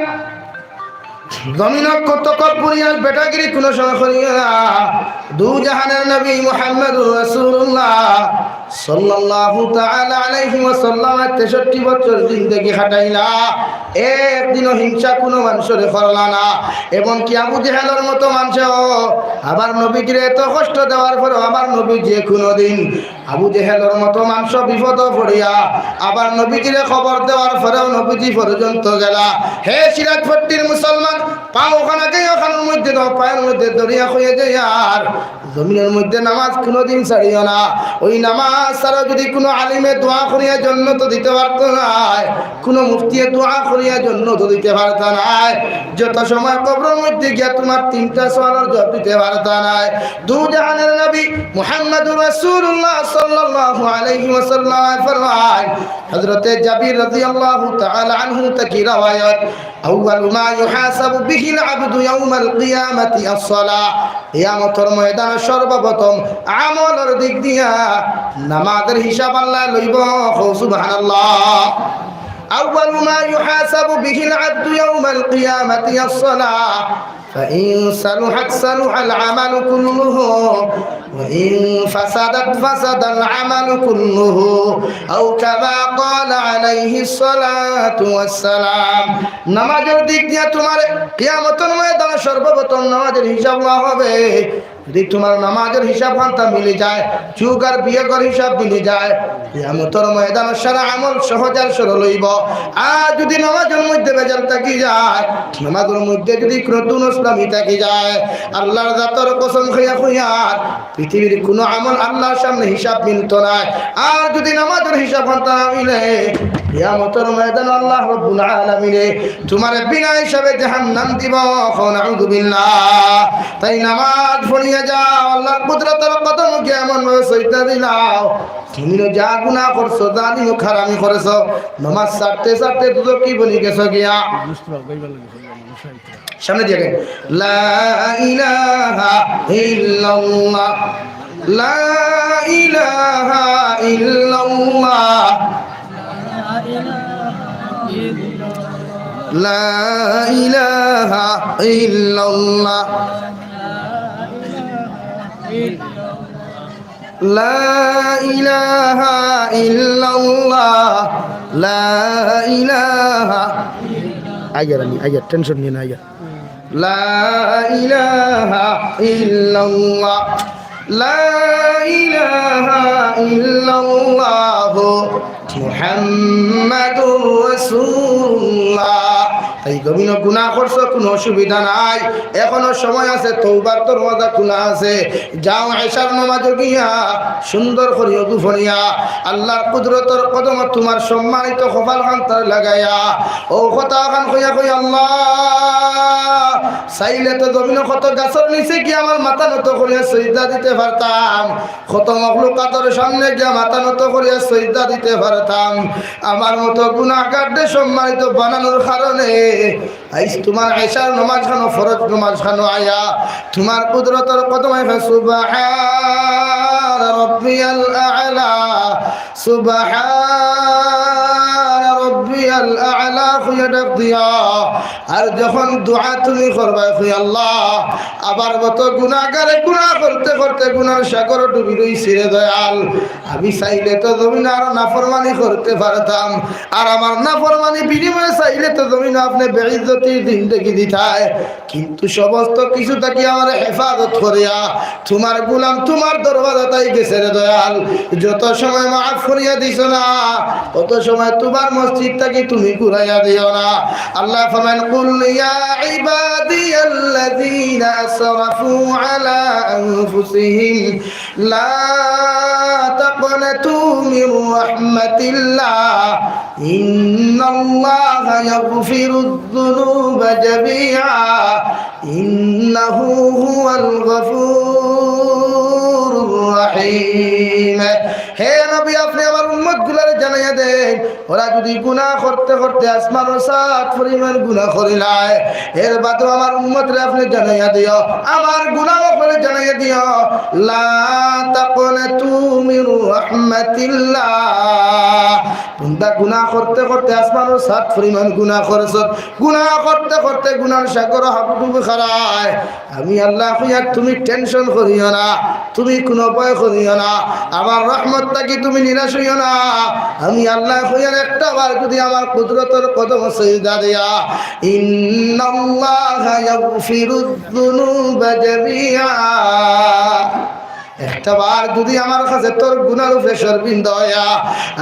জমিন কত কপুরিয়াল বেটাগিরি কোনো সময় করিও না। দু জাহানের নবী মুহাম্মদুর রাসূলুল্লাহ সাল্লাল্লাহু তাআলা আলাইহি ওয়াসাল্লাম তেষট্টি বছর জিন্দেগি কাটাইলা, একদিনও হিংসা কোনো মানুষরে করলা না। এমনকি আবু জেহেলর মতো মানুষও আবার নবীজিরে এত কষ্ট দেওয়ার পরও আবার নবীজি কোনোদিন আবু জেহেলর মতো মানুষ বিপদো পড়িয়া আবার নবীজিরে খবর দেওয়ার পরেও নবীজি পর্যন্ত গেলা। হে সিরাজপট্টির মুসলমান, পাও ওখানে গিয়ে ওখানের মধ্যে দাও, পায়ের মধ্যে দরিয়া হয়ে যায়। আর জমিনের মধ্যে নামাজ কোনোদিন ছাড়িও না। ওই নামাজ ছাড়া যদি কোনো আলিমে দোয়া করিয়া জন্নত দিতে পারতো নায়, কোনো মুফতিয়ে দোয়া করিয়া জন্নত দিতে পারতা নায়, যত সময় কবরের মধ্যে গিয়া তোমার তিনটা সওয়ালর জবাব দিতে পারতা নায়। দু জাহানের নবী মুহাম্মদুর রাসূলুল্লাহ সাল্লাল্লাহু আলাইহি ওয়াসাল্লাম ফরমায়, হযরতে জাবির রাদিয়াল্লাহু তাআলা আনহু থাকি রওয়ায়াত, "আউয়ালু মা ইউহাসাবু বিহিল আবদু ইয়াউমাল কিয়ামাতি আসসালাহ।" কিয়ামতর ময়দানে সর্বপ্রথম আমলর দিক দিয়া নামাজের হিসাব আল্লায় লইব। কও সুবহানাল্লাহ। أول ما يحاسب به العبد يوم القيامة الصلاة، فإن صلحت صلح العمل كله، وإن فسدت فسد العمل كله، أو كما قال عليه الصلاة والسلام। নামাজর দিক দিয়া তুমার কিয়ামতর ময়দানে সর্বপ্রথম নামাজর হিসাব নেওয়া হবে। যদি তুমার নামাজর হিসাব খান্তা মিলি যায়, চউখ আর বিয়োগর হিসাব মিলি যায়, কিয়ামতর ময়দানো সারা আমল সহজ আর সরল অইবো। আর যদি নামাজর মধ্যে ভেজাল থাকি যায়, নামাজর মধ্যে যদি কুনু দুনসলামি থাকি যায়, আল্লার জাতর কসম খাইয়া কইয়ার, পৃথিবীর কুনু আমল আল্লার সামনে হিসাব মিলতো নায়। আর যদি নামাজর হিসাব খান্তা না মিলে, কিয়ামতর ময়দানো আল্লাহ রাব্বুল আলামিনে তুমারে বিনা হিসাবে জাহান্নাম দিবো। কও নাউযুবিল্লাহ। তাই নামাজ পড়িয়া যাও, আল্লার কুদরতর কদমো গিয়া এমন ভাবে সইজদা দিলাও, তুমি যা গুনা করছো, যা নিমক হারামি করছো, নামাজ ছাড়তে ছাড়তে দুজখি বনি গেছো গিয়া। সামনে দিয়া কে? لا إله إلا الله. لا إله إلا الله. لا إله إلا الله. لا إله إلا الله. لا إله. আইয়ার আমি, আইয়ার, টেনশন নিও না, আইয়ার। لا إله إلا الله. لا إله إلا الله. محمد رسول الله. তাই জমিনো গুনা করছো, কুনু অসুবিধা নাই, এখনো সময় আছে, তওবার দরওয়াজা খুলা আছে। যাও, এশার নামাজো গিয়া সুন্দর করি অজু ফড়িয়া আল্লার কুদরতর কদমো তুমার সম্মানিত কপাল খান্তারে লাগাইয়া অউ কথা খান কইয়া কই, আল্লাহ, চাইলে তো জমিনো কত গাছর নিচে গিয়া আমার মাথা নত করিয়া সইজদা দিতে পারতাম, কত মখলুকাতর সামনে গিয়া মাথা নত করিয়া সইজদা দিতে পারতাম। আমার মতো গুনাহগাররে সম্মানিত বানানোর কারণে আইজ তুমার এশার নামাজ খানো, ফরজ নামাজ খানো আইয়া তুমার কুদরতর কদমো আইয়া, سبحان ربي الأعلى، سبحان ربي الأعلى কইয়া ডাক দিও। আর যখন দোয়া তুমি করবায়, কই, আল্লাহ, আমার মতো গুনাহগারে গুনা করতে করতে গুনার সাগরো ডুবি রইছি রে দয়াল। আমি চাইলে তো জমিনো আরো নাফরমানি করতে পারতাম, আর আমার নাফরমানি বিনিময়ে চাইলে তো জমিনো আপনে বেইজ্জতির জিন্দেগি দিতায়, কিন্তু সমস্ত কিছু থাকি আমারে হেফাজত করিয়া তুমার গুলাম তুমার দরওয়াজাত আই গেছে রে দয়াল। যত সময় মাফ করিয়া দিছো না, অত সময় তুমার মসজিদ থাকি তুমি ঘুরাইয়া দিও না। আল্লায় ফরমাইন, قل يا عبادي الذين أسرفوا على أنفسهم لا تقنطوا من رحمة الله إن الله يغفر الذنوب جميعا إنه هو الغفور الرحيم। হে নবী, আপনে আমার উম্মতগুলারে জানাইয়া দেইন, ওরা যদি গুনা করতে করতে আসমানর ছাদ পরিমাণ গুনা করিলায়, এর বাদেও আমার উম্মতরে আপনে জানাইয়া দিও, আমার গুনা অকলরে জানাইয়া দিও, لا تقنطوا من رحمة الله। বান্দা গুনা করতে করতে আসমানর ছাদ পরিমাণ গুনা করছত, গুনা করতে করতে গুনার সাগরো হাবুডুবু খারায়। আমি আল্লায় কইয়ার তুমি টেনশন করিও না, তুমি কুনু ভয় করিও না, আমার রহমত থাকি তুমি নিরাশ অইও না। আমি আল্লায় কইয়ার একটা বার যদি আমার কুদরতর কদমো সইজদা দেও, إن الله يغفر الذنوب جميعا। একটা বার যদি আমার কাছে তোর গুনার উপরে শরমিন্দা অইয়া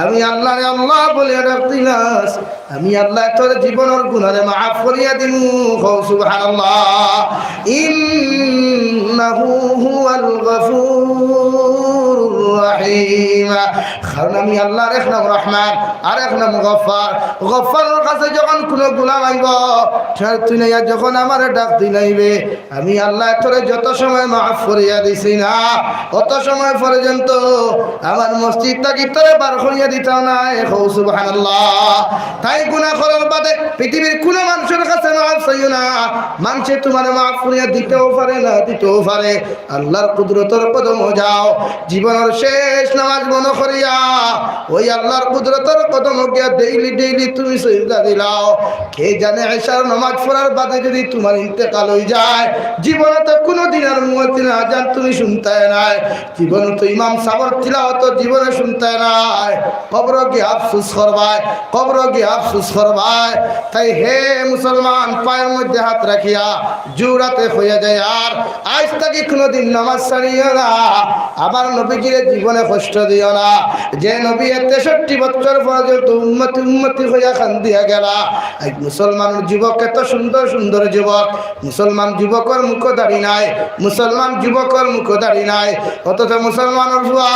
আমি আল্লারে আল্লাহ বলিয়া ডাক দিলাস, আমি আল্লায় তোর জীবনর গুনারে মাফ করিয়া দিমু। কও সুবহানাল্লাহ। إنه هو الغفور الرحيم। কারণ আমি আল্লার এক নাম রহমান, আর এক নাম গফফার। গফফারর কাছে যখন কুনু গুলাম আইবো, শর্ত নাইয়া যখন আমারে ডাক দিলাইবে, আমি আল্লায় তোরে যত সময় মাফ করিয়া দিছি না, অত সময় পর্যন্ত আমার মসজিদ থাকি তোরে বার করিয়া দিতাম নায়। কও সুবহানাল্লাহ। তাই গুনা করার বাদে পৃথিবীর কুনু মানষর কাছে মাফ চাইও না। মানষে তুমারে মাফ করিয়া দিতেও পারে, না দিতেও পারে। আল্লার কুদরতর কদমো যাও, জীবনর শেষ নামাজ মনো করিয়া ওই আল্লাহর কুদরতর কদমো গিয়া ডেইলি ডেইলি তুমি সজদা দিলাও। কে জানে এশার নামাজ পড়ার বাদে যদি তুমার ইন্তেকাল অই যায়, জীবনে তো কুনুদিন আর মুয়াজ্জিন আজান তুমি শুনতায় নায়, জীবনে তো ইমাম সাবর তিলাওয়াত জীবনে শুনতায় নায়। কবরো গিয়া আফসোস করবায়, কবরো গিয়া আফসোস করবায়। তাই হে মুসলমান, পায়ের মধ্যে হাত রাখিয়া জুরাতে কইয়া যাইয়ার, আইজ থাকি কুনুদিন নামাজ ছাড়িও না। আমার নবীজিরে জীবনে কষ্ট দিও না। যে নবীয়ে তেষট্টি বছর পর্যন্ত উম্মতি উম্মতি কইয়া কান্দিয়া গেলা, আইজ মুসলমান যুবক, এত সুন্দর সুন্দর যুবক, মুসলমান যুবকর মুখো দাড়ি নাই, মুসলমান যুবকর মুখো দাড়ি নাই, অথচ মুসলমানর ফুয়া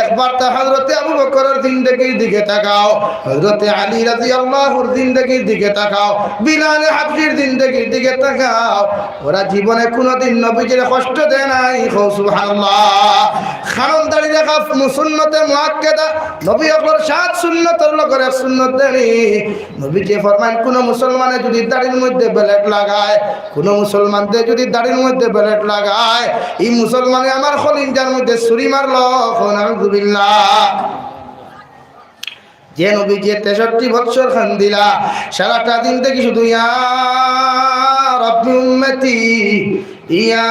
একবার তা হযরতে আবু বকরর জিন্দেগির দিকে তাকাও, হযরতে আলী রাদিয়াল্লাহুর জিন্দেগির দিকে তাকাও, বিলালে হাবশির জিন্দেগির দিকে তাকাও। ওরা জীবনে কুনুদিন নবীজিরে কষ্ট দেয় নাই। কও সুবহানাল্লাহ। কারণ দাড়ি রাখা সুন্নতে মুআক্কাদা, নবী অকলর সাত সুন্নতর লগর এক সুন্নত দাড়ি। নবীজি ফরমাইন, কুনু মুসলমানে যদি দাড়ির মধ্যে ব্লেড লাগায়, কুনু মুসলমানরে যদি দাড়ির মধ্যে ব্লেড লাগায়, ই মুসলমানে আমার কলিজার মধ্যে ছুরি মারলো। কও নাউজুবিল্লাহ। যে নবীজিয়ে তেষট্টি বৎসর কান্দিলা, সারাটা জিন্দেগি শুধু ইয়া রব্বি উম্মতি, ইয়া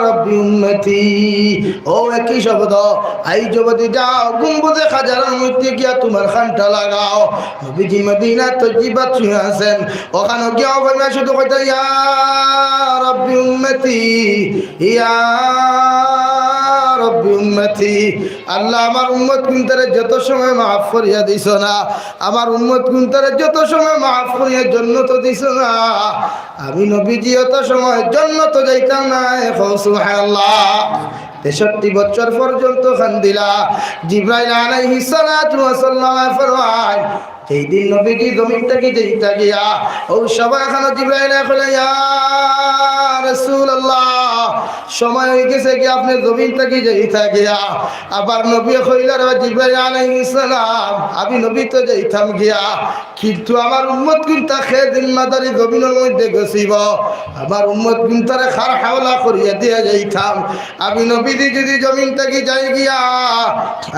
রব্বি উম্মতি। ও একই শব্দ, আইজ যদি যাও গুম্বুজে খাজারার মধ্যে গিয়া তুমার কানটা লাগাও, নবীজি মদিনা তৈয়িবাত শুয়ে আছেন, ওখানো গিয়া ওখানো শুধু কইতা, ইয়া রব্বি উম্মতি, ইয়া রব্বি উম্মতি। আল্লাহ, আমার উম্মত কুনতারে যত সময় মাফ করিয়া দিছো না, আমার উম্মত কুনতারে যত সময় মাফ করিয়া জন্নত দিছো না, আমি নবীজি অত সময় জন্নত যাইতাম না। কও সুবহানাল্লাহ। তেষট্টি বছর পর্যন্ত কান্দিলা। জিব্রাইল আলাইহিস সালাতু ওয়াস সালাম ফরমায়, যেই দিন নবীজি জমিন থাকি যাইতা গিয়া, ও সবাই এখানো জিব্রাইল কইলা, ইয়া রাসূলুল্লাহ, সময় অই গেছে কি আপনে জমিন থাকি যাইতা গিয়া। আবার নবী কইলা, রে জিব্রাইল আলাইহিস সালাম, আমি নবী তো যাইতাম গিয়া, কিন্তু আমার উম্মত কুনতা কে জিম্মাদারি জমিনর মধ্যে গছিবো, আমার উম্মত কুনতারে কার হাওলা করিয়া দিয়া যাইতাম। আমি নবীজি যদি জমিন থাকি যাই গিয়া,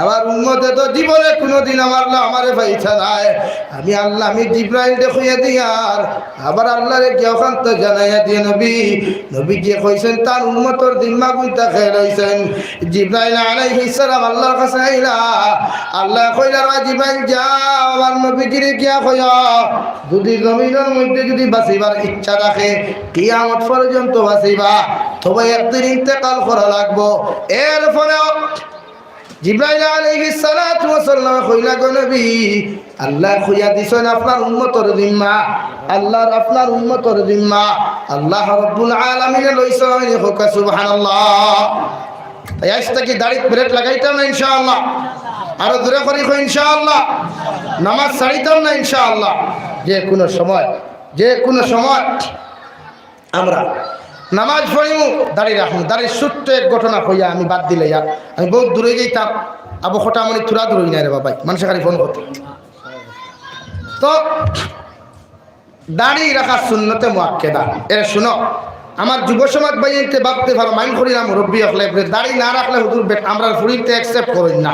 আমার উম্মতে তো জীবনে কুনুদিন আমার লা-, আমারে পাইতা নায়। আমি আল্লাহ, আমি জিব্রাইলরে কইয়া দিয়ার, আবার আল্লাহরে গিয়া ওখানতা জানাইয়া দিয়া নবী, নবীজিয়ে কইছইন তান উম্মতর জিম্মা কুনতা কে লইছইন। জিব্রাইল আলাইহিস সালাম আল্লাহর কাছে আইলা, আল্লায় কইলা, রে জিব্রাইল, যাও আমার নবীজিরে গিয়া কইও, যদি জমিনর মধ্যে যদি বাঁচিবার ইচ্ছা থাকে, কিয়ামত পর্যন্ত বাঁচিবা, তবে একদিন ইন্তেকাল করা লাগবো। এরপরেও জিব্রাইল আলাইহিস সালাতু ওয়াস সালাম কইলা, গো নবী, আল্লায় কইয়া দিছইন আপনার উম্মতর জিম্মা, আল্লাহর আপনার উম্মতর জিম্মা, আল্লাহ রাব্বুল আলামিনে লইছইন। কও সুবহানাল্লাহ। তাই আইজ থাকি দাড়িত ব্লেড লাগাইতাম না ইনশাআল্লাহ। আরো জোরে করি কও ইনশাআল্লাহ। নামাজ ছাড়িতাম না ইনশাআল্লাহ। যে কুনু সময়, যে কুনু সময় আমরা নামাজ পড়িমু, দাড়ি রাখমু। দাড়ির ছোট্ট এক ঘটনা কইয়া আমি বাদ দিলাইয়ার, আমি বউত দূরে যাইতাম। আবু খোটা মনি তুরা দূরই নাই রে বাবাই, মানষে খালি ফোন করতে। তো দাড়ি রাখা সুন্নতে মুআক্কাদা। এরে শুনো, আমার যুব সমাজ ভাইয়াইন্তে ভাবতে পারো, মাইন্ড করি না মুরব্বি অকলে, বলে, দাড়ি না রাখলে হুজুর বেট-, আমরার ফুড়িন্তে অ্যাকসেপ্ট করইন না।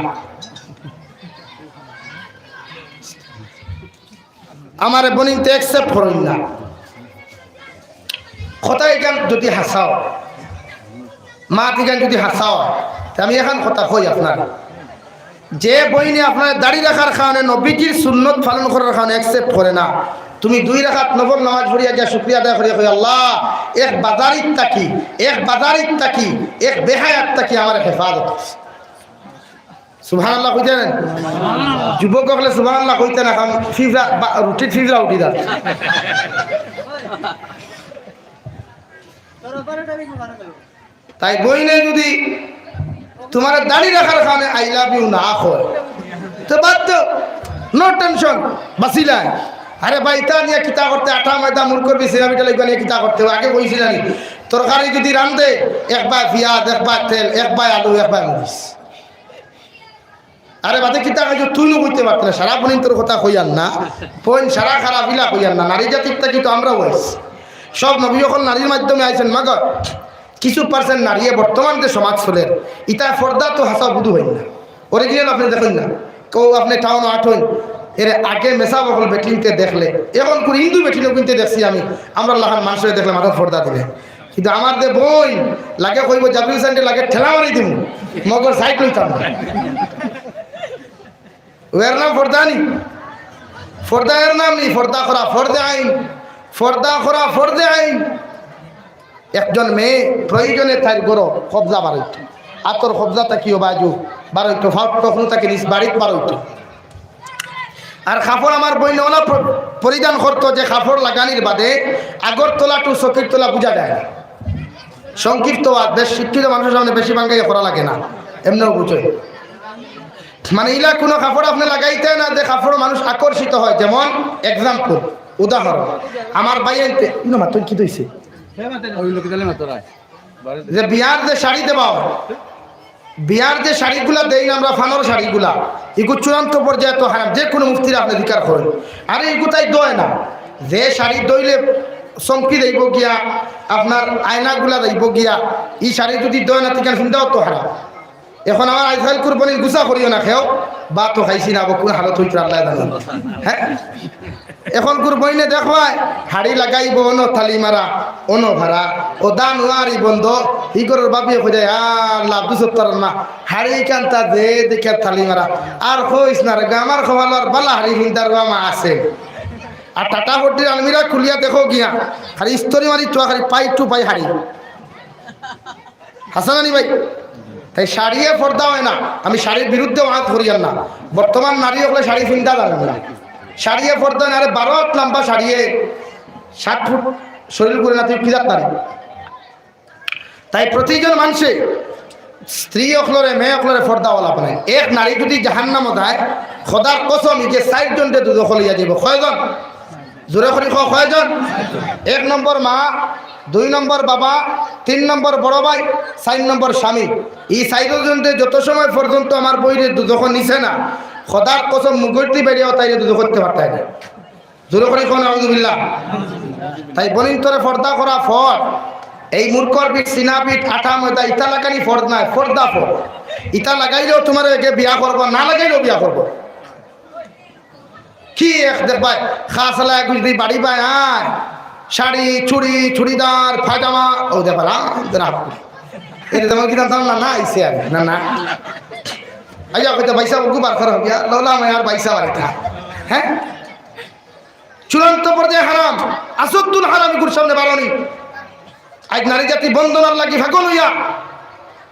আমারে বইনাইন্তে অ্যাকসেপ্ট করইন না। কথা ইখান যদি হাছা অয়, মাত ইখান যদি হাছা অয়, তে আমি এখান কথা কই আপনারে। যে বইনে আপনার দাড়ি রাখার কারণে, নবীজির সুন্নত পালন করার কারণে অ্যাকসেপ্ট করে না, তুমি দুই রাকাত নফল নামাজ পড়িয়া গিয়া শুকরিয়া আদায় করিয়া কই, আল্লাহ, এক বাজারিত থাকি, এক বাজারিত থাকি, এক বেহায়াত থাকি আমারে হেফাজত করছে। সুবহানাল্লাহ কইতা নায়? যুবক অকলে সুবহানাল্লাহ কইতা না, কারণ ফিফড়া বা-, রুটিত ফিফড়া উঠি যায়। তাই বইনে যদি তুমার দাড়ি রাখার কারণে I love you না কয়, তে বাদ দেও, no tension, বাঁচিলায়। আরে ভাই, ইতা নিয়া কিতা করতে, আটা ময়দা মুরগর বিছিনা পিঠা লইবা নিয়া কিতা করতে, আগে কইছিলা নি? তরকারি যদি রান্ধে, একবার পিয়াজ, একবার তেল, একবার আলু, একবার মরিচ। আরে বাদে কিতা খাইছো, তুই নু কইতে পারতে না, সারা বইন তোর কথা কইয়ার না, বইন সারা খারাপ ইলা কইয়ার না, নারী জাতির থাকি তো আমরাও আইছি। সব নবী অকল নারীর মাধ্যমে আইছইন, মাগর কিছু পার্সেন্ট নারীয়ে বর্তমান যে সমাজ চলের, ইতা পর্দা তো হাছা বুধু অইন না। অরিজিনাল আপনে দেখইন না, কেউ আপনে টাউনো আটইন, এরে আগে মেসাব অকল বেটিন্তে দেখলে, এখন কুন হিন্দু বেটিনও কিনতে দেখছি আমি, আমরার লাখান মানষরে দেখলে মাথাত পর্দা দিলে। কিন্তু আমার যে বইন, লাগে কইবো, "জাবির হুসাইনরে লাগে ঠেলা মারি দিমু, মগর সাইড লইতাম না।" এর নাম পর্দা নি? পর্দা এর নাম নি? পর্দা করা ফরজে আইন, পর্দা করা ফরজে আইন। একজন মেয়ে প্রয়োজনে তাইর ঘরো কবজা বারইতো, আতর কবজা থাকিও বাজু বারইতো, ফাউট তখন তাকে নিজ বাড়িত বারইতো। আর কাপড় আমার বইনে ওলা প-, পরিধান করতো, যে কাপড় লাগানির বাদে আগর তলা টু চকির তলা বুঝা যায় না। সংক্ষিপ্ত আর বেশ শিক্ষিত মানুষের সামনে বেশি বাঙ্গাইয়া করা লাগে না, এমনিও বুঝে। মানে, ইলা কোনো কাপড় আপনে লাগাইতা না, যে কাপড় মানুষ আকর্ষিত হয়। যেমন, এক্সাম্পল, উদাহরণ, আমার ভাইয়াইন্তে, ইনো মা, তুই কি দইছে? যে বিয়ার যে শাড়ি দেওয়া হয়, বিয়ার যে শাড়িগুলা দেই না আমরা, ফানোর শাড়িগুলা, ইগু চূড়ান্ত পর্যায়ে তো হারাম, যে কোনো মুফতিরে আপনে জিকার করেন। আরে, ইগু তাই দয় না, যে শাড়ি দইলে চমকি যাইব গিয়া, আপনার আয়নাগুলা যাইব গিয়া, ই শাড়ি যদি দয় না, তিকান চিন্তাও তো হারাম। এখন আমার আইজকাল কুরবানির গুছা করিও না, খেও বা তো খাইছি না, কোন হালত হইতে আল্লাহ জানে। হ্যাঁ, এখন কুরবানি দেখবায়, হাড়ি লাগাইব অনো তালি মারা, অনো ভাড়া, ও দান ওয়ারি বন্ধ, ই ঘরর বাবিয়ে কই যায়, "আল্লাহ, দুসত্তর মা, হাড়ি কান্তা দে দেখে তালি মারা।" আর কইস না রে, আমার খোয়ালো আর বালা হাড়ি হিন্দার মা আছে। আর টাটা হটির আলমিরা খুলিয়া দেখো গিয়া, খালি ইস্তরি মারি তো খালি পাই টু পাই হাড়ি। হাসান আলী ভাই, তাই শাড়িয়ে পর্দা হয় না। আমি শাড়ির বিরুদ্ধে ওয়াজ করিয়ার না। বর্তমান নারী হকলে শাড়ি চিন্তা জানেন না। শাড়িয়ে পর্দা হয় না। আরে, বারো হাত লম্বা শাড়িয়ে, সাত ফুট শরীর করে না, তুই কিরাত নারী। তাই প্রতিজন মানুষে স্ত্রী অকলরে, মেয়ে অকলরে পর্দা ওলা বানায়। এক নারী যদি জাহান্নামো যায়, খোদার কসম, এই যে চারজনকে দুজখো লইয়া যাইব। কয়জন? জোরে করি কও, কয়জন? এক নম্বর মা, দুই নম্বর বাবা, তিন নম্বর বড় ভাই, চার নম্বর স্বামী। এই চারজনকে যত সময় পর্যন্ত আমার বইরে দুজখো নিছে না, খোদার কসম, মুগুরতি বেরিয়াও তাইরে দুজখো করতে পারতায় না। জোরে করি কও, নাউজুবিল্লাহ। তাই বলিন তোরে পর্দা করা ফর। এই মূর্খর পিঠ, সিনা পিঠ, আটা ময়দা, ইতা লাগানি ফরজ নায়, পর্দা ফর। ইতা লাগাইলেও তোমার একে বিয়া করবো, না লাগাইলেও বিয়া করবো। কি এক দেখবায়, খাসলা এক যদি বাড়ি বায় আয়, শাড়ি, চুড়ি, চুড়িদার, পাজামা, ও দেখবার, আ, তোরা হাত করি। এটা তেমন কি জানতাম না, না, আইসে আর, না, না। আইয়া কইতে, "ভাইসাব, ওগু বার করা হবে, আর লওলা আমি আর ভাইসাব আর এটা।" হ্যাঁ? চূড়ান্ত পর্যায়ে হারাম, আসদ্দুল হারাম, ইগুর সামনে বারোনি। আজ নারী জাতি বন্দনার লাগি ফাগল হইয়া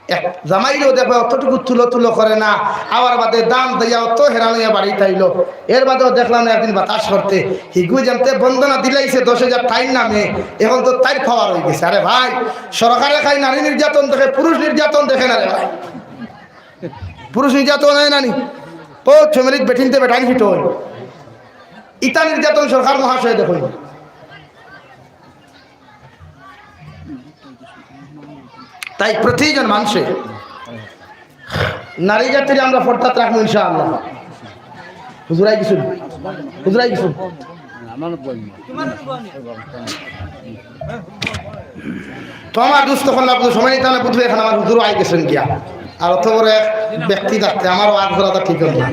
এক জামাইরেও দেখবা অতটুকু তুলো তুলো করে না, আবার বাদে দাম দিয়া অত হেরান হইয়া বাড়িত আইলো। এর বাদেও দেখলাম না একদিন বাতাস করতে, হিগু জানতে বন্দনা দিলাইছে দশ হাজার তাইর নামে, এখন তো তাইর পাওয়ার হয়ে গেছে। আরে ভাই, সরকারে খাই নারী নির্যাতন দেখে, পুরুষ নির্যাতন দেখে না রে ভাই। পুরুষ নির্যাতন হয় না নি? ও ফ্যামিলিত বেটিনতে বেটাইন ফিট হয়, ইতা নির্যাতন সরকার মহাশয় দেখো। তাই প্রতিজন মানুষে নারী জাতিরে আমরা পর্দাত রাখবো ইনশাআল্লাহ। হুজুরাই কিছু, হুজুরাই কিছু। তো আমার দুস্ত কল্লা বুঝু সময় নিতে না বুঝবে, এখন আমার হুজুর আই গেছেন গিয়া। আর অত বড় এক ব্যক্তি থাকতে আমারও আগ ধরাটা ঠিক হল না।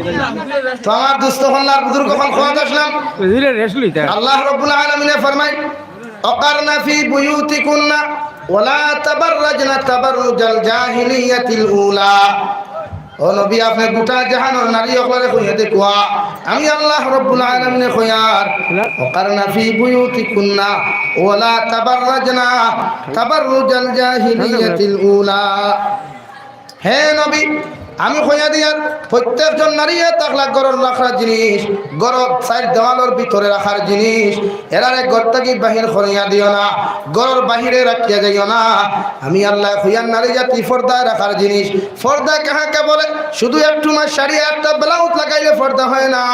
তো আমার দুস্ত কল্লার বুজুর্গ কখন খোয়াত আসলাম, আল্লাহ রব্বুল আলামিনে ফরমাই, "ওয়াকারনা ফি বুয়ুতিকুন্না ওয়ালা তাবাররাজনা তাবাররুজাল জাহিলিয়াতিল উলা।" ও নবী, আপনে গোটা জাহানর নারী অকলরে কইয়া দেখুয়া, আমি আল্লাহ রব্বুল আলামিনে কইয়ার, "ওয়াকারনা ফি বুয়ুতিকুন্না ওয়ালা তাবাররাজনা তাবাররুজাল জাহিলিয়াতিল উলা।" হে নবী, আমি কইয়া দিয়ার, প্রত্যেকজন নারীয়ে তাকলা ঘরর রাখার জিনিস, ঘরর চাইর দেওয়ালর ভিতরে রাখার জিনিস, এরারে ঘর থাকি বাহির করিয়া দিও না, ঘরর বাহিরে রাখিয়া যাইও না। আমি আল্লাহ কইয়ার নারী জাতি পর্দায় রাখার জিনিস। পর্দা কাহাকে বলে? শুধু একটু মাস শাড়ি, একটা ব্লাউজ লাগাইলে পর্দা হয় না।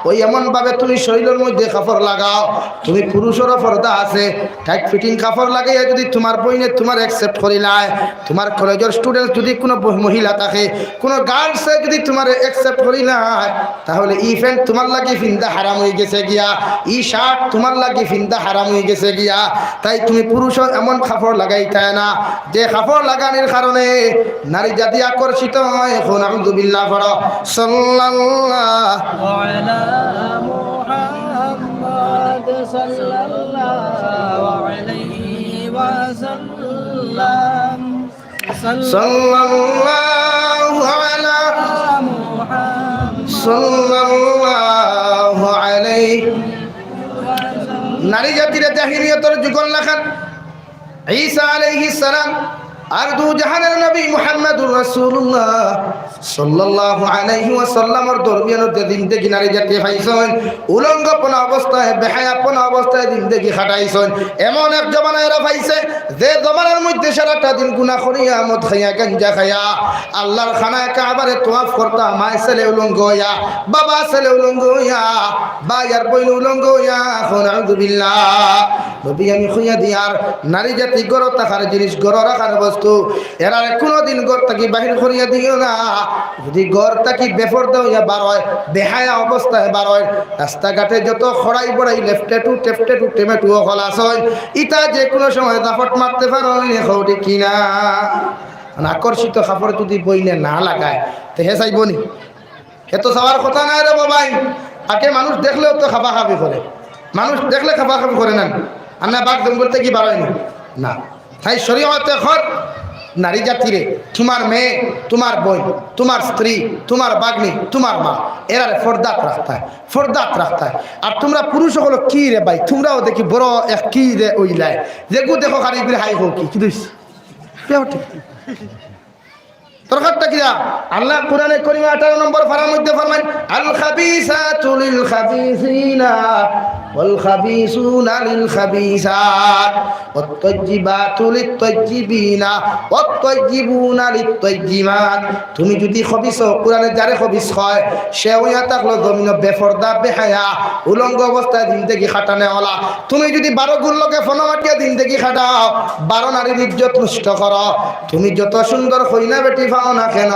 ওই এমন ভাবে তুমি শরীরের মধ্যে কাপড় লাগাও, তুমি পুরুষেরও পর্দা আছে। টাইট ফিটিং কাপড় লাগাইয়া যদি তোমার বইনে তোমার অ্যাকসেপ্ট করিলায়, তোমার কলেজের স্টুডেন্ট যদি কোনো ব-, মহিলা থাকে, কোনো গার্লসে যদি তুমারে অ্যাকসেপ্ট করি না, তাহলে ই প্যান্ট তুমার লাগি ফিন্দা হারাম অই গেছে গিয়া, ই শার্ট তুমার লাগি ফিন্দা হারাম অই গেছে গিয়া। তাই তুমি পুরুষ এমন কাপড় লাগাইতায় না, যে কাপড় লাগানির কারণে নারী জাতি আকর্ষিত হয়। এখন আউযুবিল্লাহ পড়ো। সাল্লাল্লাহু আলা মুহাম্মাদ সাল্লাল্লাহু আলাইহি ওয়াসাল্লাম। সাল্লাল্লাহু আলা মুহাম্মাদ সাল্লাল্লাহু আলাইহি। নারী জাতিরে জাহিলিয়তর যুগর লাখান ঈসা আলাইহিস সালাম আর দু জাহানের নবী মুহাম্মাদুর রাসূলুল্লাহ সাল্লাল্লাহু আলাইহি ওয়াসাল্লামর দরমিয়ানো যে জিন্দেগি নারী জাতি পাইছইন, উলঙ্গপনা অবস্থায়, বেহায়াপনা অবস্থায় জিন্দেগি কাটাইছইন। এমন এক জমানা এরা পাইছে, যে জমানার মধ্যে সারাটা দিন গুনা করিয়া, মদ খাইয়া, গাঞ্জা খাইয়া, আল্লাহর খানায় কাবারে তোয়াফ করতা, মায় ছেলে উলঙ্গ অইয়া, বাবা ছেলে উলঙ্গ অইয়া, ভাই আর বইন উলঙ্গ অইয়া। এখন আউযুবিল্লাহ। নবী, আমি কইয়া দিয়ার, নারী জাতি ঘরো থাকার জিনিস, ঘরো রাখার বস্তু, এরারে কুনুদিন ঘর থাকি বাহির করিয়া দিও না। যদি ঘর থাকি বেপর্দা অইয়া বার অয়, বেহায়া অবস্থায় বার অয়, রাস্তাঘাটে যত খড়াই বড়াই, লেফটেটু, টেফটেটু, টেমেটু অকল আছইন, ইতা যে কুনু সময় দাপট মারতে পারইন, কও ঠিক কি না? মানে আকর্ষিত কাপড় যদি বইনে না লাগায়, তে হে চাইবো নি? হে তো চাওয়ার কথা নায় রে বাবাইন। আগে মানুষ দেখলেও তো খাপাখাপি করে, মানুষ দেখলে খাপাখাপি করে না, আর না বাঘ জঙ্গল থাকি বার অয় নি? না। তাই শরীয়তে কর নারী জাতিরে, তুমার মেয়ে, তুমার বইন, তুমার স্ত্রী, তুমার ভাগ্নি, তুমার মা, এরারে পর্দাত রাখতায়, পর্দাত রাখতায়। আর তুমরা পুরুষ অকল কি রে ভাই, তুমরাও দেখি বড় এক কি রে অইলায়, যেগু দেখো খালি করে হাই হো কি, কি দইস? কে ওঠে? দরকারটা কিরা? আল্লাহ কোরআনে করিমে আঠারো নম্বর পারার মধ্যে ফরমাইন, "আল খাবিসাতু লিল খাবিসিনা ওয়াল খাবিসুনা লিল খাবিসাত, ওয়াত তাইয়্যিবাতু লিত তাইয়্যিবিনা ওয়াত তাইয়্যিবুনা লিত তাইয়্যিবাত।" তুমি যদি খবিস, কোরআনে যারে খবিস কয়, সে অইয়া থাকলো জমিনো বেপর্দা, বেহায়া, উলঙ্গ অবস্থায় জিন্দেগি কাটানেওয়ালা। তুমি যদি বারো গুর লগে ফোনো মাতিয়া জিন্দেগি কাটাও, বারো নারীর ইজ্জত নষ্ট করো, তুমি যত সুন্দর কইনা বেটি পাও না কেন,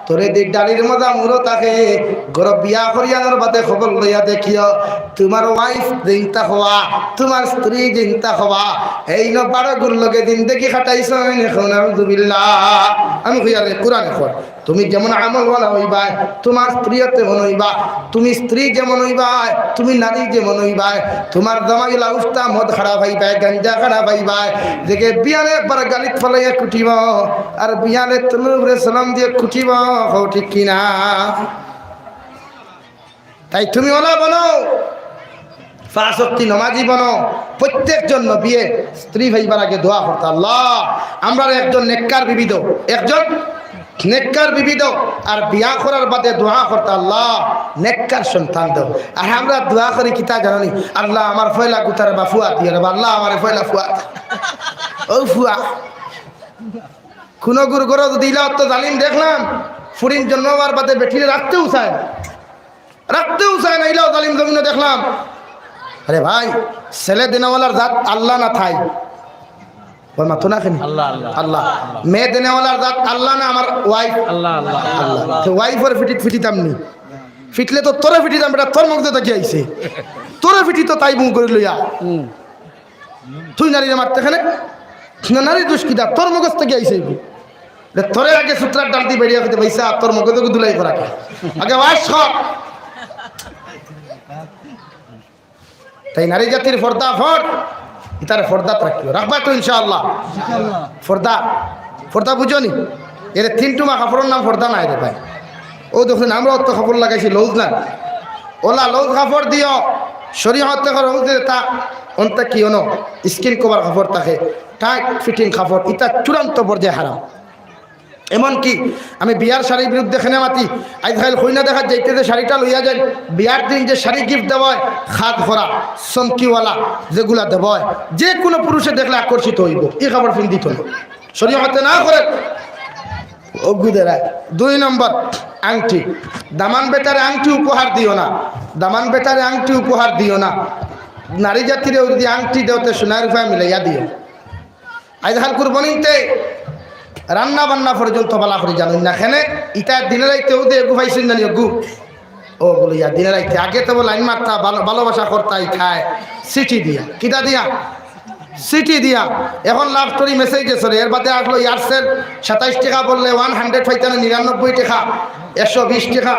তোরে দি ডালির মজা মুরো থাকে, ঘরো বিয়া করিয়ানোর বাদে খবর লইয়া দেখিও, তুমার ওয়াইফ যেইনতা হওয়া, তুমার স্ত্রী যেইনতা হওয়া, এইন বারো গুর লগে জিন্দেগি কাটাইছইন, এখন আউযুবিল্লাহ। আমি কইয়ার রে, কোরআনে কর। তুমি যেমন আমলওয়ালা অইবায়, তুমার স্ত্রীও তেমন অইবা। তুমি স্ত্রী যেমন অইবায়, তুমি নারী যেমন অইবায়, তুমার জামাইলা উস্তা মদ খাড়া পাইবায়, গাঞ্জা খাড়া পাইবায়, যেগে বিয়ানে একবার গালিত ফালাইয়া কুটিব, আর বিয়ানে তুলুরে সালাম দিয়া কুটিব, কও ঠিক কি না? তাই তুমি ওলা বনো, পাঁচ ওয়াক্তি নমাজি বনো। প্রত্যেকজন নবিয়ে স্ত্রী পাইবার আগে দোয়া করতা, "আল্লাহ, আমরারে একজন নেককার বিবি দেও, একজন নেককার বিবি দেও।" আর বিয়া করার বাদে দোয়া করতা, "আল্লাহ, নেককার সন্তান দেও।" আর আমরা দোয়া করি কিতা জানো নি? "আল্লাহ, আমার পয়লা গুতার বা ফুয়া দিও রে বা, আল্লাহ, আমার পয়লা ফুয়া।" ও ফুয়া। কুনু গুর ঘরো যদি ইলা অত জালিম দেখলাম, ফুড়িন জন্ম হওয়ার বাদে বেটিরে রাখতেও চায় না। রাখতেও চায় না, ইলাও জালিম জমিনো দেখলাম। আরে ভাই, ছেলে দেনেওয়ালার জাত আল্লাহ না থাই? ওই মাতো না কেনে? আল্লাহ, আল্লাহ। আল্লাহ। মেয়ে দেনেওয়ালার জাত আল্লাহ না আমার ওয়াইফ? আল্লাহ, আল্লাহ। আল্লাহ। তে ওয়াইফর ফিটিত ফিটিতাম নি? ফিটলে তো তোরে ফিটিতাম, বেটা, তোর মগজে থাকি আইছে। তোরে ফিটিতো তাই মুখ করি লইয়া। হুম। তুই নারীরে মারতে কেনে? না, নারীর দোষ কিতা? তোর মগজ থাকি আইছে এগু। রে, তোরে আগে সুতরার ডাল দি বেরিয়া কইতে, "ভাইসাব, তোর মগজ এগু ধুলাই করা কে?" আগে ওয়াশ কর। তাই নারী জাতির পর্দা ফর, ইতারে পর্দাত রাখিও। রাখবা তো ইনশাআল্লাহ? ইনশাআল্লাহ। পর্দা, পর্দা বুঝো নি? এরে তিন টুমা কাপড়র নাম পর্দা নায় রে ভাই। ও দেখইন, আমরা অত কাপড় লাগাইছি, লউজ না। ওলা লউজ কাপড় দিও। শরীয়তে কর অউ যে তা, অন্তে কি অনো, স্কিন কভার কাপড় থাকে, টাইট ফিটিং কাপড়, ইতা চূড়ান্ত পর্যায়ে হারাম। এমনকি আমি বিয়ার শাড়ির বিরুদ্ধে কেনে মাতি, আইজকাইল কইনা দেখাত যাইতে যে শাড়িটা লইয়া যাইন, বিয়ার দিন যে শাড়ি গিফট দেওয়া অয়, খাদ করা, চমকিওয়ালা, যেগুলা দেওয়া অয়, যে কুনু পুরুষে দেখলে আকর্ষিত অইবো, ই কাপড় পিন্দিত না। শরীয়তে না করে। অগু দেরায়। দুই নম্বর, আংটি। দামান বেটারে আংটি উপহার দিও না। দামান বেটারে আংটি উপহার দিও না। নারী জাতিরেও যদি আংটি দেও, তে সোনার রূপায় মিলাইয়া দিও। আইজকাইল কুরবানিতে রান্না বান্না পর্যন্ত বালা করি জানইন না। কেনে? ইতা দিনে রাইতে অউ যে এগু পাইছইন না নি, এগু? অগুলিয়া দিনে রাইতে আগে তো লাইন মারতা, ভালো-, ভালোবাসা করতা ইতায় চিঠি দিয়া। কিতা দিয়া? চিঠি দিয়া। এখন লাভ স্টোরি মেসেজে চলে। এর বাদে আসলো এয়ারসেল, সাতাইশ টেকা বললে ওয়ান হান্ড্রেড পাইতা না, নিরানব্বই টেকা, একশো বিশ টেকা।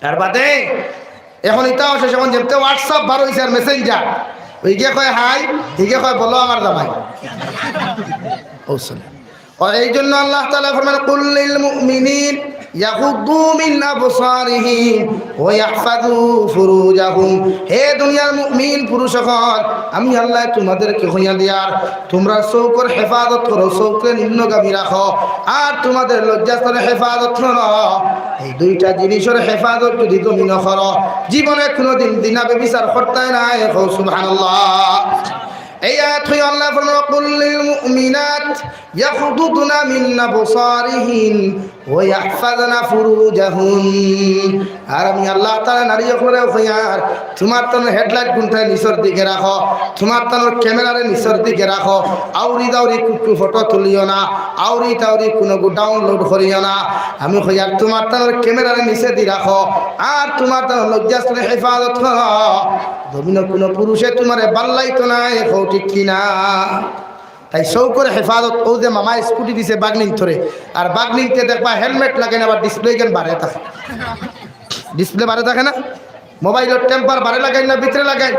এর বাদে এখন ইতাও শেষ, এখন যেমতে WhatsApp বার অইছে আর Messenger, ওইগে কয় হাই, হিগে কয় বলো আমার জামাই। ও শুনে। আর এই জন্য আল্লাহ তাআলা ফরমান, "কুল লিল মুমিনিন ইয়াগুদ্দু মিন আবসারিহিম ওয়া ইয়াহফাযু ফুরুজাহুম।" হে দুনিয়ার মুমিন পুরুষ অকল, আমি আল্লাহ তোমাদেরকে কইয়া দিয়ার, তোমরা চউখর হেফাজত করো, চউখরে নিম্নগামী রাখো, আর তোমাদের লজ্জাস্থানর হেফাজত করো। এই দুইটা জিনিসর হেফাজত যদি তুমি না করো, জীবনে কোনোদিন জিনা ব্যভিচার করতায় নায়। কও সুবহানাল্লাহ। এই আয়াত অইয়া আল্লাহ ফরমান, "কুল লিল মুমিনাত ইয়াগুদ্দুনা মিন আবসারিহিন ওয়া ইয়াহফাযনা ফুরুজাহুন।" আর আমি আল্লাহ তাআলা নারী অকলরে কইয়ার, তোমার তানর হেডলাইট গুনটারে নিচর দিকে রাখো, তোমার তানর ক্যামেরারে নিচর দিকে রাখো, আউরি দাউরি কুকু ফটো তুলিও না, আউরি তাউরি কুনুগু ডাউনলোড করিও না। আমি কইয়ার তোমার তানর ক্যামেরারে নিচেদি রাখো, আর তোমার তানর লজ্জাস্থানর হেফাজত করো। জমিনো কুনু পুরুষে তোমারে বাল্লাইতো নায়, কও ঠিক কিনা? তাই চউখর হেফাজত, অউ যে মামায় স্কুটি দিছে বাগনিন্তরে, আর বাগনিন্তে দেখবা হেলমেট লাগাইন, আবার ডিসপ্লে ইখান বারে থাকে, ডিসপ্লে বারে থাকে না, মোবাইলর টেম্পার বারে লাগাইন না ভিতরে লাগাইন,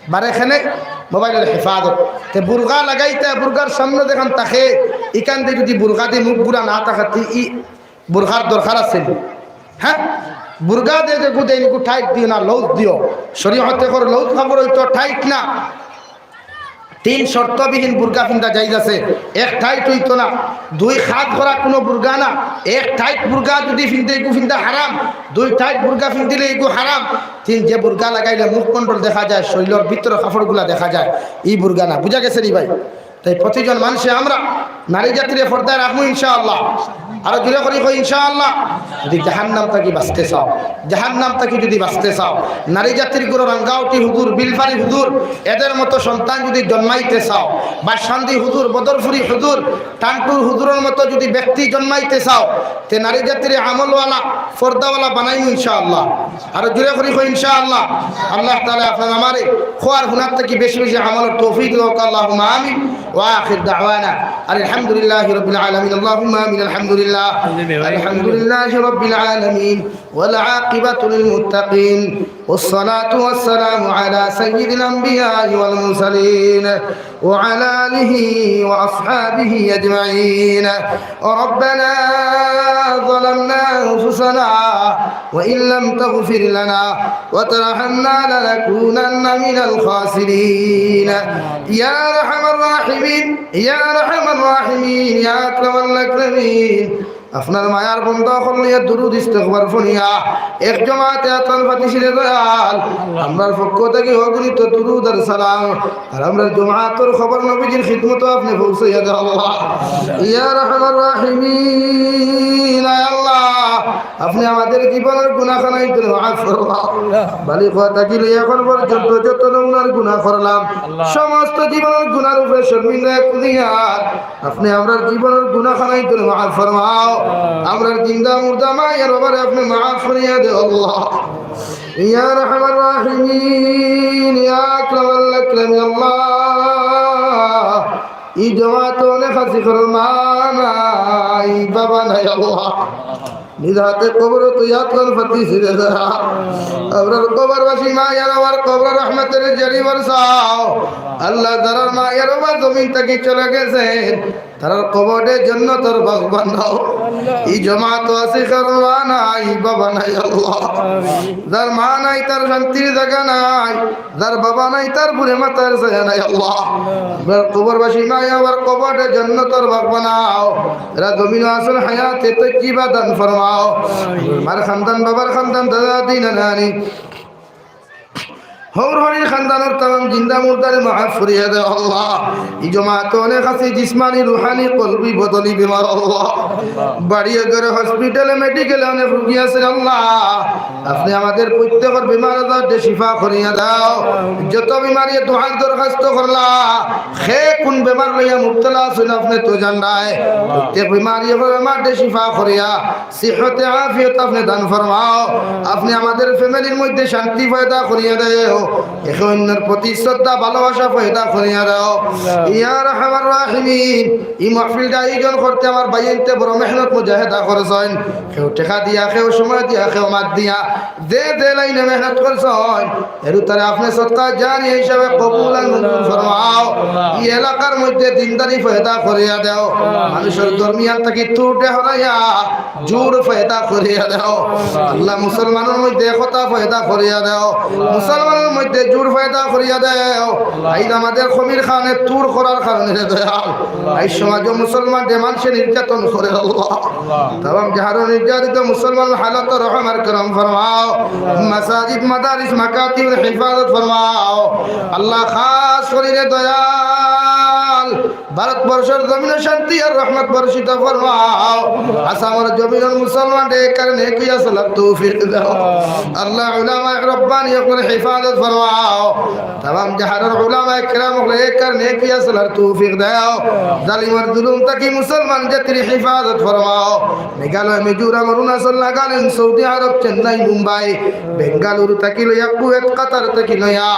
বারে কেনে? মোবাইলর হেফাজত। তে বুরকা লাগাইতা, বুরকার সামনে যেখান থাকে, ইখান দি যদি বুরকা দি মুখ গুরা না থাকে, তে ই বুরকার দরকার আছে নি? হ্যাঁ, বুরকা দে যে গুদে ইনকু টাইট দিও না, লুজ দিও। শরীয়তে কর লুজ কাপড় অইতো, টাইট না। তিন শর্তবিহীন বুরকা ফিন্দা জায়েজ আছে। এক, টাইট অইতো না। দুই, কাজ করা কুনু বুরকা না। এক, টাইট বুরকা যদি ফিন্দে, ইগু ফিন্দা হারাম। দুই, টাইট বুরকা ফিন্দিলে ইগু হারাম। তিন, যে বুরকা লাগাইলে মুখমণ্ডল দেখা যায়, শরীলর ভিতরর কাপড়গুলা দেখা যায়, ই বুরকা না। বুঝা গেছে নি ভাই? তাই প্রতিজন মানষে আমরা নারী জাতিরে পর্দায় রাখমু ইনশাআল্লাহ। আরো জোরে করি কই ইনশাআল্লাহ। যদি জাহান্নাম থাকি বাঁচতে চাও, জাহান্নাম থাকি যদি বাঁচতে চাও, নারী জাতির গুরু রাঙ্গাউটি হুজুর, বিলফারি হুজুর, এদের মতো সন্তান যদি জন্মাইতে চাও, বাসান্দি হুজুর, বদরপুরি হুজুর, টান্টুর হুজুরর মতো যদি ব্যক্তি জন্মাইতে চাও, তে নারী জাতিরে আমলওয়ালা, পর্দাওয়ালা বানাইমু ইনশাআল্লাহ। আরো জোরে করি কই ইনশাআল্লাহ। আল্লাহ তাআলা আপনার আমারে কওয়ার হুনার থাকি বেশি বেশি আমলর তৌফিক দেউক। আল্লাহুম্মা আমিন। وآخر دعوانا أن الحمد لله رب العالمين. اللهم آمين. الحمد لله. الحمد لله رب العالمين. والعاقبة للمتقين. والصلاة والسلام على سيد الأنبياء والمرسلين. وعلى آله وأصحابه أجمعين. ربنا ظلمنا أنفسنا وإن لم تغفر لنا وترحمنا لنكونن من الخاسرين. يا أرحم الراحمين، يا أرحم الراحمين، يا أكرم الأكرمين. আপনার মায়ার বন্দা অকল লইয়া দুরুদ ইস্তেগফার পড়িয়া এক জমাতে আতন ফাতিছিলে দয়াল, আমরার পক্ষ থাকি অগণিত দুরুদ আর সালাম। আর আমরার জমাতর খবর নবীজির খিদমতো আপনে পৌঁছাইয়া দেও আল্লাহ। ইয়া আরহামার রাহিমিন, আয় আল্লাহ, আপনে আমাদের জীবনর গুনাহ খানাইন মাফ ফরমাও। বালিগ অওয়া থাকি লইয়া এখন পর্যন্ত যত নমুনার গুনাহ করলাম, সমস্ত জীবনর গুনাহর উপরে শর্মিন্দা করিয়া আপনে আমরার জীবনর গুনাহ খানাইন মাফ ফরমাও। আমরার জিন্দা মুর্দা মা আর বাবারে আপনে মাফ করিয়া দেও আল্লাহ। ইয়া আরহামার রাহিমিন, ইয়া আকরামাল আকরামিন আল্লাহ। ই জমাতো অনেক আছি, কারো মা নাই, বাবা নাই আল্লাহ। নিজ হাতে কবরো তো ইয়াতখান ফাতিছিলে দয়াল। আমরার কবরবাসী মা আর বাবার কবরো রহমতের জরি বরসাও। আল্লাহ, যারার মা আর বাবা জমিন থাকি চলে গেছে, তারার কবররে জন্নতর বাগ বানাও। ই জমাতো আছি, কারো মা নাই, বাবা নাই আল্লাহ। যার মা নাই, তার শান্তির জাগা নাই। যার বাবা নাই, তার বুড়ে মাতার ছায়া নাই আল্লাহ। আমরার কবরবাসী মা আর বাবার কবররে জন্নতর বাগ বানাও। যারা জমিনো আছইন হায়াতে তৈয়্যিবা দান ফরমাও। মার খান্দান, বাবার খান্দান, দাদা দাদি নানা নানি, হউর হরির খানদানর তামাম জিন্দা মুর্দারে মাফ করিয়া দেও আল্লাহ। ই জমাতো অনেক আছে জিসমানি, রুহানি, কলবি, বদনি বেমার আল্লাহ। বাড়িয়ে ঘরে, হসপিটালে, মেডিকেলে অনেক রুগী আছে আল্লাহ। আপনে আমাদের প্রত্যেকর বেমার আজার দে শিফা করিয়া দেও। যত বেমারিয়ে দোয়ার দরখাস্ত করলা, কে কুন বেমার লইয়া মুবতলা আছইন আপনে তো জানরায়। প্রত্যেক বেমারিয়ে বেমার দে শিফা করিয়া সিহতে আফিয়ত আপনে দান ফরমাও। আপনে আমাদের ফ্যামিলির মধ্যে শান্তি পয়দা করিয়া দেও। একে অন্যর প্রতি শ্রদ্ধা ভালোবাসা পয়দা করিয়া দেও। ইয়া আরহামার রাহিমিন, ই মাহফিলটা আয়োজন করতে আমার ভাইয়াইন্তে বড় মেহনত মুজাহেদা করছইন। কেউ টেকা দিয়া, কেউ সময় দিয়া, কেউ মাত দিয়া, যে যে লাইনে মেহনত করছইন, এরু তারে আপনে সদকা জারিয়া হিসাবে কবুল আর মঞ্জুর ফরমাও। ই এলাকার মধ্যে দিনদারি পয়দা করিয়া দেও। মানুষর দরমিয়ান থাকি তুরটা হরাইয়া জুড় পয়দা করিয়া দেও। আল্লাহ, মুসলমানর মধ্যে একতা পয়দা করিয়া দেও। মুসলমানর মধ্যে জুড় পয়দা করিয়া দেও। আইজ আমাদের কমির কারণে তুর করার কারণে রে দয়াল, আইজ সমাজো মুসলমানরে মানষে নির্যাতন করের আল্লাহ। তামাম জাহারো নির্যাতিত মুসলমানর হালতো রহম আর করম ফরমাও। মাসাজিদ, মাদারিস, মাকাতিবর হেফাজত ফরমাও। আল্লাহ, খাস করি রে দয়াল, ভারতবর্ষর জমিনো শান্তি আর রহমত বর্ষিত ফরমাও। আসামর জমিনর মুসলমানরে একার নেক অইয়া চলার তৌফিক দেও। আল্লাহ, উলামায়ে রব্বানী অকলর হেফাজত ফরমাও। তামাম জাহানর উলামায়ে কেরাম অকলরে একার নেক অইয়া চলার তৌফিক দেও। জালিমর জুলুম থাকি মুসলমান জাতির হেফাজত ফরমাও। মেঘালয়, মিজোরাম, অরুণাচল, নাগাল্যান্ড, সৌদি আরব, চেন্নাই, মুম্বাই, বেঙ্গালুরু থাকি লইয়া, কুয়েত, কাতার থাকি লইয়া,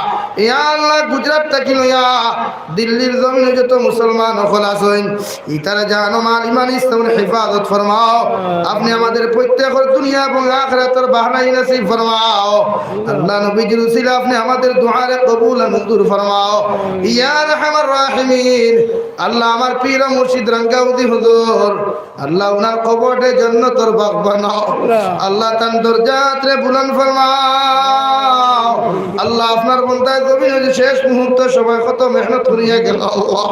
ইয়া আল্লাহ, গুজরাট থাকি লইয়া, দিল্লির জমিনো যত মুসলমান অকল আছইন, ইতার জান ও মাল, ইমান, ইসলামর হেফাজত ফরমাও। আপনে আমাদের প্রত্যেকর দুনিয়া এবং আখিরাতর বাহনাই নসিব ফরমাও। আল্লাহ, নবীজির উসিলা আপনে আমাদের দোয়ারে কবুল আর মঞ্জুর ফরমাও। ইয়া আরহামার রাহিমিন, আল্লাহ, আমার পীর ও মুর্শিদ রাঙ্গাউজি হুজুর, আল্লাহ, উনার কবররে জন্নতর বাগ বানাও। আল্লাহ, তান দরজাতরে বুলন্দ ফরমাও। আল্লাহ, আপনার বন্দায় জমিনো যে শেষ মুহূর্ত সময় কত মেহনত করিয়া গেল, আল্লাহ,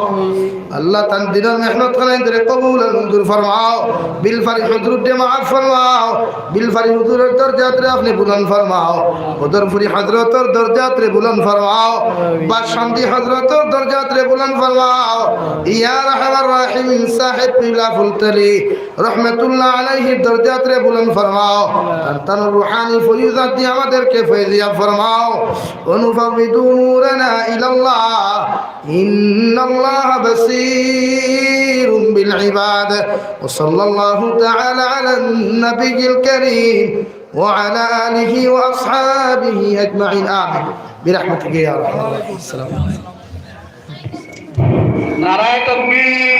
আল্লাহ, তান দিনর মেহনত খানাইন্তরে কবুল আর মঞ্জুর ফরমাও। বিলফারি হজরতরে মাফ ফরমাও। বিলফারি হুজুরর দরজাতরে আপনে বুলন্দ ফরমাও। বদরপুরি হজরতর দরজাতরে বুলন্দ ফরমাও। বাসন্দি হজরতর দরজাতরে বুলন্দ ফরমাও। ইয়া আরহামার রাহিমিন, সাহেব কিবলা ফুলতলি রহমতুল্লাহ আলাইহির দরজাতরে বুলন্দ ফরমাও। তান তান রুহানি ফয়ুজাত দিয়া আমাদেরকে ফয়জিয়াব ফরমাও। ونفوض أمورنا إلى الله إن الله بصير بالعباد. وصلى الله تعالى على النبي الكريم وعلى آله وأصحابه أجمعين. آمين. برحمتك يا أرحم الراحمين. السلام عليكم. নারায়ে তাকবীর,